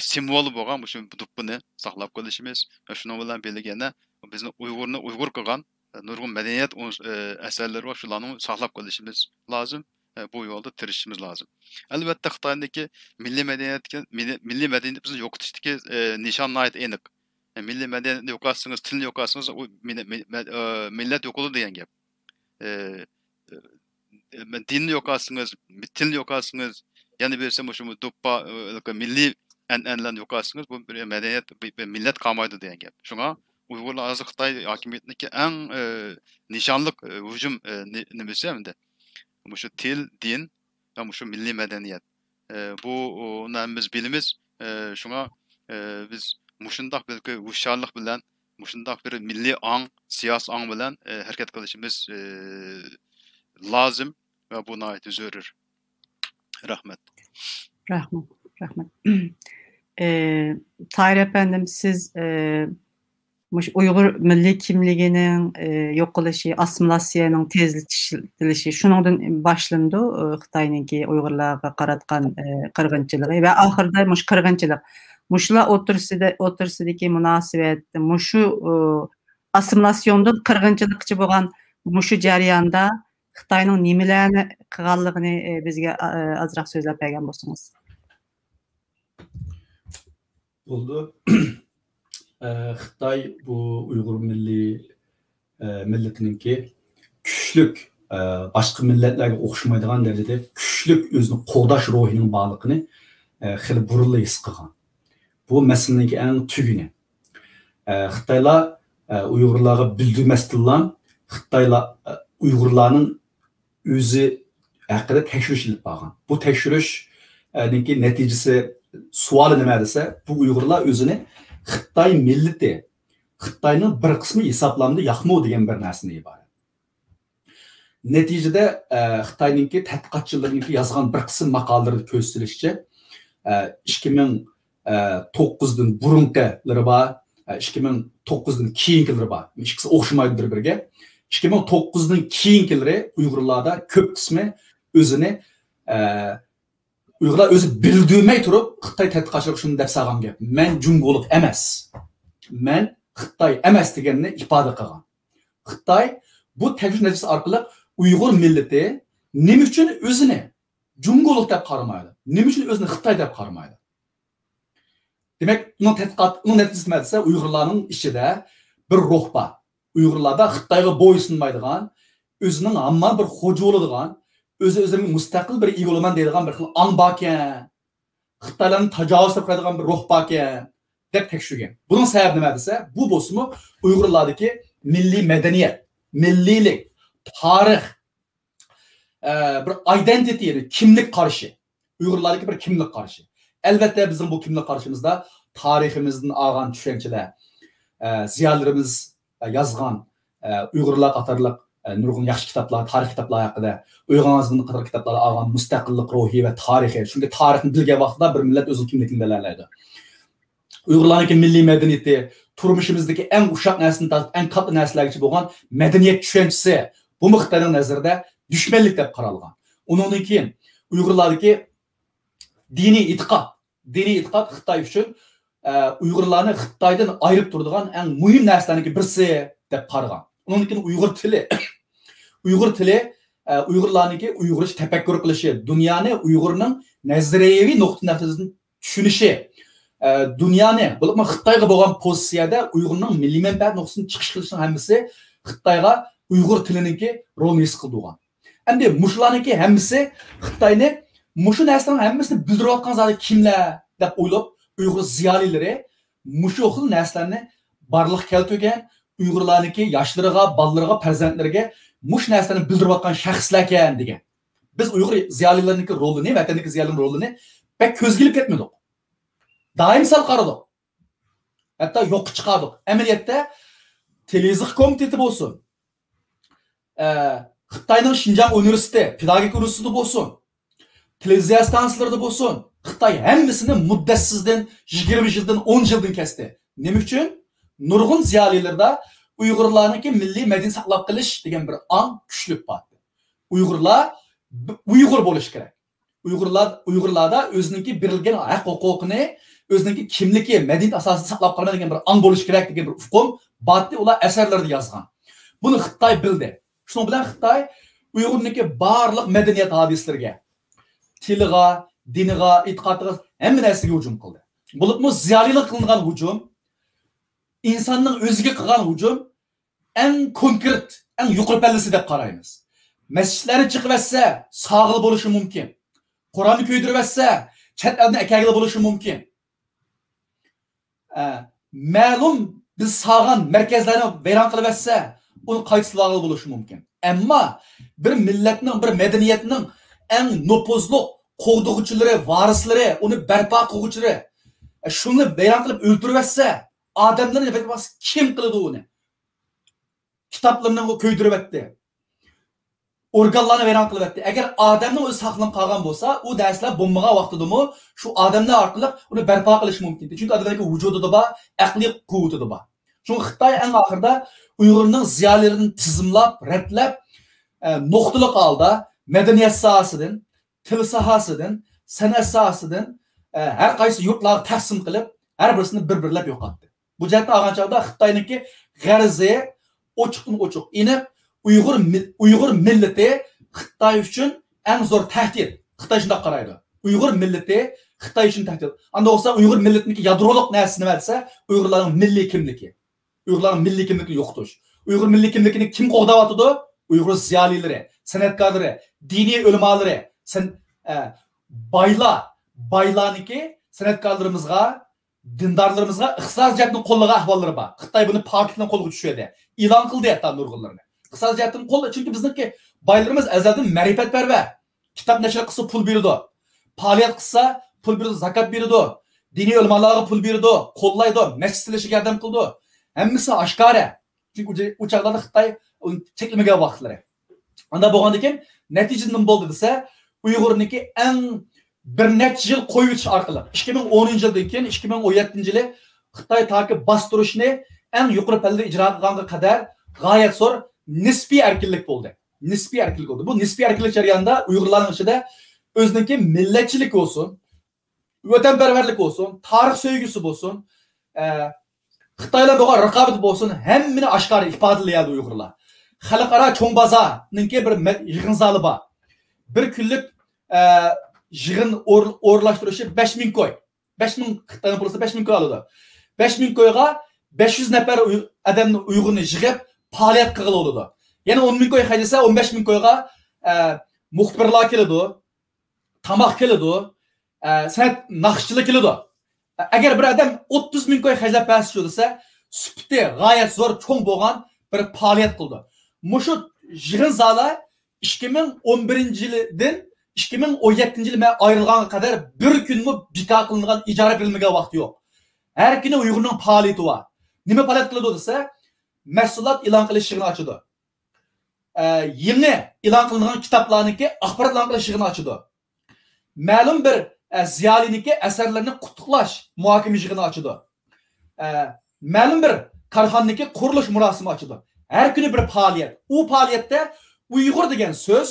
سىمۋولى بولغان مۇشۇ دوپپىنى ساقلاپ قېلىشىمىز ۋە شۇنىڭ بىلەن بىرلىكتە يەنە بىزنى ئۇيغۇرنى ئۇيغۇر قىلغان نۇرغۇن مەدەنىيەت ئۇنس-، ئە، ئەسەرلىرى بار، شۇلارنى ساقلاپ قېلىشىمىز لازىم. ئە، بۇ يولدا تىرىشىشىمىز لازىم. ئەلۋەتتە، خىتاينىڭكى مىللىي مەدەنىيەتكە، مىللىي، مىللىي مەدەنىيىتىمىزنى يوقىتىشتىكى، ئە، نىشان ناھايىتى ئېنىق. ئە، مىللىي مەدەنىيەتنى يوقاتسىڭىز، تىلنى يوقاتسىڭىز، ئۇ مىنە-، مە-، مە-، ئە، مىللەت يوقىلىدۇ دېگەن گەپ. ئە، ئە، دىننى يوقاتسىڭىز، تىلنى يوقاتسىڭىز، يەنە بىرسى مۇشۇ دوپپا، ئە، مىللىي ئەنئەنىلەرنى يوقاتسىڭىز، بۇ بىر مەدەنىيەت، بىر، بىر مىللەت قالمايدۇ دېگەن گەپ. شۇڭا ئۇيغۇرلار ھازىر خىتاي ھاكىمىيىتىنىڭكى ئەڭ، ئە، نىشانلىق، ئە، ھۇجۇم، ئە، نى-، نېمىسى ئەمدى؟ مۇشۇ تىل، دىن ۋە مۇشۇ مىللىي مەدەنىيەت. ئە، بۇ، ئۇنى ھەممىمىز بىلىمىز. ئە، شۇڭا، ئە، بىز مۇشۇنداق بىر ھوشيارلىق بىلەن، مۇشۇنداق بىر مىللىي ئاڭ، سىياسىي ئاڭ بىلەن، ئە، ھەرىكەت قىلىشىمىز، ئە، لازىم ۋە بۇ ناھايىتى زۆرۈر. رەھمەت. رەھمەت، رەھمەت. ئى، تاھىر ئەپەندىم، سىز، ئى، مۇشۇ ئۇيغۇر مىللىي كىملىكىنىڭ، ئى، يوقىلىشى، ئاسسىمىلياتسىيەنىڭ تېزلىتىلىشى، شۇنىڭدىن باشلىنىدۇ، ئى، خىتاينىڭكى ئۇيغۇرلارغا قاراتقان، ئى، قىرغىنچىلىقى ۋە ئاخىرىدا مۇشۇ قىرغىنچىلىق. مۇشۇلار ئوتتۇرىسىدا، ئوتتۇرىسىدىكى مۇناسىۋەت، مۇشۇ، ئى، ئاسسىمىلياتسىيوندىن قىرغىنچىلىققىچە بولغان مۇشۇ جەرياندا خىتاينىڭ نېمىلەرنى قىلغانلىقىنى، ئى، بىزگە، ئا-، ئازراق سۆزلەپ بەرگەن بولسىڭىز. بولدى. ئە، خىتاي بۇ ئۇيغۇر مىللىي، ئە، مىللىتىنىڭكى كۈچلۈك، ئە، باشقا مىللەتلەرگە ئوخشىمايدىغان دەرىجىدە كۈچلۈك ئۆزىنى قوغداش روھىنىڭ بارلىقىنى، ئە، خېلى بۇرۇنلا ھېس قىلغان. بۇ مەسىلىنىڭكى ئەڭ تۈگۈنى. ئە، خىتايلار، ئە، ئۇيغۇرلارغا بىلدۈرمەستىنلا خىتايلار، ئە، ئۇيغۇرلارنىڭ ئۆزى ھەققىدە تەكشۈرۈش ئېلىپ بارغان. بۇ تەكشۈرۈش، ئە، نىڭكى نەتىجىسى، سوئالى نېمە دېسە، بۇ ئۇيغۇرلار ئۆزىنى خىتاي مىللىتى، خىتاينىڭ بىر قىسمى ھېسابلامدۇ ياقمۇ دېگەن بىر نەرسىدىن ئىبارەت. نەتىجىدە، ئە، خىتاينىڭكى تەتقىقاتچىلىرىنىڭكى يازغان بىر قىسىم ماقالىلىرىدە كۆرسىتىلىشىچە، ئە، ئىككى مىڭ، ئە، توققۇزدىن بۇرۇنقىلىرى بار، ئە، ئىككى مىڭ توققۇزدىن كېيىنكىلىرى بار. ئىككىسى ئوخشىمايدۇ بىر-بىرىگە. ئىككى مىڭ توققۇزدىن كېيىنكىلىرى ئۇيغۇرلاردا كۆپ قىسمى ئۆزىنى، ئە، ئۇيغۇرلار ئۆزى بىلدۈرمەي تۇرۇپ، خىتاي تەتقىقاتچىلىرى شۇنى دەپ سالغان گەپ. مەن جۇڭگولۇق ئەمەس. مەن خىتاي ئەمەس دېگەننى ئىپادە قىلغان. خىتاي بۇ تەكشۈرۈش نەتىجىسى ئارقىلىق ئۇيغۇر مىللىتى نېمە ئۈچۈن ئۆزىنى جۇڭگولۇق دەپ قارىمايدۇ؟ نېمە ئۈچۈن ئۆزىنى خىتاي دەپ قارىمايدۇ؟ دېمەك، ئۇنىڭ تەتقىقات، ئۇنىڭ نەتىجىسى نېمە دېسە، ئۇيغۇرلارنىڭ ئىچىدە بىر روھ بار. ئۇيغۇرلاردا خىتايغا بويسۇنمايدىغان، ئۆزىنىڭ ھامان بىر خوجا بولىدىغان، ئۆزى ئۆزىنىڭ مۇستەقىل بىر ئىگە بولىمەن دەيدىغان بىر خىل ئاڭ باركەن. خىتايلارنى تاجاۋۇز قىلىپ قارايدىغان بىر روھ باركەن، دەپ تەكشۈرگەن. بۇنىڭ سەۋەبى نېمە دېسە، بۇ بولسىمۇ ئۇيغۇرلاردىكى مىللىي مەدەنىيەت، مىللىيلىك، تارىخ، ئە، بىر ئايدېنتىتى، يەنى كىملىك قارىشى. ئۇيغۇرلاردىكى بىر كىملىك قارىشى. ئەلۋەتتە، بىزنىڭ بۇ كىملىك قارىشىمىزدا تارىخىمىزدىن ئالغان چۈشەنچىلەر، ئە، زىيالىيلىرىمىز، ئە، يازغان، ئە، ئۇيغۇرلار قاتارلىق، ئە، نۇرغۇن ياخشى كىتابلار، تارىخ كىتابلار ھەققىدە، ئويغان ئازمۇنى قاتارلىق كىتابلاردا ئالغان مۇستەقىللىق روھى ۋە تارىخى. چۈنكى تارىخنى بىلگەن ۋاقتىدا بىر مىللەت ئۆزىنىڭ كىملىكىنى بىلەلەيدۇ. ئۇيغۇرلارنىڭكى مىللىي مەدەنىيىتى، تۇرمۇشىمىزدىكى ئەڭ ئۇششاق نەرسىدىن تارتىپ ئەڭ كاتتا نەرسىلەرگىچە بولغان مەدەنىيەت چۈشەنچىسى، بۇمۇ خىتاينىڭ نەزىرىدە دۈشمەنلىك دەپ قارالغان. ئۇنىڭدىن كېيىن ئۇيغۇرلاردىكى دىنىي ئېتىقاد، دىنىي ئېتىقاد خىتاي ئۈچۈن، ئە، ئۇيغۇرلارنى خىتايدىن ئايرىپ تۇرىدىغان ئەڭ مۇھىم نەرسىلەرنىڭكى بىرسى دەپ قارىغان. ئۇنىڭدىن كېيىن ئۇيغۇر تىلى. ئۇيغۇر تىلى، ئە، ئۇيغۇرلارنىڭكى ئۇيغۇرچە تەپەككۇر قىلىشى، دۇنيانى ئۇيغۇرنىڭ نەزەرىيەۋى نۇقتىئىنەزىرىدىن چۈشىنىشى، ئە، دۇنيانى، بولۇپمۇ خىتايغا بولغان پوزىتسىيەدە ئۇيغۇرنىڭ مىللىي مەنپەئەت نۇقتىسىدىن چىقىش قىلىشىنىڭ ھەممىسى خىتايغا ئۇيغۇر تىلىنىڭكى رولىنى ھېس قىلدۇرغان. ئەمدى مۇشۇلارنىڭكى ھەممىسى خىتاينى مۇشۇ نەرسىلەرنىڭ ھەممىسىنى بىلدۈرۈۋاتقان زادى كىملەر دەپ ئويلاپ، ئۇيغۇر زىيالىيلىرى مۇشۇ خىل نەرسىلەرنى بارلىققا كەلتۈرگەن، ئۇيغۇرلارنىڭكى ياشلىرىغا، بالىلىرىغا، پەرزەنتلىرىگە مۇشۇ نەرسىلەرنى بىلدۈرۈۋاتقان شەخسلەركەن دېگەن. بىز ئۇيغۇر زىيالىيلىرىنىڭكى رولىنى، ۋەتەندىكى زىيالىيلارنىڭ رولىنى بەك كۆزگە ئىلىپ كەتمىدۇق. دائىم سەل قارىدۇق. ھەتتا يوققا چىقاردۇق. ئەمەلىيەتتە تېلېۋىزىيە كومىتېتى بولسۇن، ئە، خىتاينىڭ شىنجاڭ ئۇنىۋېرسىتېتى، پېداگوگىكا ئۇنىۋېرسىتېتى بولسۇن، تېلېۋىزىيە ئىستانسىلىرىدا بولسۇن، خىتاي ھەممىسىنى مۇددەتسىزدىن، يىگىرمە يىلدىن، ئون يىلدىن كەستى. نېمە ئۈچۈن؟ نۇرغۇن زىيالىيلىرىدا ئۇيغۇرلارنىڭكى مىللىي مەدەنىيەت ساقلاپ قېلىش دېگەن بىر ئاڭ كۈچلۈك بار. ئۇيغۇرلار ب-، ئۇيغۇر بولۇش كېرەك. ئۇيغۇرلار، ئۇيغۇرلاردا ئۆزىنىڭكى بېرىلگەن ھەق ھوقۇقىنى، ئۆزىنىڭكى كىملىكى، مەدەنىيەت ئاساسىدا ساقلاپ قالىمەن دېگەن بىر ئاڭ بولۇش كېرەك دېگەن بىر ئۇقۇم بارتى، ئۇلار ئەسەرلىرىدە يازغان. بۇنى خىتاي بىلدى. شۇنىڭ بىلەن خىتاي ئۇيغۇرنىڭكى بارلىق مەدەنىيەت ھادىسىلىرىگە، تىلىغا، دىنىغا، ئېتىقادىغا، ھەممە نەرسىگە ھۇجۇم قىلدى. بولۇپمۇ زىيالىيلارغا قىلىنغان ھۇجۇم، ئىنساننىڭ ئۆزىگە قىلغان ھۇجۇم ئەڭ كونكرېت، ئەڭ يۇقىرى پەللىسى دەپ قارايمىز. مەسچىتلەرنى چېقىۋەتسە، ساغىلى بولۇشى مۇمكىن. قۇرئاننى كۆيدۈرۈۋەتسە، چەت ئەلدىن ئەكەلگىلى بولۇشى مۇمكىن. ئە، مەلۇم بىز ساغان مەركەزلەرنى ۋەيران قىلىۋەتسە، ئۇنى قايتا سېلىۋالغىلى بولۇشى مۇمكىن. ئەمما بىر مىللەتنىڭ، بىر مەدەنىيەتنىڭ ئەڭ نوپۇزلۇق قوغدىغۇچىلىرى، ۋارىسلىرى، ئۇنى بەرپا قىلغۇچىلىرى، ئە، شۇنى ۋەيران قىلىپ ئۆلتۈرۈۋەتسە، ئادەملەرنى كىم قىلىدۇ ئۇنى؟ كىتابلىرىنى كۆيدۈرۈۋەتتى. ئورگانلارنى ۋەيران قىلىۋەتتى. ئەگەر ئادەمنىڭ ئۆزى ساقلىنىپ قالغان بولسا، ئۇ نەرسىلەر بولمىغان ۋاقتىدىمۇ شۇ ئادەملەر ئارقىلىق ئۇنى بەرپا قىلىش مۇمكىن. چۈنكى ئادەملەرنىڭ ۋۇجۇدىدا بار، ئەقلىي قۇۋۋىتىدە بار. شۇڭا خىتاي ئەڭ ئاخىرىدا ئۇيغۇرنىڭ زىيالىيلىرىنى تىزىملاپ، رەتلەپ، ئە، نۇقتىلىق ھالدا مەدەنىيەت ساھەسىدىن، تىل ساھەسىدىن، سەنئەت ساھەسىدىن، ئە، ھەر قايسى يۇرتلارغا تەقسىم قىلىپ، ھەر بىرسىنى بىر-بىرلەپ يوقاتتى. بۇ جەھەتتىن ئالغان چاغدا خىتاينىڭكى غەرىزى ئوچۇقتىن ئوچۇق ئېنىق، ئۇيغۇر مىل-، ئۇيغۇر مىللىتى خىتاي ئۈچۈن ئەڭ زور تەھدىت. خىتاي شۇنداق قارايدۇ. ئۇيغۇر مىللىتى خىتاي ئۈچۈن تەھدىت. ئانداق بولسا ئۇيغۇر مىللىتىنىڭكى يادرولۇق نەرسىسى نېمە دېسە، ئۇيغۇرلارنىڭ مىللىي كىملىكى. ئۇيغۇرلارنىڭ مىللىي كىملىكىنى يوقىتىش. ئۇيغۇر مىللىي كىملىكىنى كىم قوغداۋاتىدۇ؟ ئۇيغۇر زىيالىيلىرى، سەنئەتكارلىرى، دىنىي ئۆلىمالىرى، سەن-، ئە، بايلار، بايلارنىڭكى سەنئەتكارلىرىمىزغا، دىندارلىرىمىزغا ئىقتىسادىي جەھەتتىن قوللىغان ئەھۋاللىرى بار. خىتاي بۇنى پاكىتلىق قولغا چۈشۈردى. ئېلان قىلدى ھەتتا نۇرغۇنلىرىنى. ئىقتىسادىي جەھەتتىن قول، چۈنكى بىزنىڭكى بايلىرىمىز ئەزەلدىن مەرىپەتپەرۋەر. كىتاب نەشر قىلسا پۇل بېرىدۇ. پائالىيەت قىلسا پۇل بېرىدۇ، زاكات بېرىدۇ. دىنىي ئۆلىمالارغا پۇل بېرىدۇ، قوللايدۇ، مەسچىت سېلىشىگە ياردەم قىلىدۇ. ھەممىسى ئاشكارا. چۈنكى ئۇ، ئۇ چاغلاردا خىتاي ئۇنى چەكلىمىگەن ۋاقىتلىرى. ئانداق بولغاندىن كېيىن نەتىجىدە نېمە بولدى دېسە، ئۇيغۇرنىڭكى ئەڭ بىر نەچچە يىل قويۇۋېتىش ئارقىلىق، ئىككى مىڭ ئونىنچى يىلدىن كېيىن، ئىككى مىڭ ئون يەتتىنچى يىلى خىتاي تاكى باستۇرۇشنى ئەڭ يۇقىرى پەللىدە ئىجرا قىلغانغا قەدەر غايەت زور نىسپىي ئەركىنلىك بولدى. نىسپىي ئەركىنلىك بولدى. بۇ نىسپىي ئەركىنلىك جەريانىدا ئۇيغۇرلارنىڭ ئىچىدە ئۆزىنىڭكى مىللەتچىلىكى بولسۇن، ۋەتەنپەرۋەرلىك بولسۇن، تارىخ سۆيگۈسى بولسۇن، ئە، خىتاي بىلەن بولغان رىقابىتى بولسۇن، ھەممىنى ئاشكارا ئىپادىلىيەلىدى ئۇيغۇرلار. خەلقئارا چوڭ بازارنىڭكى بىر مە-، يىغىن زالى بار. بىر كۈنلۈك، ئە، يىغىن ئور-، ئورۇنلاشتۇرۇشى بەش مىڭ كوي. بەش مىڭ، خىتاينىڭ پۇلىسى بەش مىڭ كوي ئالىدۇ. بەش مىڭ كويغا بەش يۈز نەپەر ئۇي-، ئادەمنى، ئۇيغۇرنى يىغىپ پائالىيەت قىلغىلى بولىدۇ. يەنە ئون مىڭ كوي خەجلىسە، ئون بەش مىڭ كويغا، ئە، مۇخبىرلار كېلىدۇ، تاماق كېلىدۇ، ئە، سەنئەت ناخشىچىلار كېلىدۇ. ئەگەر بىر ئادەم ئوتتۇز مىڭ كوي خەجلەپ بەرسىچۇ دېسە، سۈپىتى غايەت زور، چوڭ بولغان بىر پائالىيەت قىلىدۇ. مۇشۇ يىغىن زالى ئىككى مىڭ ئون بىرىنچى يىلدىن ئىككى مىڭ ئون يەتتىنچى يىلى مەن ئايرىلغانغا قەدەر بىر كۈنمۇ بىكار قىلىنغان، ئىجارە بېرىلمىگەن ۋاقتى يوق. ھەر كۈنى ئۇيغۇرنىڭ پائالىيىتى بار. نېمە پائالىيەت قىلىدۇ دېسە، مەھسۇلات ئېلان قىلىش يىغىنى ئاچىدۇ. ئە، يېڭى ئېلان قىلىنغان كىتابلارنىڭكى ئاخبارات ئېلان قىلىش يىغىنى ئاچىدۇ. مەلۇم بىر، ئە، زىيالىينىڭكى ئەسەرلىرىنى قۇتلۇقلاش مۇھاكىمە يىغىنى ئاچىدۇ. ئە، مەلۇم بىر كارخانىنىڭكى قۇرۇلۇش مۇراسىمى ئاچىدۇ. ھەر كۈنى بىر پائالىيەت. ئۇ پائالىيەتتە ئۇيغۇر دېگەن سۆز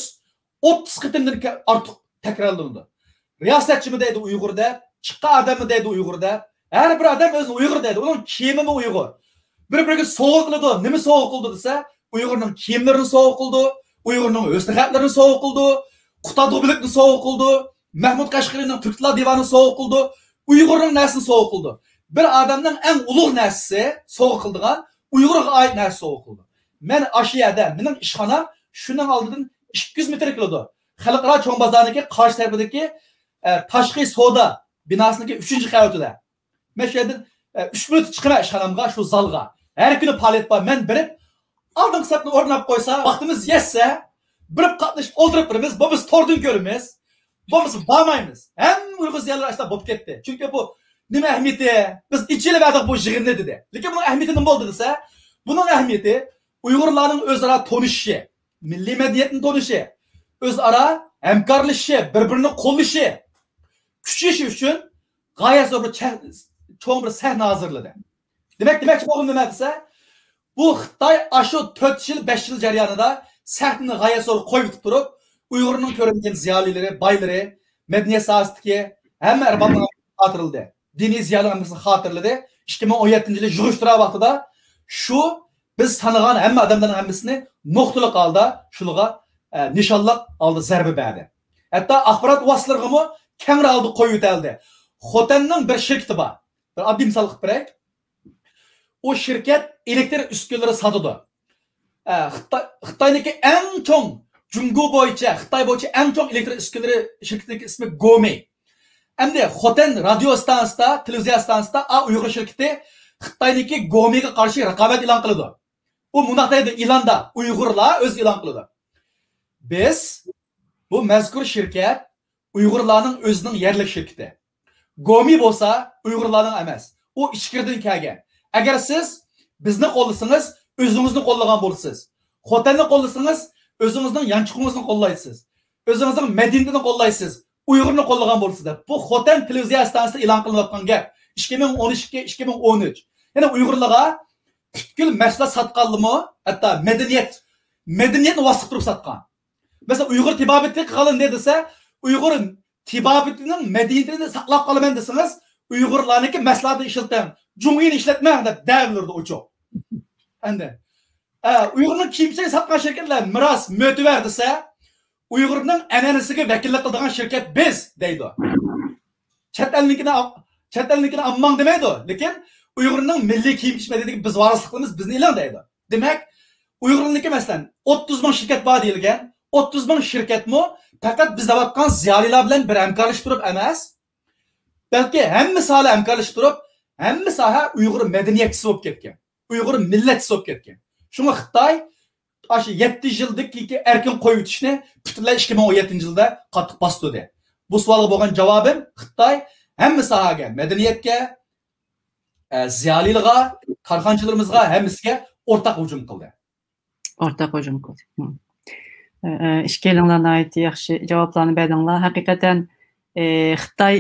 ئوتتۇز قېتىمدىن كە-، ئارتۇق تەكرارلىنىدۇ. رىياسەتچىمۇ دەيدۇ ئۇيغۇر دەپ، چىققان ئادەممۇ دەيدۇ ئۇيغۇر دەپ. ھەر بىر ئادەم ئۆزىنى ئۇيغۇر دەيدۇ. ئۇنىڭ كىيىمىمۇ ئۇيغۇر. بىر-بىرىگە سوۋغا قىلىدۇ. نېمە سوۋغا قىلىدۇ دېسە، ئۇيغۇرنىڭ كىيىملىرىنى سوۋغا قىلىدۇ، ئۇيغۇرنىڭ ھۆسن خەتلىرىنى سوۋغا قىلىدۇ، قۇتا دوبىلىكنى سوۋغا قىلىدۇ، مەھمۇد قەشقىرىنىڭ تۈركلەر دىۋانىنى سوۋغا قىلىدۇ، ئۇيغۇرنىڭ نەرسىسىنى سوۋغا قىلىدۇ. بىر ئادەمنىڭ ئەڭ ئۇلۇغ نەرسىسى سوۋغا قىلىدىغان ئۇيغۇرغا ئائىت نەرسە سوۋغا قىلىدۇ. مەن ئاشۇ يەردە، مېنىڭ ئىشخانام شۇنىڭ ئالدىدىن ئىككى يۈز مېتىر كېلىدۇ. خەلقئارا چوڭ بازارنىڭكى قارشى تەرىپىدىكى، ئە، تاشقى سودا بىناسىنىڭكى ئۈچىنچى قەۋىتىدە. مەن شۇ يەردىن، ئە، ئۈچ مىنۇت چىقىمەن ئىشخانامغا، شۇ زالغا. ھەر كۈنى پائالىيەت بار. مەن بېرىپ، ئالدىنقى سەپنى ئورناپ قويسا، ۋاقتىمىز يەتسە، بېرىپ قاتنىشىپ ئولتۇرۇپ بېرىمىز، بولمىسا توردىن كۆرىمىز، بولمىسا بارمايمىز. ھەممە ئۇيغۇر زىيالىيلىرى ئاشۇنداق بولۇپ كەتتى. چۈنكى بۇ نېمە ئەھمىيىتى؟ بىز ئېچىلىۋەردۇق بۇ يىغىننى، دېدى. لېكىن بۇنىڭ ئەھمىيىتى نېمە بولدى دېسە، بۇنىڭ ئەھمىيىتى ئۇيغۇرلارنىڭ ئۆزئارا تونۇشۇشى، مىللىي مەدەنىيەتنى تونۇشى، ئۆزئارا ھەمكارلىشىشى، بىر-بىرىنى قوللىشى، كۈچىيىشى ئۈچۈن غايەت زور بىر چە-، چوڭ بىر سەھنە ھازىرلىدى. دېمەك، دېمەكچى بولغىنىم نېمە دېسە، بۇ خىتاي ئاشۇ تۆت يىل، بەش يىل جەريانىدا سەھنىنى غايەت زور قويۇۋېتىپ تۇرۇپ، ئۇيغۇرنىڭ كۆرۈنگەن زىيالىيلىرى، بايلىرى، مەدەنىيەت ساھەسىدىكى ھەممە ئەربابلىرىنى خاتىرىلىدى. دىنىي زىيالىيلار ھەممىسىنى خاتىرىلىدى. ئىككى مىڭ ئون يەتتىنچى يىلى يىغىشتۇرار ۋاقتىدا شۇ بىز تانىغان ھەممە ئادەملەرنىڭ ھەممىسىنى نۇقتىلىق ھالدا شۇلىغا، ئە، نىشانلىق ھالدا زەربە بەردى. ھەتتا ئاخبارات ۋاسىتىلىرىغىمۇ كەڭرى ھالدا قويۇۋېتەلدى. خوتەننىڭ بىر شىركىتى بار. بىر ئاددىي مىسال قىلىپ بېرەي. ئۇ شىركەت ئېلېكتر ئۈسكۈنىلىرى ساتىدۇ. ئە، خىتاي، خىتاينىڭكى ئەڭ چوڭ، جۇڭگو بويىچە، خىتاي بويىچە ئەڭ چوڭ ئېلېكتر ئۈسكۈنىلىرى شىركىتىنىڭكى ئىسمى گومى. ئەمدى خوتەن رادىيو ئىستانسىسىدا، تېلېۋىزىيە ئىستانسىسىدا، ئا، ئۇيغۇر شىركىتى خىتاينىڭكى گومىگە قارشى رىقابەت ئېلان قىلىدۇ. ئۇ مۇنداق دەيدۇ، ئېلاندا ئۇيغۇرلار ئۆزى ئېلان قىلىدۇ. بىز، بۇ مەزكۇر شىركەت ئۇيغۇرلارنىڭ ئۆزىنىڭ يەرلىك شىركىتى. گومى بولسا ئۇيغۇرلارنىڭ ئەمەس. ئۇ ئىچكىرىدىن كەلگەن. ئەگەر سىز بىزنى قوللىسىڭىز، ئۆزىڭىزنى قوللىغان بولىسىز. خوتەننى قوللىسىڭىز، ئۆزىڭىزنىڭ يانچۇقىڭىزنى قوللايسىز. ئۆزىڭىزنىڭ مەدەنىيىتىنى قوللايسىز. ئۇيغۇرنى قوللىغان بولىسىز دەپ. بۇ خوتەن تېلېۋىزىيە ئىستانسىسىدا ئېلان قىلىنىۋاتقان گەپ. ئىككى مىڭ ئون ئىككى، ئىككى مىڭ ئون ئۈچ. يەنى ئۇيغۇرلارغا پۈتكۈل مەھسۇلات ساتقانلىمۇ، ھەتتا مەدەنىيەت، مەدەنىيەتنى ۋاسىتە قىلىپ ساتقان. مەسىلەن، ئۇيغۇر تېبابىتى قىلغانلىرى دېسە، ئۇيغۇر تېبابىتىنىڭ مەدەنىيىتىنى ساقلاپ قالىمەن دېسىڭىز، ئۇيغۇرلارنىڭكى مەھسۇلاتىنى ئىشلىتىڭ، جۇڭيىنى ئىشلەتمەڭ دەپ دەۋېرىدۇ ئوچۇق. ئەمدى، ئە، ئۇيغۇرنىڭ كىيىم-كېچەك ساتقان شىركەتلەر مىراس، مۆتىۋەر دېسە، ئۇيغۇرنىڭ ئەنئەنىسىگە ۋەكىللىك قىلىدىغان شىركەت بىز دەيدۇ. چەت ئەلنىڭكىنى ئال-، چەت ئەلنىڭكىنى ئالماڭ دېمەيدۇ، لېكىن ئۇيغۇرنىڭ مىللىي كىيىم-كېچەك مەدەنىيىتىگە بىز ۋارىسلىق قىلىمىز، بىزنى ئېلىڭ دەيدۇ. دېمەك، ئۇيغۇرلارنىڭكى، مەسىلەن، ئوتتۇز مىڭ شىركەت بار دېيىلگەن. ئوتتۇز مىڭ شىركەتمۇ پەقەت بىز دەۋاتقان زىيالىيلار بىلەن بىر ھەمكارلىشىپ تۇرۇپ ئەمەس، بەلكى ھەممە ساھەلەر ھەمكارلىشىپ تۇرۇپ، ھەممە ساھە ئۇيغۇر مەدەنىيەتچىسى بولۇپ كەتكەن، ئۇيغۇر مىللەتچىسى بولۇپ كەتكەن. شۇڭا خىتاي ئاشۇ يەتتە يىلدىن كېيىنكى ئەركىن قويۇۋېتىشنى پۈتۈنلەي ئىككى مىڭ ئون يەتتىنچى يىلدا قاتتىق باستۇردى. بۇ سوئالغا بولغان جاۋابىم، خىتاي ھەممە ساھەگە، مەدەنىيەتكە، ئە، زىيالىيلارغا، كارخانىچىلىرىمىزغا، ھەممىسىگە ئورتاق ھۇجۇم قىلدى. ئورتاق ھۇجۇم قىلدى. ھىم. ئە، ئە، ئىككىيلەنلا ناھايىتى ياخشى جاۋابلارنى بەردىڭلار. ھەقىقەتەن، ئە، خىتاي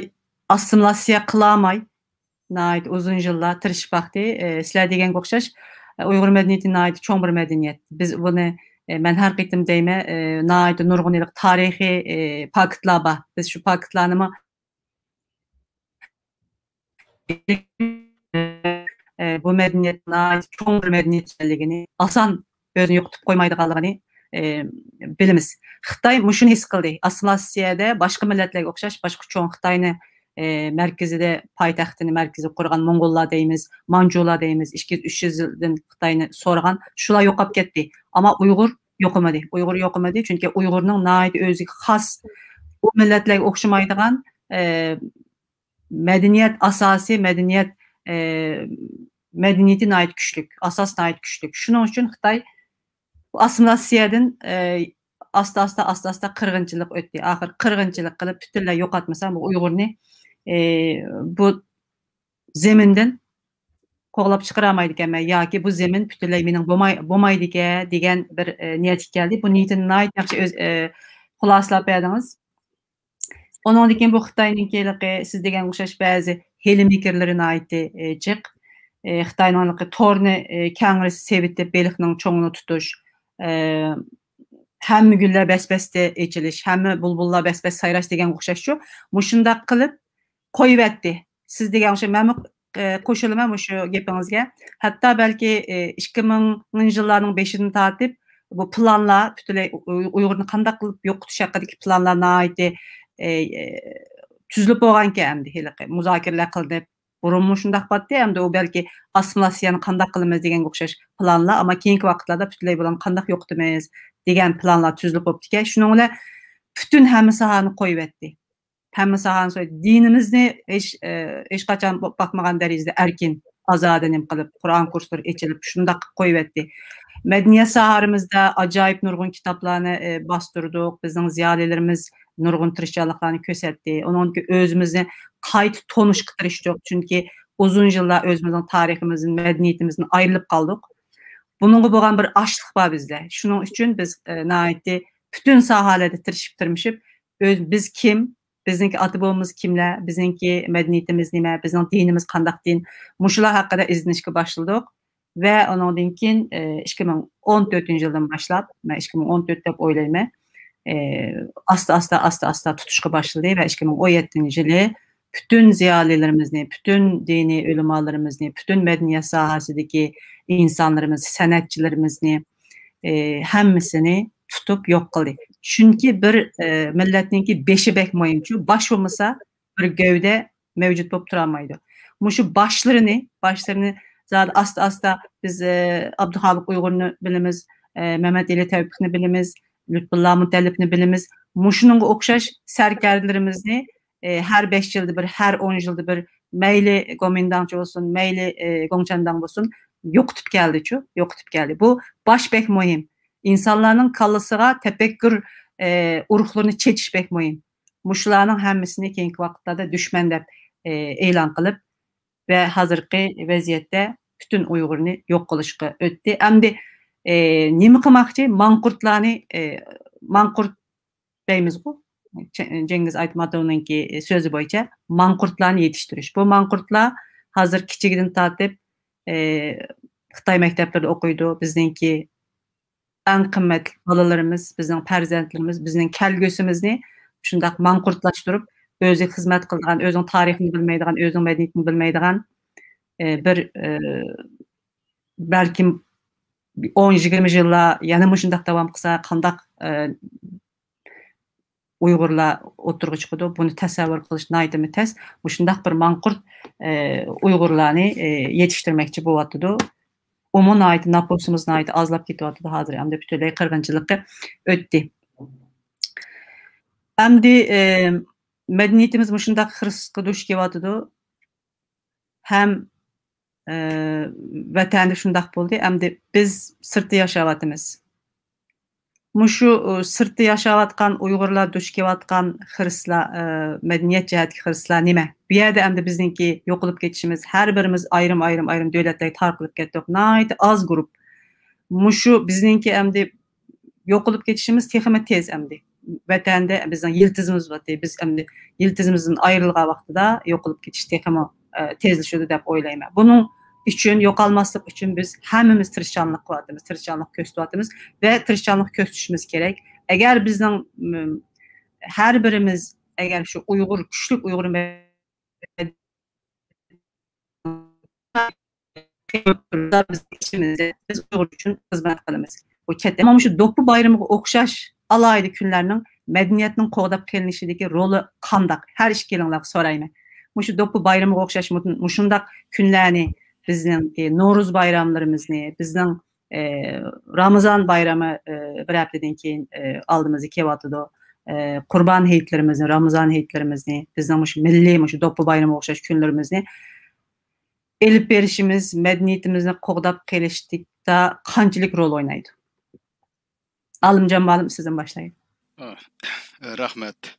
ئاسسىمىلياتسىيە قىلالماي، ناھايىتى ئۇزۇن يىللار تىرىشىپ باقتى. ئە، سىلەر دېگەنگە ئوخشاش، ئە، ئۇيغۇر مەدەنىيىتى ناھايىتى چوڭ بىر مەدەنىيەت. بىز بۇنى، ئە، مەن ھەر قېتىم دەيمەن، ئە، ناھايىتى نۇرغۇن ھېلىقى تارىخىي، ئە، پاكىتلار بار. بىز شۇ پاكىتلارنىمۇ، ئە، بۇ مەدەنىيەت ناھايىتى چوڭ بىر مەدەنىيەت ئىكەنلىكىنى ئاسان ئۆزىنى يوقىتىپ قويمايدىغانلىقىنى، ئە، بىلىمىز. خىتاي مۇشۇنى ھېس قىلدى. ئاسسىمىلياتسىيەدە باشقا مىللەتلەرگە ئوخشاش، باشقا چوڭ خىتاينى، ئە، مەركىزىدە، پايتەختىنى مەركىزىگە قۇرغان موڭغۇللار دەيمىز، مانجۇلار دەيمىز، ئىككى يۈز، ئۈچ يۈز يىلدىن خىتاينى سورىغان، شۇلار يوقاپ كەتتى. ئەمما ئۇيغۇر يوقىمىدى. ئۇيغۇر يوقىمىدى، چۈنكى ئۇيغۇرنىڭ ناھايىتى ئۆزىگە خاس، ئۇ مىللەتلەرگە ئوخشىمايدىغان، ئە، مەدەنىيەت ئاساسى، مەدەنىيەت، ئە، مەدەنىيىتى ناھايىتى كۈچلۈك، ئاساس ناھايىتى كۈچلۈك. شۇنىڭ ئۈچۈن خىتاي بۇ ئاسسىمىلياتسىيەدىن، ئە، ئاستا-ئاستا، ئاستا-ئاستا قىرغىنچىلىق ئۆتتى. ئاخىر قىرغىنچىلىق قىلىپ، پۈتۈنلەي يوقاتمىسا، بۇ ئۇيغۇرنى، ئە، بۇ زېمىندىن قوغلاپ چىقىرالمايدىكەنمەن ياكى بۇ زېمىن پۈتۈنلەي مېنىڭ بولماي-، بولمايدىكەن دېگەن بىر، ئە، نىيەتكە كەلدى. بۇ نىيىتىنى ناھايىتى ياخشى ئۆز-، ئە، خۇلاسىلاپ بەردىڭىز. ئۇنىڭدىن كېيىن بۇ خىتاينىڭكى ھېلىقى سىز دېگەنگە ئوخشاش بەزى ھىيلە-مىكىرلىرى ناھايىتى، ئە، جىق. ئە، خىتاينىڭ ھېلىقى تورنى، ئە، كەڭرى سېۋىتىپ، بېلىقنىڭ چوڭىنى تۇتۇش، ئە، ھەممە گۈللەر بەس-بەستە ئېچىلىش، ھەممە بۇلبۇللار بەس-بەستە سايراش دېگەنگە ئوخشاشچۇ. مۇشۇنداق قىلىپ قويۇۋەتتى. سىز دېگەن ئوخشاش، مەنمۇ، ئە، قوشۇلىمەن مۇشۇ گېپىڭىزگە. ھەتتا بەلكى، ئە، ئىككى مىڭىنچى يىللارنىڭ بېشىدىن تارتىپ بۇ پىلانلار، پۈتۈنلەي ئۇ-، ئۇيغۇرنى قانداق قىلىپ يوقىتىش ھەققىدىكى پىلانلار ناھايىتى، ئە، ئە، تۈزۈلۈپ بولغانىكەن ئەمدى ھېلىقى مۇزاكىرىلەر قىلىنىپ، بۇرۇنمۇ شۇنداق بارتتى، ئەمدى ئۇ بەلكى ئاسسىمىلياتسىيەنى قانداق قىلىمىز دېگەنگە ئوخشاش پىلانلار، ئەمما كېيىنكى ۋاقىتلاردا پۈتۈنلەي بۇلارنى قانداق يوقىتىمىز دېگەن پىلانلار تۈزۈلۈپ بوپتىكەن. شۇنىڭ بىلەن پۈتۈن ھەممە ساھەنى قويۇۋەتتى. ھەممە ساھەنى سويدى. دىنىمىزنى ھېچ، ئە، ھېچقاچان باقمىغان دەرىجىدە ئەركىن، ئازادە نېمە قىلىپ، قۇرئان كۇرسلىرى ئېچىلىپ، شۇنداق قىلىپ قويۇۋەتتى. مەدەنىيەت ساھەمىزدە ئاجايىپ نۇرغۇن كىتابلارنى، ئە، باستۇردۇق. بىزنىڭ زىيالىيلىرىمىز نۇرغۇن تىرىشچانلىقلارنى كۆرسەتتى. ئۇنىڭدىن كېيىن ئۆزىمىزنى قايتا تونۇشقا تىرىشتۇق. چۈنكى ئۇزۇن يىللار ئۆزىمىزنىڭ تارىخىمىزدىن، مەدەنىيىتىمىزدىن ئايرىلىپ قالدۇق. بۇنىڭغا بولغان بىر ئاچلىق بار بىزدە. شۇنىڭ ئۈچۈن بىز، ئە، ناھايىتى پۈتۈن ساھەلەردە تىرىشىپ، تىرمىشىپ، ئۆز، بىز كىم، بىزنىڭكى ئاتا بوۋىمىز كىملەر، بىزنىڭكى مەدەنىيىتىمىز نېمە، بىزنىڭ دىنىمىز قانداق دىن، مۇشۇلار ھەققىدە ئىزدىنىشكە باشلىدۇق. ۋە ئۇنىڭدىن كېيىن، ئى، ئىككى مىڭ ئون تۆتىنچى يىلدىن باشلاپ، مەن ئىككى مىڭ ئون تۆت دەپ ئويلايمەن، ئى، ئاستا، ئاستا، ئاستا، ئاستا تۇتۇشقا باشلىدى ۋە ئىككى مىڭ ئون يەتتىنچى يىلى پۈتۈن زىيالىيلىرىمىزنى، پۈتۈن دىنىي ئۆلىمالىرىمىزنى، پۈتۈن مەدەنىيەت ساھەسىدىكى ئىنسانلىرىمىز، سەنئەتچىلىرىمىزنى، ئى، ھەممىسىنى تۇتۇپ يوق قىلدى. چۈنكى بىر، ئى، مىللەتنىڭكى بېشى بەك مۇھىمچۇ، باش بولمىسا، بىر گەۋدە مەۋجۇت بولۇپ تۇرالمايدۇ. مۇشۇ باشلىرىنى، باشلىرىنى زادى ئاستا-ئاستا بىز، ئى، ئابدۇخالىق ئۇيغۇرنى بىلىمىز، ئى، مەمەت ئېلى تەۋپىقنى بىلىمىز، لۇتپۇللا مۇتەللىپنى بىلىمىز. مۇشۇنىڭغا ئوخشاش سەركەردىلىرىمىزنى، ئى، ھەر بەش يىلدا بىر، ھەر ئون يىلدا بىر، مەيلى گومىنداڭچى بولسۇن، مەيلى، ئى، گوڭچەنداڭ بولسۇن، يوقىتىپ كەلدىچۇ، يوقىتىپ كەلدى. بۇ باش بەك مۇھىم. ئىنسانلارنىڭ كاللىسىغا تەپەككۇر، ئى، ئۇرۇقلىرىنى چېچىش بەك مۇھىم. مۇشۇلارنىڭ ھەممىسىنى كېيىنكى ۋاقىتلاردا دۈشمەن دەپ، ئى، ئېلان قىلىپ ۋە ھازىرقى ۋەزىيەتتە پۈتۈن ئۇيغۇرنى يوق قىلىشقا ئۆتتى. ئەمدى، ئى، نېمە قىلماقچى؟ ماڭقۇرتلارنى، ئى، ماڭقۇرت دەيمىزغۇ، چە-، جېڭگىز ئايتماتوۋنىڭكى سۆزى بويىچە ماڭقۇرتلارنى يېتىشتۈرۈش. بۇ ماڭقۇرتلار ھازىر كىچىكىدىن تارتىپ، ئى، خىتاي مەكتەپلىرىدە ئوقۇيدۇ. بىزنىڭكى ئەڭ قىممەتلىك بالىلىرىمىز، بىزنىڭ پەرزەنتلىرىمىز، بىزنىڭ كەلگۈسىمىزنى شۇنداق ماڭقۇرتلاشتۇرۇپ، ئۆزىگە خىزمەت قىلىدىغان، ئۆزىنىڭ تارىخىنى بىلمەيدىغان، ئۆزىنىڭ مەدەنىيىتىنى بىلمەيدىغان، ئى، بىر، ئى، بەلكىم ئون، يىگىرمە يىللار يەنە مۇشۇنداق داۋام قىلسا، قانداق، ئى، ئۇيغۇرلار ئوتتۇرىغا چىقىدۇ، بۇنى تەسەۋۋۇر قىلىش ناھايىتىمۇ تەس. مۇشۇنداق بىر ماڭقۇرت، ئى، ئۇيغۇرلارنى، ئى، يېتىشتۈرمەكچى بولۇۋاتىدۇ. ئۇمۇ ناھايىتى، ناپۇسىمىز ناھايىتى ئازلاپ كېتىۋاتىدۇ ھازىر، ئەمدى پۈتۈنلەي قىرغىنچىلىققا ئۆتتى. ئەمدى، ئى، مەدەنىيىتىمىز مۇشۇنداق خىرىسقا دۇچ كېلىۋاتىدۇ. ھەم، ئى، ۋەتەندە شۇنداق بولدى، ئەمدى بىز سىرتتا ياشاۋاتىمىز. مۇشۇ، ئۇ، سىرتتا ياشاۋاتقان ئۇيغۇرلار دۇچ كېلىۋاتقان خىرىسلار، ئى، مەدەنىيەت جەھەتتىكى خىرىسلار نېمە؟ بۇ يەردە ئەمدى بىزنىڭكى يوقىلىپ كېتىشىمىز، ھەر بىرىمىز ئايرىم، ئايرىم، ئايرىم دۆلەتلەرگە تارقىلىپ كەتتۇق. ناھايىتى ئاز گۇرۇپ. مۇشۇ بىزنىڭكى ئەمدى يوقىلىپ كېتىشىمىز تېخىمۇ تېز ئەمدى. ۋەتەندە بىزنىڭ يىلتىزىمىز بار. بىز ئەمدى يىلتىزىمىزدىن ئايرىلغان ۋاقتىدا يوقىلىپ كېتىش تېخىمۇ، ئە، تېزلىشىدۇ دەپ ئويلايمەن. بۇنىڭ ئۈچۈن، يوقالماسلىق ئۈچۈن بىز ھەممىمىز تىرىشچانلىق قىلىۋاتىمىز، تىرىشچانلىق كۆرسىتىۋاتىمىز ۋە تىرىشچانلىق كۆرسىتىشىمىز كېرەك. ئەگەر بىزنىڭ، م، ھەر بىرىمىز، ئەگەر شۇ ئۇيغۇر، كۈچلۈك ئۇيغۇر بىز ئىچىمىزدە، بىز ئۇيغۇر ئۈچۈن خىزمەت قىلىمىز. بۇ چەت، ئەمما مۇشۇ دوپپا بايرىمىغا ئوخشاش ئالاھىدە كۈنلەرنىڭ مەدەنىيەتنىڭ قوغداپ قېلىنىشىدىكى رولى قانداق؟ ھەر ئىككىلىڭلارغا سورايمەن. مۇشۇ دوپپا بايرىمىغا ئوخشاش مۇ-، مۇشۇنداق كۈنلەرنى، بىزنىڭكى نورۇز بايراملىرىمىزنى، بىزنىڭ، ئى، رامىزان بايرىمى، ئى، بىر ھەپتىدىن كېيىن، ئى، ئالدىمىزغا كېلىۋاتىدۇ. ئى، قۇربان ھېيتلىرىمىزنى، رامىزان ھېيتلىرىمىزنى، بىزنىڭ مۇشۇ مىللىي، مۇشۇ دوپپا بايرىمىغا ئوخشاش كۈنلىرىمىزنى ئېلىپ بېرىشىمىز مەدەنىيىتىمىزنى قوغداپ قېلىشتا قانچىلىك رول ئوينايدۇ؟ ئالىمجان مۇئەللىم، سىزدىن باشلايلى. ئا، رەھمەت.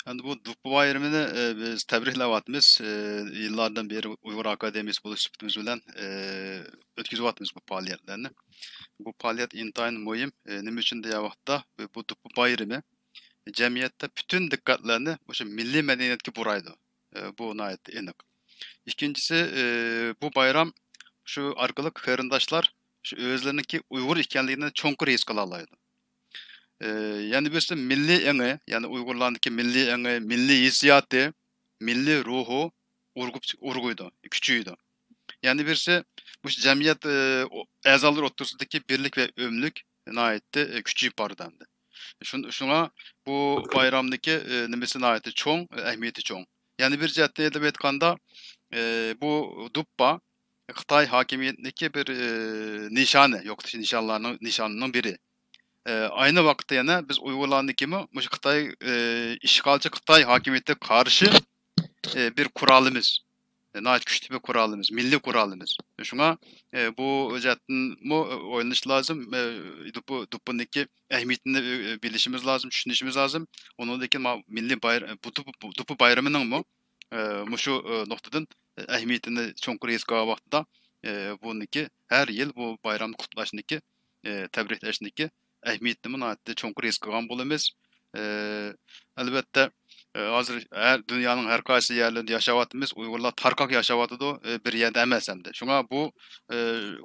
ئەمدى بۇ دوپپا بايرىمىنى، ئە، بىز تەبرىكلەۋاتىمىز. ئە، يىللاردىن بېرى ئۇيغۇر ئاكادېمىيىسى بولۇش سۈپىتىمىز بىلەن، ئە، ئۆتكۈزۈۋاتىمىز بۇ پائالىيەتلەرنى. بۇ پائالىيەت ئىنتايىن مۇھىم. ئە، نېمە ئۈچۈن دېگەن ۋاقىتتا، بۇ، بۇ دوپپا بايرىمى جەمئىيەتتە پۈتۈن دىققەتلەرنى مۇشۇ مىللىي مەدەنىيەتكە بۇرايدۇ. ئە، بۇ ناھايىتى ئېنىق. ئىككىنچىسى، ئى، بۇ بايرام شۇ ئارقىلىق قېرىنداشلار شۇ ئۆزلىرىنىڭكى ئۇيغۇر ئىكەنلىكىنى چوڭقۇر ھېس قىلالايدۇ. ئى، يەنە بىرسى مىللىي ئېڭى، يەنى ئۇيغۇرلارنىڭكى مىللىي ئېڭى، مىللىي ھېسسىياتى، مىللىي روھى ئۇرغۇپ-، ئۇرغۇيدۇ، كۈچىيىدۇ. يەنە بىرسى مۇشۇ جەمئىيەت، ئى، ئەزالىرى ئوتتۇرىسىدىكى بىرلىك ۋە ئۆملۈك ناھايىتى، ئى، كۈچىيىپ بارىدۇ ئەمدى. شۇن-، شۇڭا بۇ بايرامنىڭكى، ئى، نېمىسى ناھايىتى چوڭ، ئەھمىيىتى چوڭ. يەنە بىر جەھەتتىن ئېيتىپ ئېيتقاندا، ئى، بۇ دۇپپا خىتاي ھاكىمىيىتىنىڭكى بىر، ئى، نىشانى، يوقىتىش نىشانلارنىڭ، نىشانىنىڭ بىرى. ئى، ئاينى ۋاقىتتا يەنە بىز ئۇيغۇرلارنىڭكىمۇ مۇشۇ خىتاي، ئى، ئىشغالچى خىتاي ھاكىمىيىتىگە قارشى، ئى، بىر قورالىمىز. ناھايىتى كۈچلۈك بىر قورالىمىز، مىللىي قورالىمىز. شۇڭا، ئى، بۇ جەھەتتىنمۇ، ئى، ئويلىنىش لازىم. ئى، دۇپپا، دۇپپىنىڭكى ئەھمىيىتىنى، ئى، بىلىشىمىز لازىم، چۈشىنىشىمىز لازىم. ئۇنىڭدىن كېيىن ما-، مىللىي باير-، بۇ دۇپپا، بۇ دۇپپا بايرىمىنىڭمۇ، ئى، مۇشۇ، ئى، نۇقتىدىن، ئى، ئەھمىيىتىنى چوڭقۇر ھېس قىلغان ۋاقتىدا، ئى، بۇنىڭكى ھەر يىل بۇ بايرامنى قۇتلاشنىڭكى، ئى، تەبرىكلەشنىڭكى ئەھمىيىتىنىمۇ ناھايىتى چوڭقۇر ھېس قىلغان بولىمىز. ئى، ئەلۋەتتە، ئى، ھازىر ھەر، دۇنيانىڭ ھەر قايسى يەرلىرىدە ياشاۋاتىمىز. ئۇيغۇرلار تارقاق ياشاۋاتىدۇ، ئى، بىر يەردە ئەمەس ئەمدى. شۇڭا بۇ، ئى،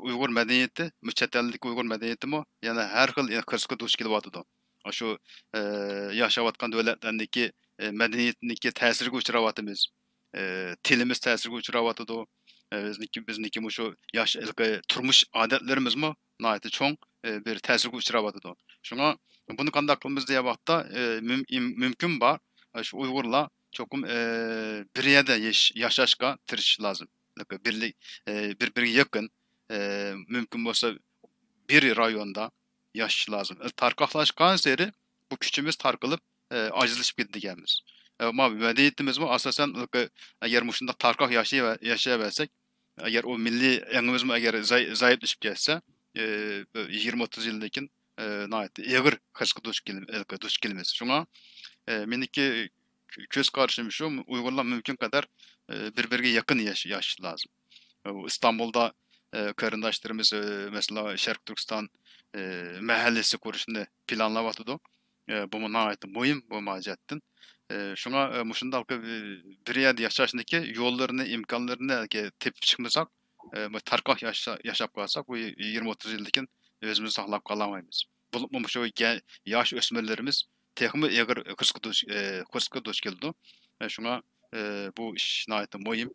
ئۇيغۇر مەدەنىيىتى، بۇ چەت ئەلدىكى ئۇيغۇر مەدەنىيىتىمۇ يەنە ھەر خىل، ئى، قىرغىنچىلىققا دۇچ كېلىۋاتىدۇ. شۇ، ئى، ياشاۋاتقان دۆلەتلەرنىڭكى، ئى، مەدەنىيىتىنىڭكى تەسىرىگە ئۇچراۋاتىمىز. ئى، تىلىمىز تەسىرگە ئۇچراۋاتىدۇ. ئى، بىزنىڭكى، بىزنىڭكى مۇشۇ ياش ھېلىقى تۇرمۇش ئادەتلىرىمىزمۇ ناھايىتى چوڭ، ئى، بىر تەسىرگە ئۇچراۋاتىدۇ. شۇڭا بۇنى قانداق قىلىمىز دېگەن ۋاقىتتا، ئى، مۇم-، ئىم-، مۇمكىن بار، ئى، شۇ ئۇيغۇرلار چوقۇم، ئى، بىر يەردە ياش-، ياشاشقا تىرىشىشى لازىم. بىرلىك، ئى، بىر-بىرىگە يېقىن، ئى، مۇمكىن بولسا بىر رايوندا ياشىشى لازىم. ئى، تارقاقلاشقانسېرى بۇ كۈچىمىز تارقىلىپ، ئى، ئاجىزلىشىپ كېتىدىكەنمىز. ئى، ما-، مەدەنىيىتىمىزمۇ ئاساسەن، ئى، ئەگەر مۇشۇنداق تارقاق ياشىيۋە-، ياشىياۋەرسەك، ئەگەر ئۇ مىللىي ئېڭىمىزمۇ ئەگەر زاي-، زايىپلىشىپ كەتسە، ئى، بىر يىگىرمە ئوتتۇز يىلدىن كېيىن، ئى، ناھايىتى ئېغىر قىرغىنچىلىققا دۇچ كېلىم-، دۇچ كېلىمىز. شۇڭا، ئى، مېنىڭكى كۆز قارىشىم شۇ، ئۇيغۇرلار مۇمكىن قەدەر، ئى، بىر-بىرىگە يېقىن ياش-، ياشىشى لازىم. ئى، ئىستانبۇلدا، ئى، قېرىنداشلىرىمىز، ئى، مەسىلەن، شەرقىي تۈركىستان، ئى، مەھەللىسى قۇرۇشنى پىلانلاۋاتىدۇ. ئى، بۇمۇ ناھايىتى مۇھىم، بۇ ماجەتتىن. ئى، شۇڭا، ئى، مۇشۇنداق، ئى، بىر يەردە ياشاشنىكى يوللىرىنى، ئىمكانلىرىنى تېپىپ چىقمىساق، ئى، بۇ تارقاق ياشا-، ياشاپ قالساق، بۇ يىگىرمە ئوتتۇز يىلدىن كېيىن ئۆزىمىزنى ساقلاپ قالالمايمىز. بولۇپمۇ مۇشۇ گە-، ياش ئۆسمۈرلىرىمىز تېخىمۇ ئېغىر قىرغىنچىلىققا دۇچ، ئى، قىرغىنچىلىققا دۇچ كېلىدۇ. ئى، شۇڭا، ئى، بۇ ئىش ناھايىتى مۇھىم.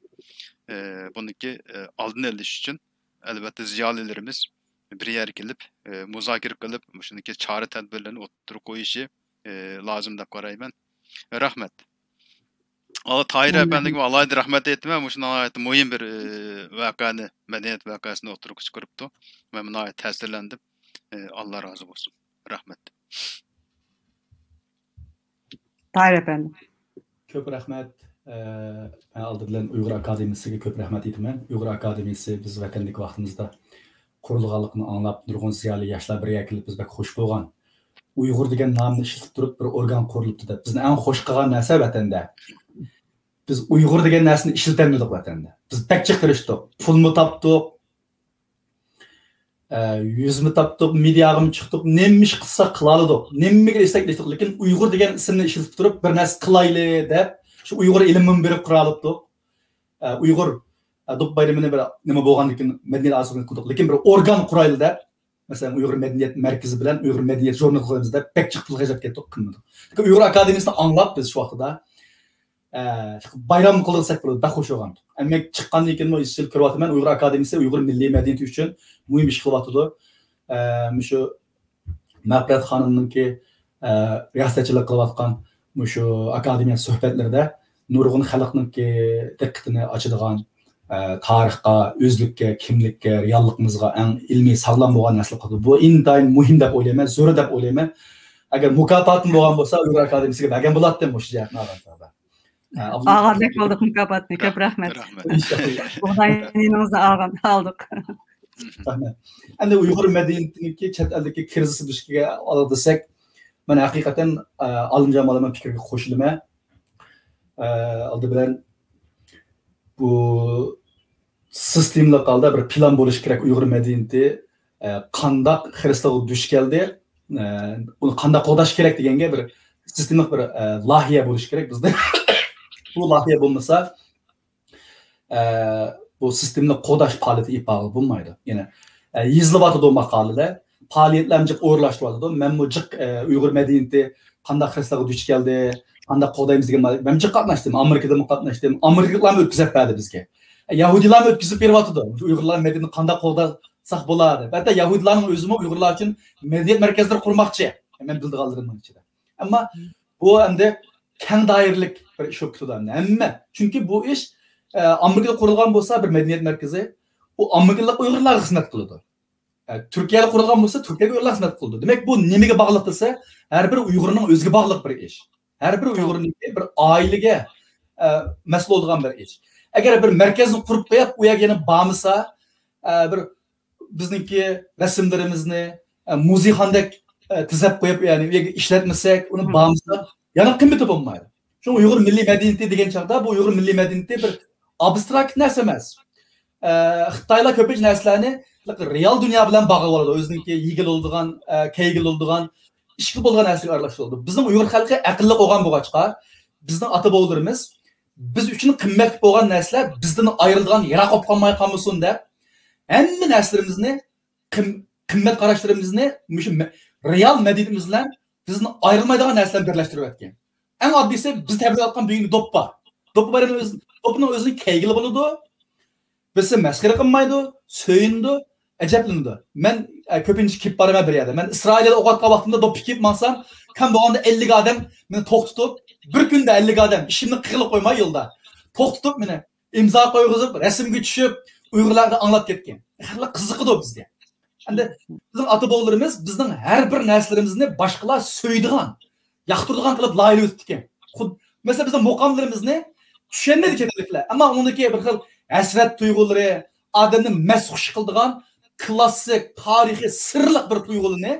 ئى، بۇنىڭكى، ئى، ئالدىنى ئېلىش ئۈچۈن، ئەلۋەتتە، زىيالىيلىرىمىز بىر يەرگە كېلىپ، ئى، مۇزاكىرە قىلىپ، مۇشۇنىڭكى چارە تەدبىرلىرىنى ئوتتۇرىغا قويۇشى، ئى، لازىم دەپ قارايمەن. رەھمەت. ئاۋۋال تاھىر ئەپەندىگە ئالاھىدە رەھمەت ئېيتىمەن، مۇشۇ ناھايىتى مۇھىم بىر، ئى، ۋەقەنى، مەدەنىيەت ۋەقەسىنى ئوتتۇرىغا چىقىرىپتۇ. مەن ناھايىتى تەسىرلەندىم. ئى، ئاللا رازى بولسۇن. رەھمەت. تاھىر ئەپەندى. كۆپ رەھمەت. ئە، مەن ئالدى بىلەن ئۇيغۇر ئاكادېمىيىسىگە كۆپ رەھمەت ئېيتىمەن. ئۇيغۇر ئاكادېمىيىسى بىز ۋەتەندىكى ۋاقتىمىزدا قۇرۇلغانلىقىنى ئاڭلاپ، نۇرغۇن زىيالىي ياشلار بىر يەرگە كېلىپ، بىز بەك خۇش بولغان. ئۇيغۇر دېگەن نامنى ئىشلىتىپ تۇرۇپ، بىر ئورگان قۇرۇلۇپتۇ دەپ. بىزنى ئەڭ خۇش قىلغان نەرسە ۋەتەندە. بىز ئۇيغۇر دېگەن نەرسىنى ئىشلىتەلمىدۇق ۋەتەندە. بىز بەك جىق تىرىشتۇق. پۇلمۇ تاپتۇق. ئە، يۈزمۇ تاپتۇق، مېدىياغىمۇ چىقتۇق، نېمە ئىش قىلساق قىلالىدۇق، نېمىگە ئىستەك قىلدۇق، لېكىن ئۇيغۇر دېگەن ئىسىمنى ئىشلىتىپ تۇرۇپ، بىر نەرسە قىلايلى دەپ، شۇ ئۇيغۇر ئىلىم مۇنبىرى قۇرالىپتۇق. ئە، ئۇيغۇر، ئە، دوپ بايرىمىنى بىر نېمە بولغاندىكىن مەدەنىيەت ئاساسىنى قىلدۇق، لېكىن بىر ئورگان قۇرايلى دەپ، مەسىلەن، ئۇيغۇر مەدەنىيەت مەركىزى بىلەن ئۇيغۇر مەدەنىيەت ژۇرنىلى قۇرايمىز دەپ، بەك جىق پۇل خەجلەپ كەتتۇق، قىلمىدۇق. لېكىن ئۇيغۇر ئاكادېمىيىسىنى ئاڭلاپ بىز شۇ ۋاقتىدا، ئە، بايرام قىلدۇق دېسەك بولىدۇ، بەك خۇش بولغانتۇق. ئەمما چىققاندىن كېيىنمۇ ئىزچىل كۆرۈۋاتىمەن، ئۇيغۇر ئاكادېمىيىسى ئۇيغۇر مىللىي مەدەنىيىتى ئۈچۈن مۇھىم ئىش قىلىۋاتىدۇ. ئە، مۇشۇ مەغپىرەت خانىمنىڭكى، ئە، رىياسەتچىلىك قىلىۋاتقان مۇشۇ ئاكادېمىيە سۆھبەتلىرىدە نۇرغۇن خەلقنىڭكى دىققىتىنى ئاچىدىغان، ئە، تارىخقا، ئۆزلۈككە، كىملىككە، رېئاللىقىمىزغا ئەڭ ئىلمىي ساغلام بولغان نەرسىلەر قىلدى. بۇ ئىنتايىن مۇھىم دەپ ئويلايمەن، زۆرۈر دەپ ئويلايمەن. ئەگەر مۇكاپاتىم بولغان بولسا، ئۇيغۇر ئاكادېمىيىسىگە بەرگەن بولاتتىم مۇشۇ جەھەتنى ئالغان چاغدا. ئالغاندەك بولدۇق مۇكاپاتنى. كۆپ رەھمەت. رەھمەت. بۇغداي نېنىڭىزنى ئالغان، ئالدۇق. رەھمەت. ئەمدى ئۇيغۇر مەدەنىيىتىنىڭكى چەت ئەلدىكى كىرىزىسى دۇچ كەلگەن دېسەك، مەن ھەقىقەتەن، ئە، ئالىمجان مۇئەللىمنىڭ پىكرىگە قوشۇلىمەن. ئە، ئالدى بىلەن بۇ سىستېمىلىق ھالدا بىر پىلان بولۇشى كېرەك ئۇيغۇر مەدەنىيىتى، ئە، قانداق خىرىسلارغا دۇچ كەلدى، ئە، ئۇنى قانداق قوغداش كېرەك دېگەنگە بىر سىستېمىلىق بىر، ئە، لايىھە بولۇشى كېرەك بىزدە. بۇ لايىھە بولمىسا، ئە، بۇ سىستېمىنى قوغداش پائالىيىتى ئېلىپ بارغىلى بولمايدۇ. يەنە، ئە، يېزىلىۋاتىدۇ ماقالىلەر، پائالىيەتلەرمۇ جىق ئورۇنلاشتۇرۇۋاتىدۇ. مەنمۇ جىق، ئە، ئۇيغۇر مەدەنىيىتى قانداق خىرىسلارغا دۇچ كەلدى، قانداق قوغدايمىز دېگەن مەن جىق قاتناشتىم. ئامېرىكىدىمۇ قاتناشتىم. ئامېرىكىلىقلارمۇ ئۆتكۈزۈپ بەردى بىزگە. ئە، يەھۇدىيلارمۇ ئۆتكۈزۈپ بېرىۋاتىدۇ. شۇ ئۇيغۇرلار مەدەنىيىتىنى قانداق قوغدىساق بولار دەپ. ھەتتا يەھۇدىيلارنىڭ ئۆزىمۇ ئۇيغۇرلار ئۈچۈن مەدەنىيەت مەركەزلىرى قۇرماقچى. مەن بىلىدىغانلىرىمنىڭ ئىچىدە. ئەمما بۇ ئەمدى كەڭ دائىرىلىك بىر ئىش بولۇپ كېتىدۇ ئەمدى ھەممە. چۈنكى بۇ ئىش ئە، ئامېرىكىدا قۇرۇلغان بولسا بىر مەدەنىيەت مەركىزى، ئۇ ئامېرىكىلىق ئۇيغۇرلارغا خىزمەت قىلىدۇ. ئە، تۈركىيەدە قۇرۇلغان بولسا تۈركىيەگە ئۇيغۇرلار خىزمەت قىلىدۇ. دېمەك، بۇ نېمىگە باغلىق دېسە، ھەر بىر ئۇيغۇرنىڭ ئۆزىگە باغلىق بىر ئىش. ھەر بىر ئۇيغۇرنىڭكى بىر ئائىلىگە، ئە، مەسئۇل بولىدىغان بىر ئىش. ئەگەر بىر مەركەزنى قۇرۇپ قويۇپ، ئۇ يەرگە يەنە بارمىسا، ئە، بىر بىزنىڭكى رەسىملىرىمىزنى، ئە، مۇزېيخانىدەك، ئە، تىزەپ قويۇپ، يەنى ئۇ يەرگە ئىشلەتمىسەك، ئۇنى بارمىسا، يەنە قىممىتى بولمايدۇ. شۇڭا ئۇيغۇر مىللىي مەدەنىيىتى دېگەن چاغدا، بۇ ئۇيغۇر مىللىي مەدەنىيىتى بىر ئابستراكت نەرسە ئەمەس. ئە، خىتايلار كۆپىنچە نەرسىلەرنى رېئال دۇنيا بىلەن باغلىۋالىدۇ. ئۆزىنىڭكى يېگىلى بولىدىغان، ئە، كىيگىلى بولىدىغان، ئىچكىلى بولىدىغان نەرسىگە ئارىلاشتۇرىدۇ. بىزنىڭ ئۇيغۇر خەلقى ئەقىللىق بولغان بولغاچقا، بىزنىڭ ئاتا-بوۋىلىرىمىز بىز ئۈچۈن قىممەتلىك بولغان نەرسىلەر بىزدىن ئايرىلىدىغان، يىراق بولۇپ قالماي قالمىسۇن دەپ، ھەممە نەرسىلىرىمىزنى قىم-، قىممەت قاراشلىرىمىزنى مۇشۇ مە-، رېئال مەدەنىيىتىمىز بىلەن بىزدىن ئايرىلمايدىغان نەرسىلەرنى بىرلەشتۈرۈۋەتكەن. ئەڭ ئاددىيسى، بىز تەبىئەتتە بۈگۈنكى دوپپا. دوپپا بايرىمى ئۆز-، دوپپىنىڭ ئۆزىنى كىيگىلى بولىدۇ. بىرسى مەسخىرە قىلمايدۇ، سۆيۈنىدۇ، ئەجەبلىنىدۇ. مەن، ئە، كۆپىنچە كىيىپ بارىمەن بىر يەردە. مەن ئىسرائىلىيەدە ئوقۇۋاتقان ۋاقتىمدا دوپپا كىيىپ ماڭسام، كەم بولغاندا ئەللىك ئادەم مېنى توختىتىپ، بىر كۈندە ئەللىك ئادەم، ئىشىمنى قىلغىلى قويماي يولدا توختىتىپ مېنى ئىمزا قويغۇزۇپ، رەسىمگە چۈشۈپ، ئۇيغۇرلارغا ئاڭلاپ كەتكەن. خەقلەر قىزىقىدۇ بىزگە. ئەمدى بىزنىڭ ئاتا-بوۋىلىرىمىز بىزنىڭ ھەر بىر نەرسىلىرىمىزنى باشقىلار سۆيىدىغان، ياقتۇرىدىغان قىلىپ لايىھەلىۋېتىپتىكەن. خۇد-، مەسىلەن، بىزنىڭ مۇقاملىرىمىزنى چۈشەنمەيدۇ چەتئەللىكلەر. ئەمما ئۇنىڭدىكى بىر خىل ھەسرەت تۇيغۇلىرى، ئادەمنى مەستخۇش قىلىدىغان كلاسسىك، تارىخىي، سىرلىق بىر تۇيغۇلىرىنى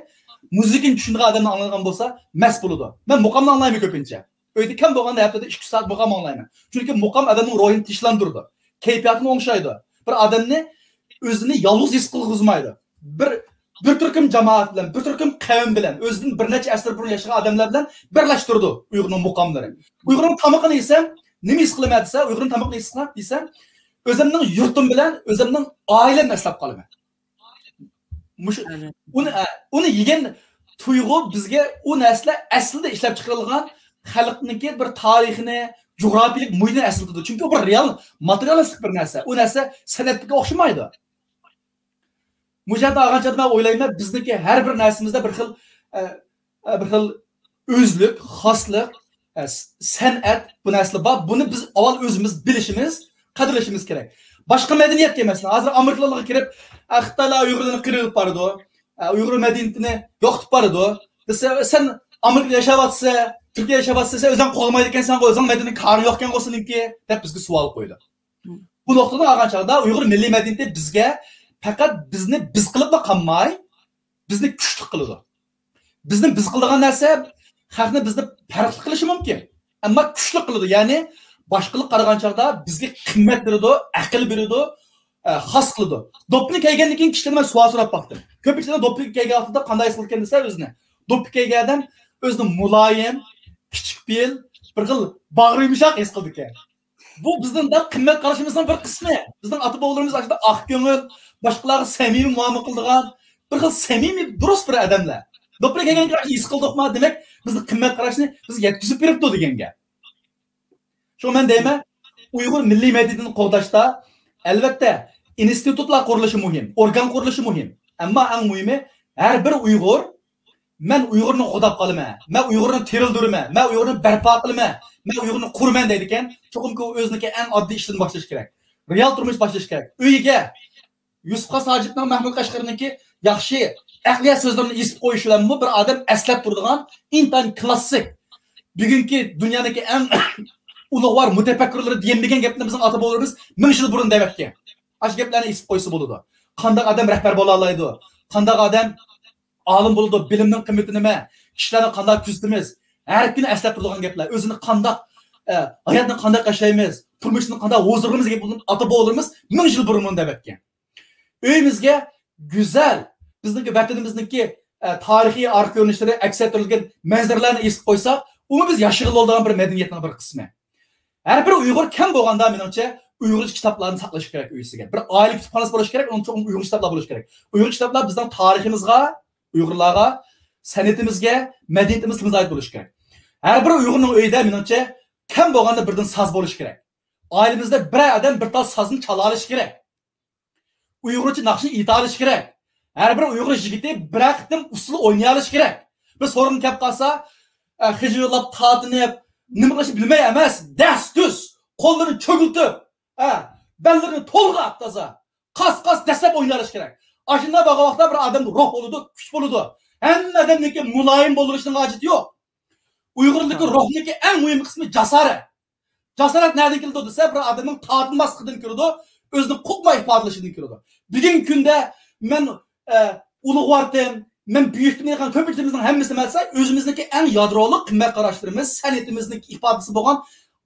مۇزىكىنى چۈشىنىدىغان ئادەمنى ئاڭلىغان بولسا مەست بولىدۇ. مەن مۇقامنى ئاڭلايمەن كۆپىنچە. ئۆيدە كەم بولغاندا ھەپتىدە ئىككى، ئۈچ سائەت مۇقام ئاڭلايمەن. چۈنكى مۇقام ئادەمنىڭ روھىنى تىنچلاندۇرىدۇ. كەيپىياتىنى ئوڭشايدۇ. بىر ئادەمنى ئۆزىنى يالغۇز ھېس قىلغۇزمايدۇ. بىر، بىر تۈركۈم جامائەت بىلەن، بىر تۈركۈم قەۋم بىلەن، ئۆزىدىن بىر نەچچە ئەسىر بۇرۇن ياشىغان ئادەملەر بىلەن بىرلەشتۈرىدۇ ئۇيغۇرنىڭ مۇقاملىرى. ئۇيغۇرنىڭ تامىقىنى يېسەم، نېمە ھېس قىلىمەن دېسە، ئۇيغۇرنىڭ تامىقىنى يېسە-، يېسەم، ئۆزۈمنىڭ يۇرتۇم بىلەن ئۆزۈمنىڭ ئائىلەمنى ئەسلەپ قالىمەن. مۇشۇ، ئۇنى، ئە، ئۇنى يېگەن تۇيغۇ بىزگە ئۇ نەرسىلەر ئەسلىدە ئىشلەپ چىقىرىلغان خەلقنىڭكى بىر تارىخىنى، جۇغراپىيىلىك مۇھىتىنى ئەسلىتىدۇ. چۈنكى ئۇ بىر رېئال ماتېرىيالىستىك بىر نەرسە. ئۇ نەرسە سەنئەتتىكىگە ئوخشىمايدۇ. مۇشۇ يەردە ئالغان چاغدا مەن ئويلايمەن، بىزنىڭكى ھەر بىر نەرسىمىزدە بىر خىل، ئە، ئە، بىر خىل ئۆزلۈك، خاسلىق، ئە، س-، سەنئەت، بۇ نەرسىلەر بار. بۇنى بىز ئاۋۋال ئۆزىمىز بىلىشىمىز، قەدىرلىشىمىز كېرەك. باشقا مەدەنىيەتكە، مەسىلەن، ھازىر ئامېرىكىلارغا كىرىپ، ئە، خىتايلار ئۇيغۇرلارنى قىرىپ بارىدۇ، ئە، ئۇيغۇر مەدەنىيىتىنى يوقىتىپ بارىدۇ دېسە، سەن ئامېرىكىدا ياشاۋاتىسەن، تۈركىيەدە ياشاۋاتىسەن، سەن ئۆزۈڭ قوغلىمايدىكەنسەن، ئۆزۈڭ مەدەنىيەت كارىڭ يوقكەنغۇ سېنىڭكى، دەپ بىزگە سوئال قويىدۇ. بۇ نۇقتىدىن ئالغان چاغدا ئۇيغۇر مىللىي مەدەنىيىتى بىزگە پەقەت بىزنى بىز قىلىپلا قالماي، بىزنى كۈچلۈك قىلىدۇ. بىزنى بىز قىلىدىغان نەرسە خەقنى بىزنى پەرقلىق قىلىشى مۇمكىن. ئەمما كۈچلۈك قىلىدۇ. يەنى باشقىلارغا قارىغان چاغدا بىزگە قىممەت بېرىدۇ، ئەقىل بېرىدۇ، ئە، خاس قىلىدۇ. دوپپىنى كىيگەندىن كېيىن كىشىلەردىن مەن سوئال سوراپ باقتىم. كۆپىنچە دوپپا كىيگەن ۋاقتىدا قانداق ھېس قىلىدىكەن دېسە ئۆزىنى. دوپپا كىيگەن ئادەم ئۆزىنى مۇلايىم، كىچىك پېئىل، بىر خىل باغرى يۇمشاق ھېس قىلىدىكەن. بۇ بىزنىڭ دەل قىممەت قارىشىمىزنىڭ بىر قىسمى. بىزنىڭ ئاتا-بوۋىلىرىمىز ئاشۇنداق ئاق كۆڭۈل، باشقىلارغا سەمىمىي مۇئامىلە قىلىدىغان، بىر خىل سەمىمىي، دۇرۇس بىر ئادەملەر. دوپپىنى كىيگەن ھېس قىلدۇقما، دېمەك، بىزنىڭ قىممەت قاراشنى بىزگە يەتكۈزۈپ بېرىپتۇ دېگەن گەپ. شۇڭا مەن دەيمەن، ئۇيغۇر مىللىي مەدەنىيىتىنى قوغداشتا، ئەلۋەتتە، ئىنستىتۇتلار قۇرۇلۇشى مۇھىم، ئورگان قۇرۇلۇشى مۇھىم. ئەمما ئەڭ مۇھىمى، ھەر بىر ئۇيغۇر، «مەن ئۇيغۇرنى قوغداپ قالىمەن، مەن ئۇيغۇرنى تىرىلدۈرىمەن، مەن ئۇيغۇرنى بەرپا قىلىمەن، مەن ئۇيغۇرنى قۇرىمەن» دەيدىكەن، چوقۇمكى ئۇ ئۆزىنىڭكى ئەڭ ئاددىي ئىشىدىن باشلىشى كېرەك. رېئال تۇرمۇش باشلىشى كېرەك. ئۆيىگە، يۈسۈپ خاس ھاجىپنىڭ، مەھمۇد قەشقەرىنىڭكى ياخشى ئەقلىيەت سۆزلىرىنى ئېسىپ قويۇش بىلەنمۇ بىر ئادەم ئەسلەپ تۇرىدىغان ئىنتايىن كلاسسىك، بۈگۈنكى دۇنيانىڭكى ئەڭ ئۇلۇغۋار مۇتەپەككۇرلىرى دېيەلمىگەن گەپنى بىزنىڭ ئاتا-بوۋىلىرىمىز مىڭ يىل بۇرۇن دەۋەتكەن. ئاشۇ گەپلەرنى ئېسىپ قويسا بولىدۇ. قانداق ئادەم رەھبەر بولالايدۇ؟ قانداق ئادەم ئالىم بولىدۇ؟ بىلىمنىڭ قىممىتى نېمە؟ كىشىلەرنى قانداق كۆزىتىمىز؟ ھەر كۈنى ئەسلەپ تۇرىدىغان گەپلەر. ئۆزىنى قانداق، ئە، ھاياتنى قانداق ياشايمىز؟ تۇرمۇشنى قانداق ھوزۇرلىيمىز؟ گەپ ئاتا-بوۋىلىرىمىز مىڭ يىل بۇرۇن بۇنى دەۋەتكەن. ئۆيىمىزگە گۈزەل، بىزنىڭكى ۋەتىنىمىزنىڭكى، ئە، تارىخىي ئارقا كۆرۈنۈشلىرى ئەكس ئەتتۈرۈلگەن مەنزىرىلەرنى ئېسىپ قويساق، ئۇمۇ بىز ياشىغىلى بولىدىغان بىر مەدەنىيەتنىڭ بىر قىسمى. ھەر بىر ئۇيغۇر كەم بولغاندا، مېنىڭچە، ئۇيغۇرچە كىتابلارنى ساقلىشى كېرەك ئۆيىسىگە. بىر ئائىلە كۇتۇپخانىسى بولۇشى كېرەك، ئۇنىڭ چوقۇم ئۇيغۇرچە كىتابلار بولۇشى كېرەك. ئۇيغۇر كىتابلار بىزنىڭ تارىخىمىزغا، ئۇيغۇرلارغا، سەنئىتىمىزگە، مەدەنىيىتىمىزگە تېز ئائىت بولۇشى كېرەك. ھەر بىر ئۇيغۇرنىڭ ئۆيىدە، مېنىڭچە، كەم بولغاندا بىردىن ساز بولۇشى كېرەك. ئائىلىمىزدە بىرەر ئادەم بىر تال سازنى چالالىشى كېرەك. ئۇيغۇرچە ناخشىنى ئېيتالىشى كېرەك. ھەر بىر ئۇيغۇر يىگىتى بىرەر قېتىم ئۇسسۇل ئوينىيالىشى كېرەك. بىر سورۇن كەپ قالسا، ئە، خىجىللاپ، تارتىنىپ، نېمە قىلىشنى بىلمەي ئەمەس، دەس-دۈس، قوللىرىنى چۆگۈلتۈپ، ھە، بەللىرىنى تولغاپ تازا، قاس-قاس دەسسەپ ئوينىۋېلىش كېرەك. ئاشۇنداق بولغان ۋاقىتتا بىر ئادەمدە روھ بولىدۇ، كۈچ بولىدۇ. ھەممە ئادەمنىڭكى مۇلايىم بولۇشنىڭ ھاجىتى يوق. ئۇيغۇرلۇقنىڭ، روھنىڭكى ئەڭ مۇھىم قىسمى جاسارەت. جاسارەت نەدىن كېلىدۇ دېسە، بىر ئادەمنىڭ تارتىنماسلىقىدىن كېلىدۇ، ئۆزىنى قوقماي ئىپادىلىشىدىن كېلىدۇ. بۈگۈنكى كۈندە مەن، ئە، ئۇلۇغۋارتىم، مەن بۈيۈكتىم دەيدىغان كۆپىنچىمىزنىڭ ھەممىسى نېمە دېسە، ئۆزىمىزنىڭكى ئەڭ يادرولۇق قىممەت قاراشلىرىمىز، سەنئىتىمىزنىڭ ئىپادىسى بولغان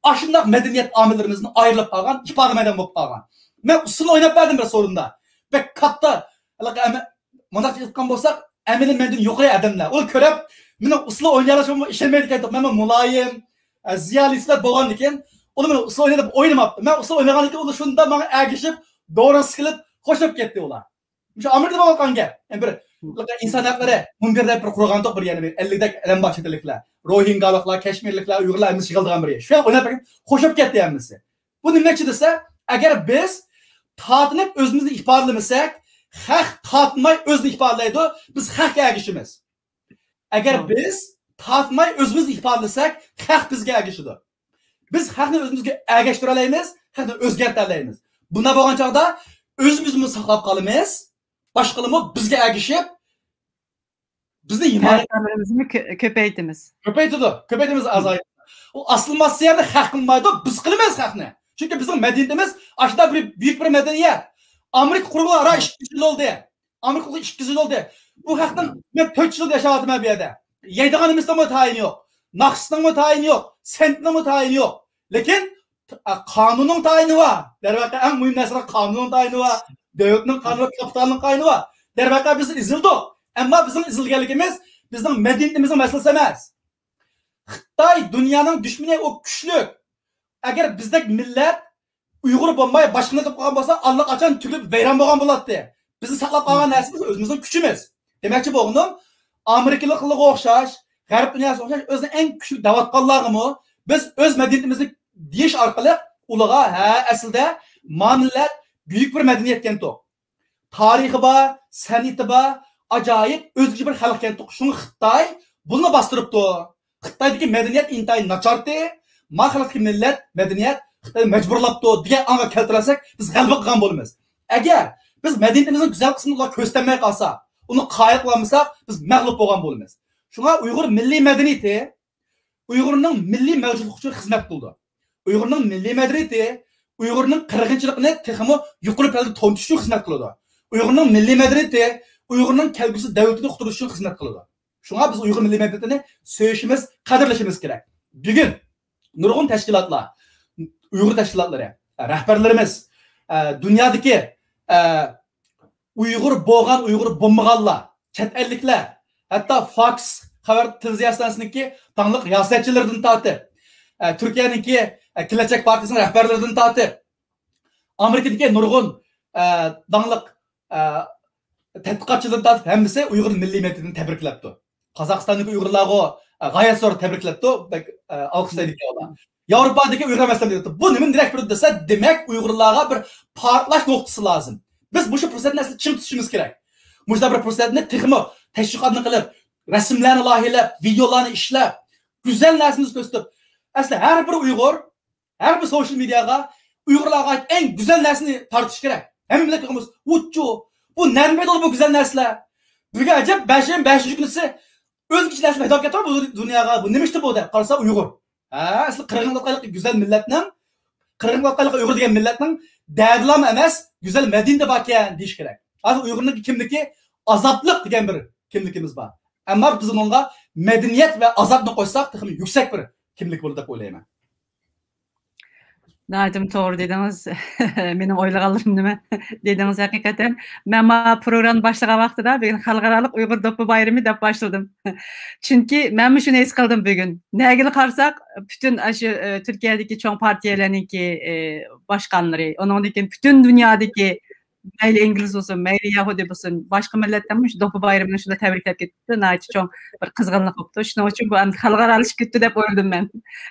ئاشۇنداق مەدەنىيەت ئامىللىرىمىزدىن ئايرىلىپ قالغان، ئىپادە مەيدانى بولۇپ قالغان. مەن ئۇسسۇلنى ئويناپ بەردىم بىر سورۇندا. بەك كاتتا، ھېلىقى ئەمە-، مۇنداق ئېيتقان بولساق، ئەمەلىي مەندىن يۇقىرى ئادەملەر. ئۇلار كۆرۈپ، مېنىڭ ئۇسسۇل ئوينىيالىشىمغا ئىشەنمەيدىكەن. مەن مۇلايىم، ئە، زىيالىي سىلەر بولغاندىكىن، ئۇلار مېنىڭ ئۇسسۇل ئويناي دەپ ئويلىماپتۇ. مەن ئۇسسۇل ئوينىغاندىكىن، ئۇلار شۇنداق ماڭا ئەگىشىپ، دورىسى كېلىپ، خوش بولۇپ كەتتى ئۇلار. مۇشۇ ئامېرىكىدا بولۇۋاتقان گەپ. يەنە بىر، بىر ئىنسان ھەقلىرى مۇنبىرى دەپ بىر قۇرغانتۇق بىر، يەنە بىر ئەللىكدەك ئادەم بار چەت ئەللىكلەر. روھىنگالىقلار، كەشمىرلىكلەر، ئۇيغۇرلار ھەممىسى يىغىلىدىغان بىر يەر. شۇ يەرگە ئويناپ بەرگەن، خوش بولۇپ كەتتى ھەممىسى. بۇ نېمىچى دېسە، ئەگەر بىز تارتىنىپ ئۆزىمىزنى ئىپادىلىمىسەك، خەق تارتىنماي ئۆزىنى ئىپادىلەيدۇ، بىز خەقكە ئەگىشىمىز. ئەگەر بىز تارتىنماي ئۆزىمىزنى ئىپادىلىسەك، خەق بىزگە ئەگىشىدۇ. بىز خەقنى ئۆزىمىزگە ئەگەشتۈرەلەيمىز، خەقنى ئۆزگەرتەلەيمىز. بۇنداق بولغان چاغدا ئۆزىمىزمۇ ساقلاپ قالىمىز، باشقىلارمۇ بىزگە ئەگىشىپ، بىزنى ھىمايە، تەرەپدارلىرىمىزنى كۆ-، كۆپەيتىمىز. كۆپەيتىدۇ، كۆپەيتىمىز، ئازايتىدۇ. ئۇ ئاسىلماسىيەنى خەق قىلمايدۇ، بىز قىلىمىز خەقنى. چۈنكى بىزنىڭ مەدەنىيىتىمىز ئاشۇنداق بىر بۈيۈك بىر مەدەنىيەت. ئامېرىكا قۇرۇلغىلى ئاران ئىككى يۈز يىل بولدى. ئامېرىكا قۇرۇلغىلى ئىككى يۈز يىل بولدى. بۇ خەقنىڭ، مەن تۆت يۈز يىل ياشاۋاتىمەن بۇ يەردە. يەيدىغان نېمىسىنىڭمۇ تايىنى يوق. ناخشىسىنىڭمۇ تايىنى يوق. سەنئىتىنىڭمۇ تايىنى يوق. لېكىن، ئا، قانۇننىڭ تايىنى بار. دەرۋەقە، ئەڭ مۇھىم نەرسىنىڭ قانۇننىڭ تايىنى بار. دۆلەتنىڭ قانۇنى، كاپىتالنىڭ تايىنى بار. دەرۋەقە، بىز ئېزىلدۇق. ئەمما بىزنىڭ ئېزىلگەنلىكىمىز بىزنىڭ مەدەنىيىتىمىزنىڭ مەسىلىسى ئەمەس. خىتاي دۇنيانىڭ دۈشمىنى، ئۇ كۈچلۈك. ئەگەر بىزدەك مىللەت ئۇيغۇر بولماي باشقا مىللەت بولۇپ قالغان بولسا، ئاللىقاچان تۈگىلىپ ۋەيران بولغان بولاتتى. بىزنى ساقلاپ قالغان نەرسىمىز ئۆزىمىزنىڭ كۈچىمىز. دېمەكچى بولغىنىم، ئامېرىكىلىقلارغا ئوخشاش، غەرب دۇنياسىغا ئوخشاش ئۆزىنى ئەڭ كۈچلۈك دەۋاتقانلارغىمۇ بىز ئۆز مەدەنىيىتىمىزنى دېيىش ئارقىلىق ئۇلارغا، ھە، ئەسلىدە ما مىللەت بۈيۈك بىر مەدەنىيەتكەنتۇق. تارىخى بار، سەنئىتى بار، ئاجايىپ، ئۆزگىچە بىر خەلقكەنتۇق. شۇڭا خىتاي بۇنى باستۇرۇپتۇ. خىتايدىكى مەدەنىيەت ئىنتايىن ناچارتى، ما خەلقتىكى مىللەت، مەدەنىيەت خىتاينى مەجبۇرلاپتۇ دېگەن ئاڭغا كەلتۈرەلسەك، بىز غەلىبە قىلغان بولىمىز. ئەگەر بىز مەدەنىيىتىمىزنىڭ گۈزەل قىسمىنى ئۇلار كۆرسىتەلمەي قالسا، ئۇنى قايىل قىلالمىساق، بىز مەغلۇپ بولغان بولىمىز. شۇڭا ئۇيغۇر مىللىي مەدەنىيىتى، ئۇيغۇرنىڭ مىللىي مەۋجۇتلۇقى ئۈچۈن خىزمەت قىلىدۇ. ئۇيغۇرنىڭ مىللىي مەدەنىيىتى ئۇيغۇرنىڭ قىرغىنچىلىقىنى تېخىمۇ يۇقىرى پەللىدە تونۇتۇش ئۈچۈن خىزمەت قىلىدۇ. ئۇيغۇرنىڭ مىللىي مەدەنىيىتى ئۇيغۇرنىڭ كەلگۈسى دەۋلىتىنى قۇتۇدۇش ئۈچۈن خىزمەت قىلىدۇ. شۇڭا بىز ئۇيغۇر مىللىي مەدەنىيىتىنى سۆيۈشىمىز، قەدىرلىشىمىز كېرەك. بۈگۈن نۇرغۇن تەشكىلاتلار، ئۇيغۇر تەشكىلاتلىرى، رەھبەرلىرىمىز، ئە، دۇنيادىكى، ئە، ئۇيغۇر بولغان، ئۇيغۇر بولمىغانلار، چەت ئەللىكلەر، ھەتتا فاكس خەۋەر تېلېۋىزىيە ئىستانسىسىنىڭكى داڭلىق رىياسەتچىلىرىدىن تارتىپ، ئە، تۈركىيەنىڭكى، ئە، كېلەچەك پارتىيىسىنىڭ رەھبەرلىرىدىن تارتىپ، ئامېرىكىدىكى نۇرغۇن، ئە، داڭلىق، ئە، تەتقىقاتچىلىرىدىن تارتىپ ھەممىسى ئۇيغۇر مىللىي مەدەنىيىتىنى تەبرىكلەپتۇ. قازاقىستاندىكى ئۇيغۇرلارغۇ، ئە، غايەت زور تەبرىكلەپتۇ، بەك، ئە، ئالقىشلايدىكەن ئۇلار. ياۋروپادىكى ئۇيغۇر ھەممەسى تەبرىكلەپتۇ. بۇ نېمىنى دېرەك بېرىدۇ دېسە، دېمەك، ئۇيغۇرلارغا بىر پارتلاش نۇقتىسى لازىم. بىز مۇشۇ پۇرسەتنى ئەسلى چىڭ تۇتۇشىمىز كېرەك. مۇشۇنداق بىر پۇرسەتنى تېخىمۇ تەشۋىقاتنى قىلىپ، رەسىملەرنى لايىھەلەپ، ۋىدېئولارنى ئىشلەپ، گۈزەل نەرسىمىزنى كۆرسىتىپ، ئەسلى ھەر بىر ئۇيغۇر ھەر بىر سوشىيال مېدىياغا ئۇيغۇرلارغا ئائىت ئەڭ گۈزەل نەرسىنى تارتىش كېرەك. ھەممە مىللەت كۆرگەن بولسا، ۋۇچۇ، بۇ نەدىن پەيدا بولدى بۇ گۈزەل نەرسىلەر؟ بۈگۈن ئەجەب بەشىنچى، بەشىنچى كۈنىسى ئۆزگىچە نەرسە پەيدا بولۇپ كەتتى بۇ دۇنياغا. بۇ نېمە ئىشتى بۇ دەپ قارىسا ئۇيغۇر. ھە، ئەسلى قىرغىنلىققا گۈزەل مىللەتنىڭ، قىرغىنلىققا ئۇيغۇر دېگەن مىللەتنىڭ دەردىلام ئەمەس، گۈزەل مەدەنىيىتى باركەن دېيىش كېرەك. ھازىر ئۇيغۇرنىڭ كىملىكى ئازادلىق دېگەن بىر كىملىكىمىز بار. ئەمما بىز ئۇنىڭغا مەدەنىيەت ۋە ئازادلىقنى قوشساق، تېخىمۇ يۈكسەك بىر كىملىك بولىدۇ دەپ ئويلايمەن. ناھايىتىمۇ توغرا دېدىڭىز. مېنىڭ ئويلىغانلىرىم نېمە دېدىڭىز ھەقىقەتەن. مەن مانا پروگراممىنى باشلىغان ۋاقتىدا بۈگۈن خەلقئارالىق ئۇيغۇر دوپپا بايرىمى دەپ باشلىدىم. چۈنكى مەنمۇ شۇنى ھېس قىلدىم بۈگۈن. نەگىلا قارىساق، پۈتۈن ئاشۇ، ئە، تۈركىيەدىكى چوڭ پارتىيەلەرنىڭكى، ئە، باشقانلىرى، ئۇنىڭدىن كېيىن پۈتۈن دۇنيادىكى مەيلى ئىنگلىز بولسۇن، مەيلى يەھۇدىي بولسۇن، باشقا مىللەتلەرمۇ شۇ دوپپا بايرىمىنى شۇنداق تەبرىكلەپ كېتىپتۇ، ناھايىتى چوڭ بىر قىزغىنلىق بوپتۇ. شۇنىڭ ئۈچۈن بۇ ئەمدى خەلقئارالىشىپ كېتىپتۇ دەپ ئويلىدىم مەن.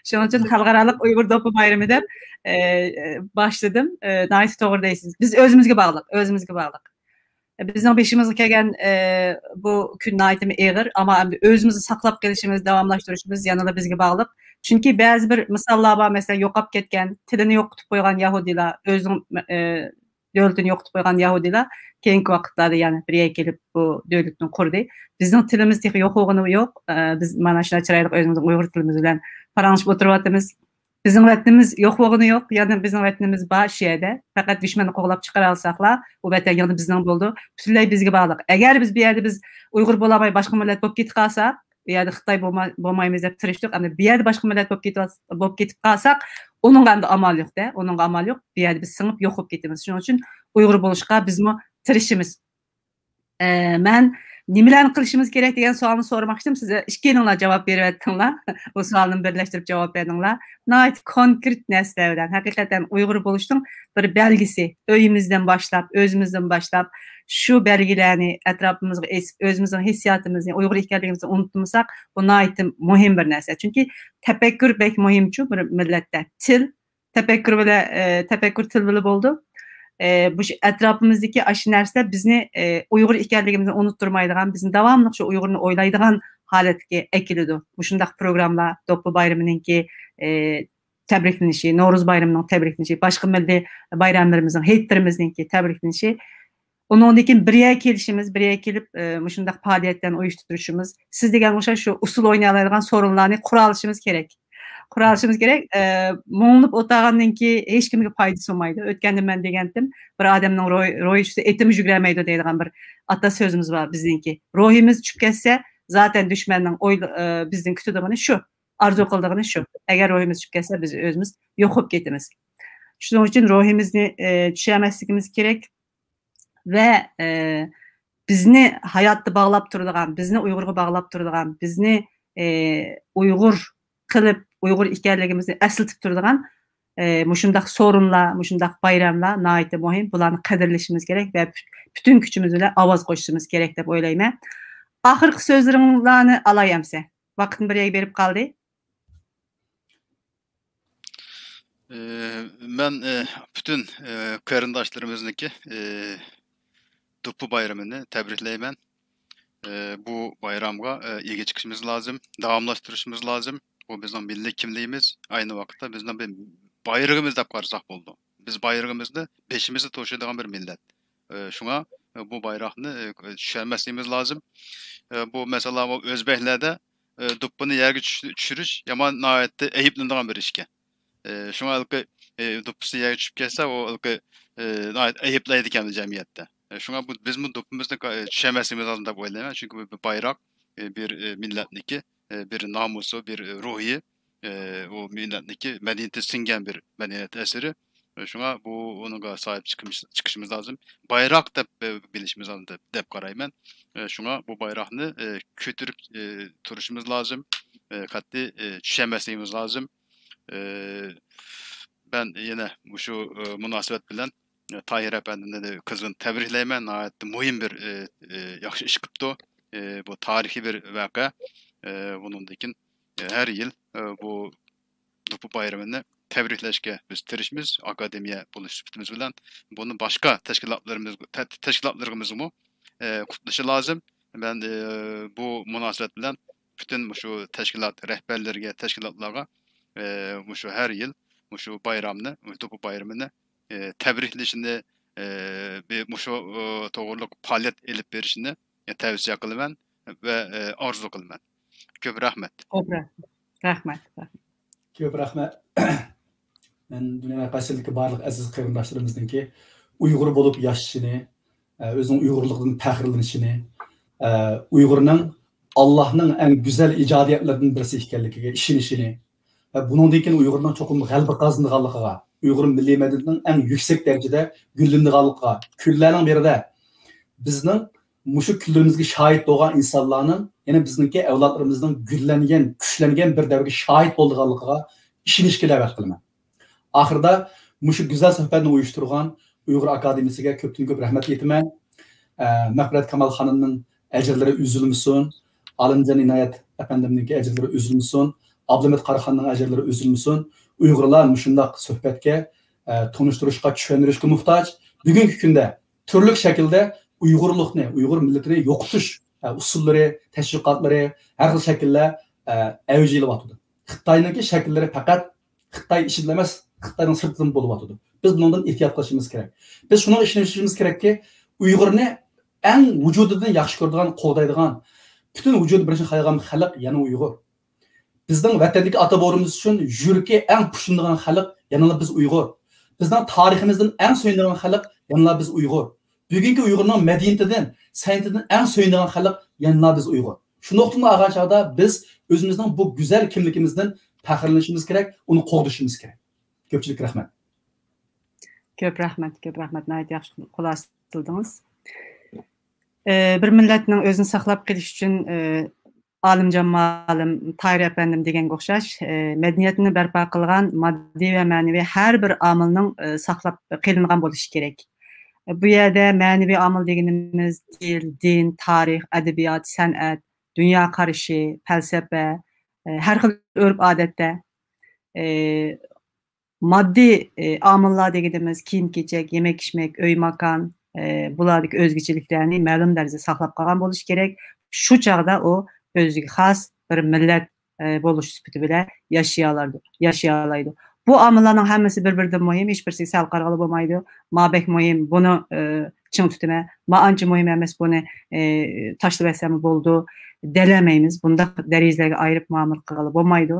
شۇنىڭ ئۈچۈن خەلقئارالىق ئۇيغۇر دوپپا بايرىمى دەپ، ئە، ئە، باشلىدىم. ئە، ناھايىتى توغرا دەيسىز. بىز ئۆزىمىزگە باغلىق، ئۆزىمىزگە باغلىق. بىزنىڭ بېشىمىزغا كەلگەن، ئە، بۇ كۈن ناھايىتىمۇ ئېغىر، ئەمما ئەمدى ئۆزىمىزنى ساقلاپ قېلىشىمىز، داۋاملاشتۇرۇشىمىز يەنىلا بىزگە باغلىق. چۈنكى بەزى بىر مىساللار بار، مەسىلەن، يوقاپ كەتكەن، تىلىنى يوقىتىپ قويغان يەھۇدىيلار، ئۆزىنىڭ، ئە، دۆلىتىنى يوقىتىپ قويغان يەھۇدىيلار كېيىنكى ۋاقىتلاردا يەنە بىر يەرگە كېلىپ بۇ دۆلىتىنى قۇردى. بىزنىڭ تىلىمىز تېخى يوق بولغىنى يوق. ئە، بىز مانا شۇنداق چىرايلىق ئۆزىمىزنىڭ ئۇيغۇر تىلىمىز بىلەن پاراڭلىشىپ ئولتۇرۇۋاتىمىز. بىزنىڭ ۋەتىنىمىز يوق بولغىنى يوق، يەنى بىزنىڭ ۋەتىنىمىز بار شۇ يەردە. پەقەت دۈشمەننى قوغلاپ چىقىرالىساقلا، ئۇ ۋەتەن يەنە بىزنىڭ بولىدۇ. پۈتۈنلەي بىزگە باغلىق. ئەگەر بىز بۇ يەردە بىز ئۇيغۇر بولالماي باشقا مىللەت بولۇپ كېتىپ قالساق، بۇ يەردە خىتاي بولما-، بولمايمىز دەپ تىرىشتۇق. ئەمدى بۇ يەردە باشقا مىللەت بولۇپ كېتىپ، بولۇپ كېتىپ قالساق، ئۇنىڭغا ئەمدى ئامال يوق-دە، ئۇنىڭغا ئامال يوق. بۇ يەردە بىز سىڭىپ يوق بولۇپ كېتىمىز. شۇنىڭ ئۈچۈن ئۇيغۇر بولۇشقا بىزمۇ تىرىشىمىز. ئە، مەن نېمىلەرنى قىلىشىمىز كېرەك دېگەن سوئالنى سورىماقچىدىم. سىز ئىككىيلىڭلار جاۋاب بېرىۋەتتىڭلار. بۇ سوئالنى بىرلەشتۈرۈپ جاۋاب بەردىڭلار. ناھايىتى كونكرېت نەرسىلەر بىلەن، ھەقىقەتەن ئۇيغۇر بولۇشنىڭ بىر بەلگىسى. ئۆيىمىزدىن باشلاپ، ئۆزىمىزدىن باشلاپ، شۇ بەلگىلەرنى ئەتراپىمىزغا ئېسىپ، ئۆزىمىزنىڭ ھېسسىياتىمىزنى، ئۇيغۇر ئىكەنلىكىمىزنى ئۇنتۇمىساق، بۇ ناھايىتى مۇھىم بىر نەرسە. چۈنكى تەپەككۇر بەك مۇھىمچۇ بىر مىللەتتە. تىل، تەپەككۇر بىلەن، ئە، تەپەككۇر تىل بىلەن بولىدۇ. ئە، بۇ ئەتراپىمىزدىكى ئاشۇ نەرسىلەر بىزنى، ئە، ئۇيغۇر ئىكەنلىكىمىزنى ئۇنتۇرمايدىغان، بىزنى داۋاملىق شۇ ئۇيغۇرنى ئويلايدىغان ھالەتكە ئەكېلىدۇ. مۇشۇنداق پروگراممىلار، دوپپا بايرىمىنىڭكى، ئە، تەبرىكلىنىشى، نورۇز بايرىمىنىڭ تەبرىكلىنىشى، باشقا مىللىي بايراملىرىمىزنىڭ، ھېيتلىرىمىزنىڭكى تەبرىكلىنىشى، ئۇنىڭدىن كېيىن بىر يەرگە كېلىشىمىز، بىر يەرگە كېلىپ، ئە، مۇشۇنداق پائالىيەتلەرنى ئۇيۇشتۇرۇشىمىز، سىز دېگەن ئوخشاش شۇ ئۇسسۇل ئوينىيالايدىغان سورۇنلارنى قۇرالىشىمىز كېرەك. قۇرالىشىمىز كېرەك. ئە، مۇڭلىنىپ ئولتۇرغاندىن كېيىن ھېچكىمگە پايدىسى بولمايدۇ. ئۆتكەندە مەن دېگەنتىم، بىر ئادەمنىڭ روھى، روھى چۈشسە، ئېتىمۇ يۈگۈرەلمەيدۇ دەيدىغان بىر ئاتا سۆزىمىز بار بىزنىڭكى. روھىمىز چۈشۈپ كەتسە، زاتەن دۈشمەننىڭ ئويلا-، ئە، بىزدىن كۈتىدىغىنى شۇ، ئارزۇ قىلىدىغىنى شۇ. ئەگەر روھىمىز چۈشۈپ كەتسە، بىز ئۆزىمىز يوقىلىپ كېتىمىز. شۇنىڭ ئۈچۈن روھىمىزنى، ئە، چۈشۈرمەسلىكىمىز كېرەك. ۋە، ئە، بىزنى ھاياتتا باغلاپ تۇرىدىغان، بىزنى ئۇيغۇرغا باغلاپ تۇرىدىغان، بىزنى، ئە، ئۇيغۇر قىلىپ، ئۇيغۇر ئىكەنلىكىمىزنى ئەسلىتىپ تۇرىدىغان، ئە، مۇشۇنداق سورۇنلار، مۇشۇنداق بايراملار ناھايىتى مۇھىم. بۇلارنى قەدىرلىشىمىز كېرەك ۋە پۈ-، پۈتۈن كۈچىمىز بىلەن ئاۋاز قوشۇشىمىز كېرەك دەپ ئويلايمەن. ئاخىرقى سۆزلىرىڭلارنى ئالاي ئەمسە. ۋاقىتمۇ بىر يەرگە بېرىپ قالدى. ئى، مەن، ئى، پۈتۈن، ئى، قېرىنداشلىرىمىزنىڭكى، ئى، دوپپا بايرىمىنى تەبرىكلەيمەن. ئى، بۇ بايرامغا، ئى، ئىگە چىقىشىمىز لازىم، داۋاملاشتۇرۇشىمىز لازىم. بۇ بىزنىڭ مىللىي كىملىكىمىز، ئاينى ۋاقىتتا بىزنىڭ بىر بايرىقىمىز دەپ قارىساق بولىدۇ. بىز بايرىقىمىزنى بېشىمىزدا توشۇيدىغان بىر مىللەت. ئى، شۇڭا، ئى، بۇ بايراقنى، ئى، چۈشۈرمەسلىكىمىز لازىم. ئى، بۇ، مەسىلەن، بۇ ئۆزبەكلەردە، ئى، دوپپىنى يەرگە چۈش-، چۈشۈرۈش يامان ناھايىتى ئەيىبلىنىدىغان بىر ئىشكەن. ئى، شۇڭا ھېلىقى، ئى، دوپپىسى يەرگە چۈشۈپ كەتسە، ئۇ ھېلىقى، ئى، ناھايىتى ئەيىبلەيدىكەن جەمئىيەتتە. ئى، شۇڭا بۇ، بىزمۇ دوپپىمىزنى، ئى، چۈشۈرمەسلىكىمىز لازىم دەپ ئويلايمەن. چۈنكى بۇ بىر بايراق، ئى، بىر، ئى، مىللەتنىكى، ئى، بىر نامۇسى، بىر، ئى، روھى، ئى، ئۇ مىللەتنىكى مەدەنىيىتى سىڭگەن بىر مەدەنىيەت ئەسىرى. ئى، شۇڭا بۇ، ئۇنىڭغا ساھىب چىقىمىز-، چىقىشىمىز لازىم. بايراق دەپ، ئى، بىلىشىمىز لازىم دەپ، دەپ قارايمەن. ئى، شۇڭا بۇ بايراقنى، ئى، كۆتۈرۈپ، ئى، تۇرۇشىمىز لازىم. ئى، قەتئىي، ئى، چۈشۈرمەسلىكىمىز لازىم. ئى، مەن يەنە مۇشۇ، ئى، مۇناسىۋەت بىلەن، ئى، تاھىر ئەپەندىنى قىزغىن تەبرىكلەيمەن. ناھايىتى مۇھىم بىر، ئى، ئى، ياخشى ئىش قىپتۇ. ئى، بۇ تارىخىي بىر ۋەقە. ئى، بۇنىڭدىن كېيىن، ئى، ھەر يىل، ئى، بۇ دوپپا بايرىمىنى تەبرىكلەشكە بىز تىرىشىمىز، ئاكادېمىيە بولۇش سۈپىتىمىز بىلەن. بۇنى باشقا تەشكىلاتلىرىمىز، تە-، تەشكىلاتلىرىمىزمۇ، ئى، قۇتلىشى لازىم. مەن، ئى، بۇ مۇناسىۋەت بىلەن پۈتۈن مۇشۇ تەشكىلات رەھبەرلىرىگە، تەشكىلاتلارغا، ئى، مۇشۇ ھەر يىل مۇشۇ بايرامنى، مۇشۇ دوپپا بايرىمىنى، ئى، تەبرىكلىشىنى، ئى، بى-، مۇشۇ، ئى، توغرۇلۇق پائالىيەت ئېلىپ بېرىشىنى، ئى، تەۋسىيە قىلىمەن ۋە، ئى، ئارزۇ قىلىمەن. كۆپ رەھمەت. كۆپ رەھمەت. رەھمەت. رەھمەت. كۆپ رەھمەت. مەن دۇنيا قەسرىدىكى بارلىق ئەزىز قېرىنداشلىرىمىزنىڭكى ئۇيغۇر بولۇپ ياشىشىنى، ئە، ئۆزىنىڭ ئۇيغۇرلۇقىدىن پەخىرلىنىشىنى، ئە، ئۇيغۇرنىڭ ئاللاھنىڭ ئەڭ گۈزەل ئىجادىيەتلىرىدىن بىرسى ئىكەنلىكىگە ئىشىنىشىنى ۋە بۇنىڭدىن كېيىن ئۇيغۇرنىڭ چوقۇم غەلىبە قازىنىدىغانلىقىغا، ئۇيغۇر مىللىي مەدەنىيىتىنىڭ ئەڭ يۈكسەك دەرىجىدە گۈللىنىدىغانلىقىغا، كۈنلەرنىڭ بىرىدە بىزنىڭ مۇشۇ كۈنلىرىمىزگە شاھىت بولغان ئىنسانلارنىڭ يەنە بىزنىڭكى ئەۋلادلىرىمىزنىڭ گۈللەنگەن، كۈچلەنگەن بىر دەۋرگە شاھىت بولىدىغانلىقىغا ئىشىنىشكە دەۋەت قىلىمەن. ئاخىرىدا مۇشۇ گۈزەل سۆھبەتنى ئۇيۇشتۇرغان ئۇيغۇر ئاكادېمىيىسىگە كۆپتىن كۆپ رەھمەت ئېيتىمەن. ئە، مەغپىرەت كامال خانىمنىڭ ئەجىرلىرى ئۈزۈلمىسۇن. ئالىمجان ئىنايەت ئەپەندىمنىڭكى ئەجىرلىرى ئۈزۈلمىسۇن. ئابلىمىت قاراخاننىڭ ئەجىرلىرى ئۈزۈلمىسۇن. ئۇيغۇرلار مۇشۇنداق سۆھبەتكە، ئە، تونۇشتۇرۇشقا، چۈشەندۈرۈشكە موھتاج. بۈگۈنكى كۈندە تۈرلۈك شەكىلدە ئۇيغۇرلۇقنى، ئۇيغۇر مىللىتىنى يوقىتىش، ئە، ئۇسۇللىرى، تەشۋىقاتلىرى، ھەر خىل شەكىللەر، ئە، ئەۋج ئېلىۋاتىدۇ. خىتاينىڭكى شەكىللىرى پەقەت خىتاي ئىچىدىلا ئەمەس، خىتاينىڭ سىرتىدىمۇ بولۇۋاتىدۇ. بىز بۇنىڭدىن ئېھتىيات قىلىشىمىز كېرەك. بىز شۇنىڭغا ئىشىنىشىمىز كېرەككى، ئۇيغۇرنى ئەڭ ۋۇجۇدىدىن ياخشى كۆرىدىغان، قوغدايدىغان، پۈتۈن ۋۇجۇدى بىلەن خالايدىغان خەلق يەنە ئۇيغۇر. بىزنىڭ ۋەتەندىكى ئاتا بوۋىلىرىمىز ئۈچۈن يۈرىكى ئەڭ پۇشۇنىدىغان خەلق يەنىلا بىز ئۇيغۇر. بىزنىڭ تارىخىمىزدىن ئەڭ سۆيۈنىدىغان خەلق يەنىلا بىز ئۇيغۇر. بۈگۈنكى ئۇيغۇرنىڭ مەدەنىيىتىدىن، سەنئىتىدىن ئەڭ سۆيۈنىدىغان خەلق يەنىلا بىز ئۇيغۇر. شۇ نۇقتىدىن ئالغان چاغدا بىز ئۆزىمىزنىڭ بۇ گۈزەل كىملىكىمىزدىن پەخىرلىنىشىمىز كېرەك، ئۇنى قوغدىشىمىز كېرەك. كۆپچىلىك رەھمەت. كۆپ رەھمەت، كۆپ رەھمەت. ناھايىتى ياخشى خۇلاسىلىدىڭىز. ئى، بىر مىللەتنىڭ ئۆزىنى ساقلاپ قېلىش ئۈچۈن، ئى، ئالىمجان مۇئەللىم تاھىر ئەپەندىم دېگەنگە ئوخشاش، ئى، مەدەنىيەتنى بەرپا قىلغان ماددىي ۋە مەنىۋى ھەر بىر ئامىلنىڭ، ئى، ساقلاپ قېلىنغان بولۇشى كېرەك. بۇ يەردە مەنىۋى ئامىل دېگىنىمىز تىل، دىن، تارىخ، ئەدەبىيات، سەنئەت، دۇنيا قارىشى، پەلسەپە، ئى، ھەر خىل ئۆرپ-ئادەتتە، ئى، ماددىي، ئى، ئامىللار دېگىنىمىز كىيىم-كېچەك، يېمەك-ئىچمەك، ئۆي-ماكان، ئى، بۇلاردىكى ئۆزگىچىلىكلەرنى مەلۇم دەرىجىدە ساقلاپ قالغان بولۇشى كېرەك. شۇ چاغدا ئۇ ئۆزىگە خاس بىر مىللەت، ئى، بولۇش سۈپىتى بىلەن ياشىيالايدۇ، ياشىيالايدۇ. بۇ ئامىللارنىڭ ھەممىسى بىر-بىرىدىن مۇھىم، ھېچبىرسىگە سەل قارىغىلى بولمايدۇ. ما بەك مۇھىم، بۇنى، ئى، چىڭ تۇتىمەن، ما ئانچە مۇھىم ئەمەس، بۇنى، ئى، تاشلىۋەتسەممۇ بولىدۇ دېيەلمەيمىز. بۇنداق دەرىجىلەرگە ئايرىپ مۇئامىلە قىلغىلى بولمايدۇ.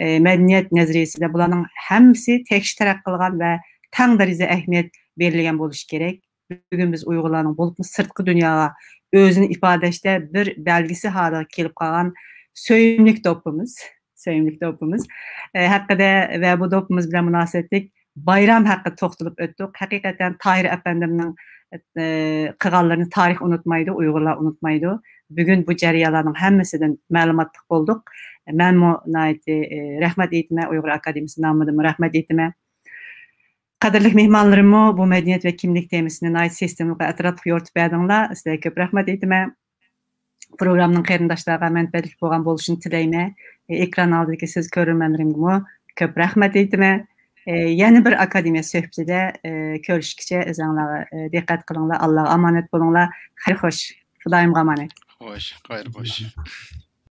ئى، مەدەنىيەت نەزەرىيەسىدە بۇلارنىڭ ھەممىسى تەكشى تەرەققىي قىلغان ۋە تەڭ دەرىجىدە ئەھمىيەت بېرىلگەن بولۇشى كېرەك. بۈگۈن بىز ئۇيغۇرلارنىڭ بولۇپمۇ سىرتقى دۇنياغا ئۆزىنى ئىپادىلەشتە بىر بەلگىسى ھالىغا كېلىپ قالغان سۆيۈملۈك دوپپىمىز، سۆيۈملۈك دوپپىمىز، ئى، ھەققىدە ۋە بۇ دوپپىمىز بىلەن مۇناسىۋەتلىك بايرام ھەققىدە توختىلىپ ئۆتتۇق. ھەقىقەتەن تاھىر ئەپەندىمنىڭ، ئى، قىلغانلىرىنى تارىخ ئۇنتۇمايدۇ، ئۇيغۇرلار ئۇنتۇمايدۇ. بۈگۈن بۇ جەريانلارنىڭ ھەممىسىدىن مەلۇماتلىق بولدۇق. مەنمۇ ناھايىتى، ئى، رەھمەت ئېيتىمەن، ئۇيغۇر ئاكادېمىيىسى نامىدىنمۇ رەھمەت ئېيتىمەن. قەدىرلىك مېھمانلىرىممۇ بۇ مەدەنىيەت ۋە كىملىك تېمىسىنى ناھايىتى سىستېمىلىق ۋە ئەتراپلىق يورۇتۇپ بەردىڭلار. سىلەرگە كۆپ رەھمەت ئېيتىمەن. پروگراممىنىڭ قېرىنداشلارغا مەنپەئەتلىك بولغان بولۇشىنى تىلەيمەن. ئېكران ئالدىدىكى سىز كۆرۈرمەنلىرىمگىمۇ كۆپ رەھمەت ئېيتىمەن. يەنە بىر ئاكادېمىيە سۆھبىتىدە كۆرۈشكىچە ئۆزۈڭلارغا دىققەت قىلىڭلار. ئاللاغا ئامانەت بولۇڭلار. خەير خوش. خۇدايىمغا ئامانەت. خوش، خەير خوش.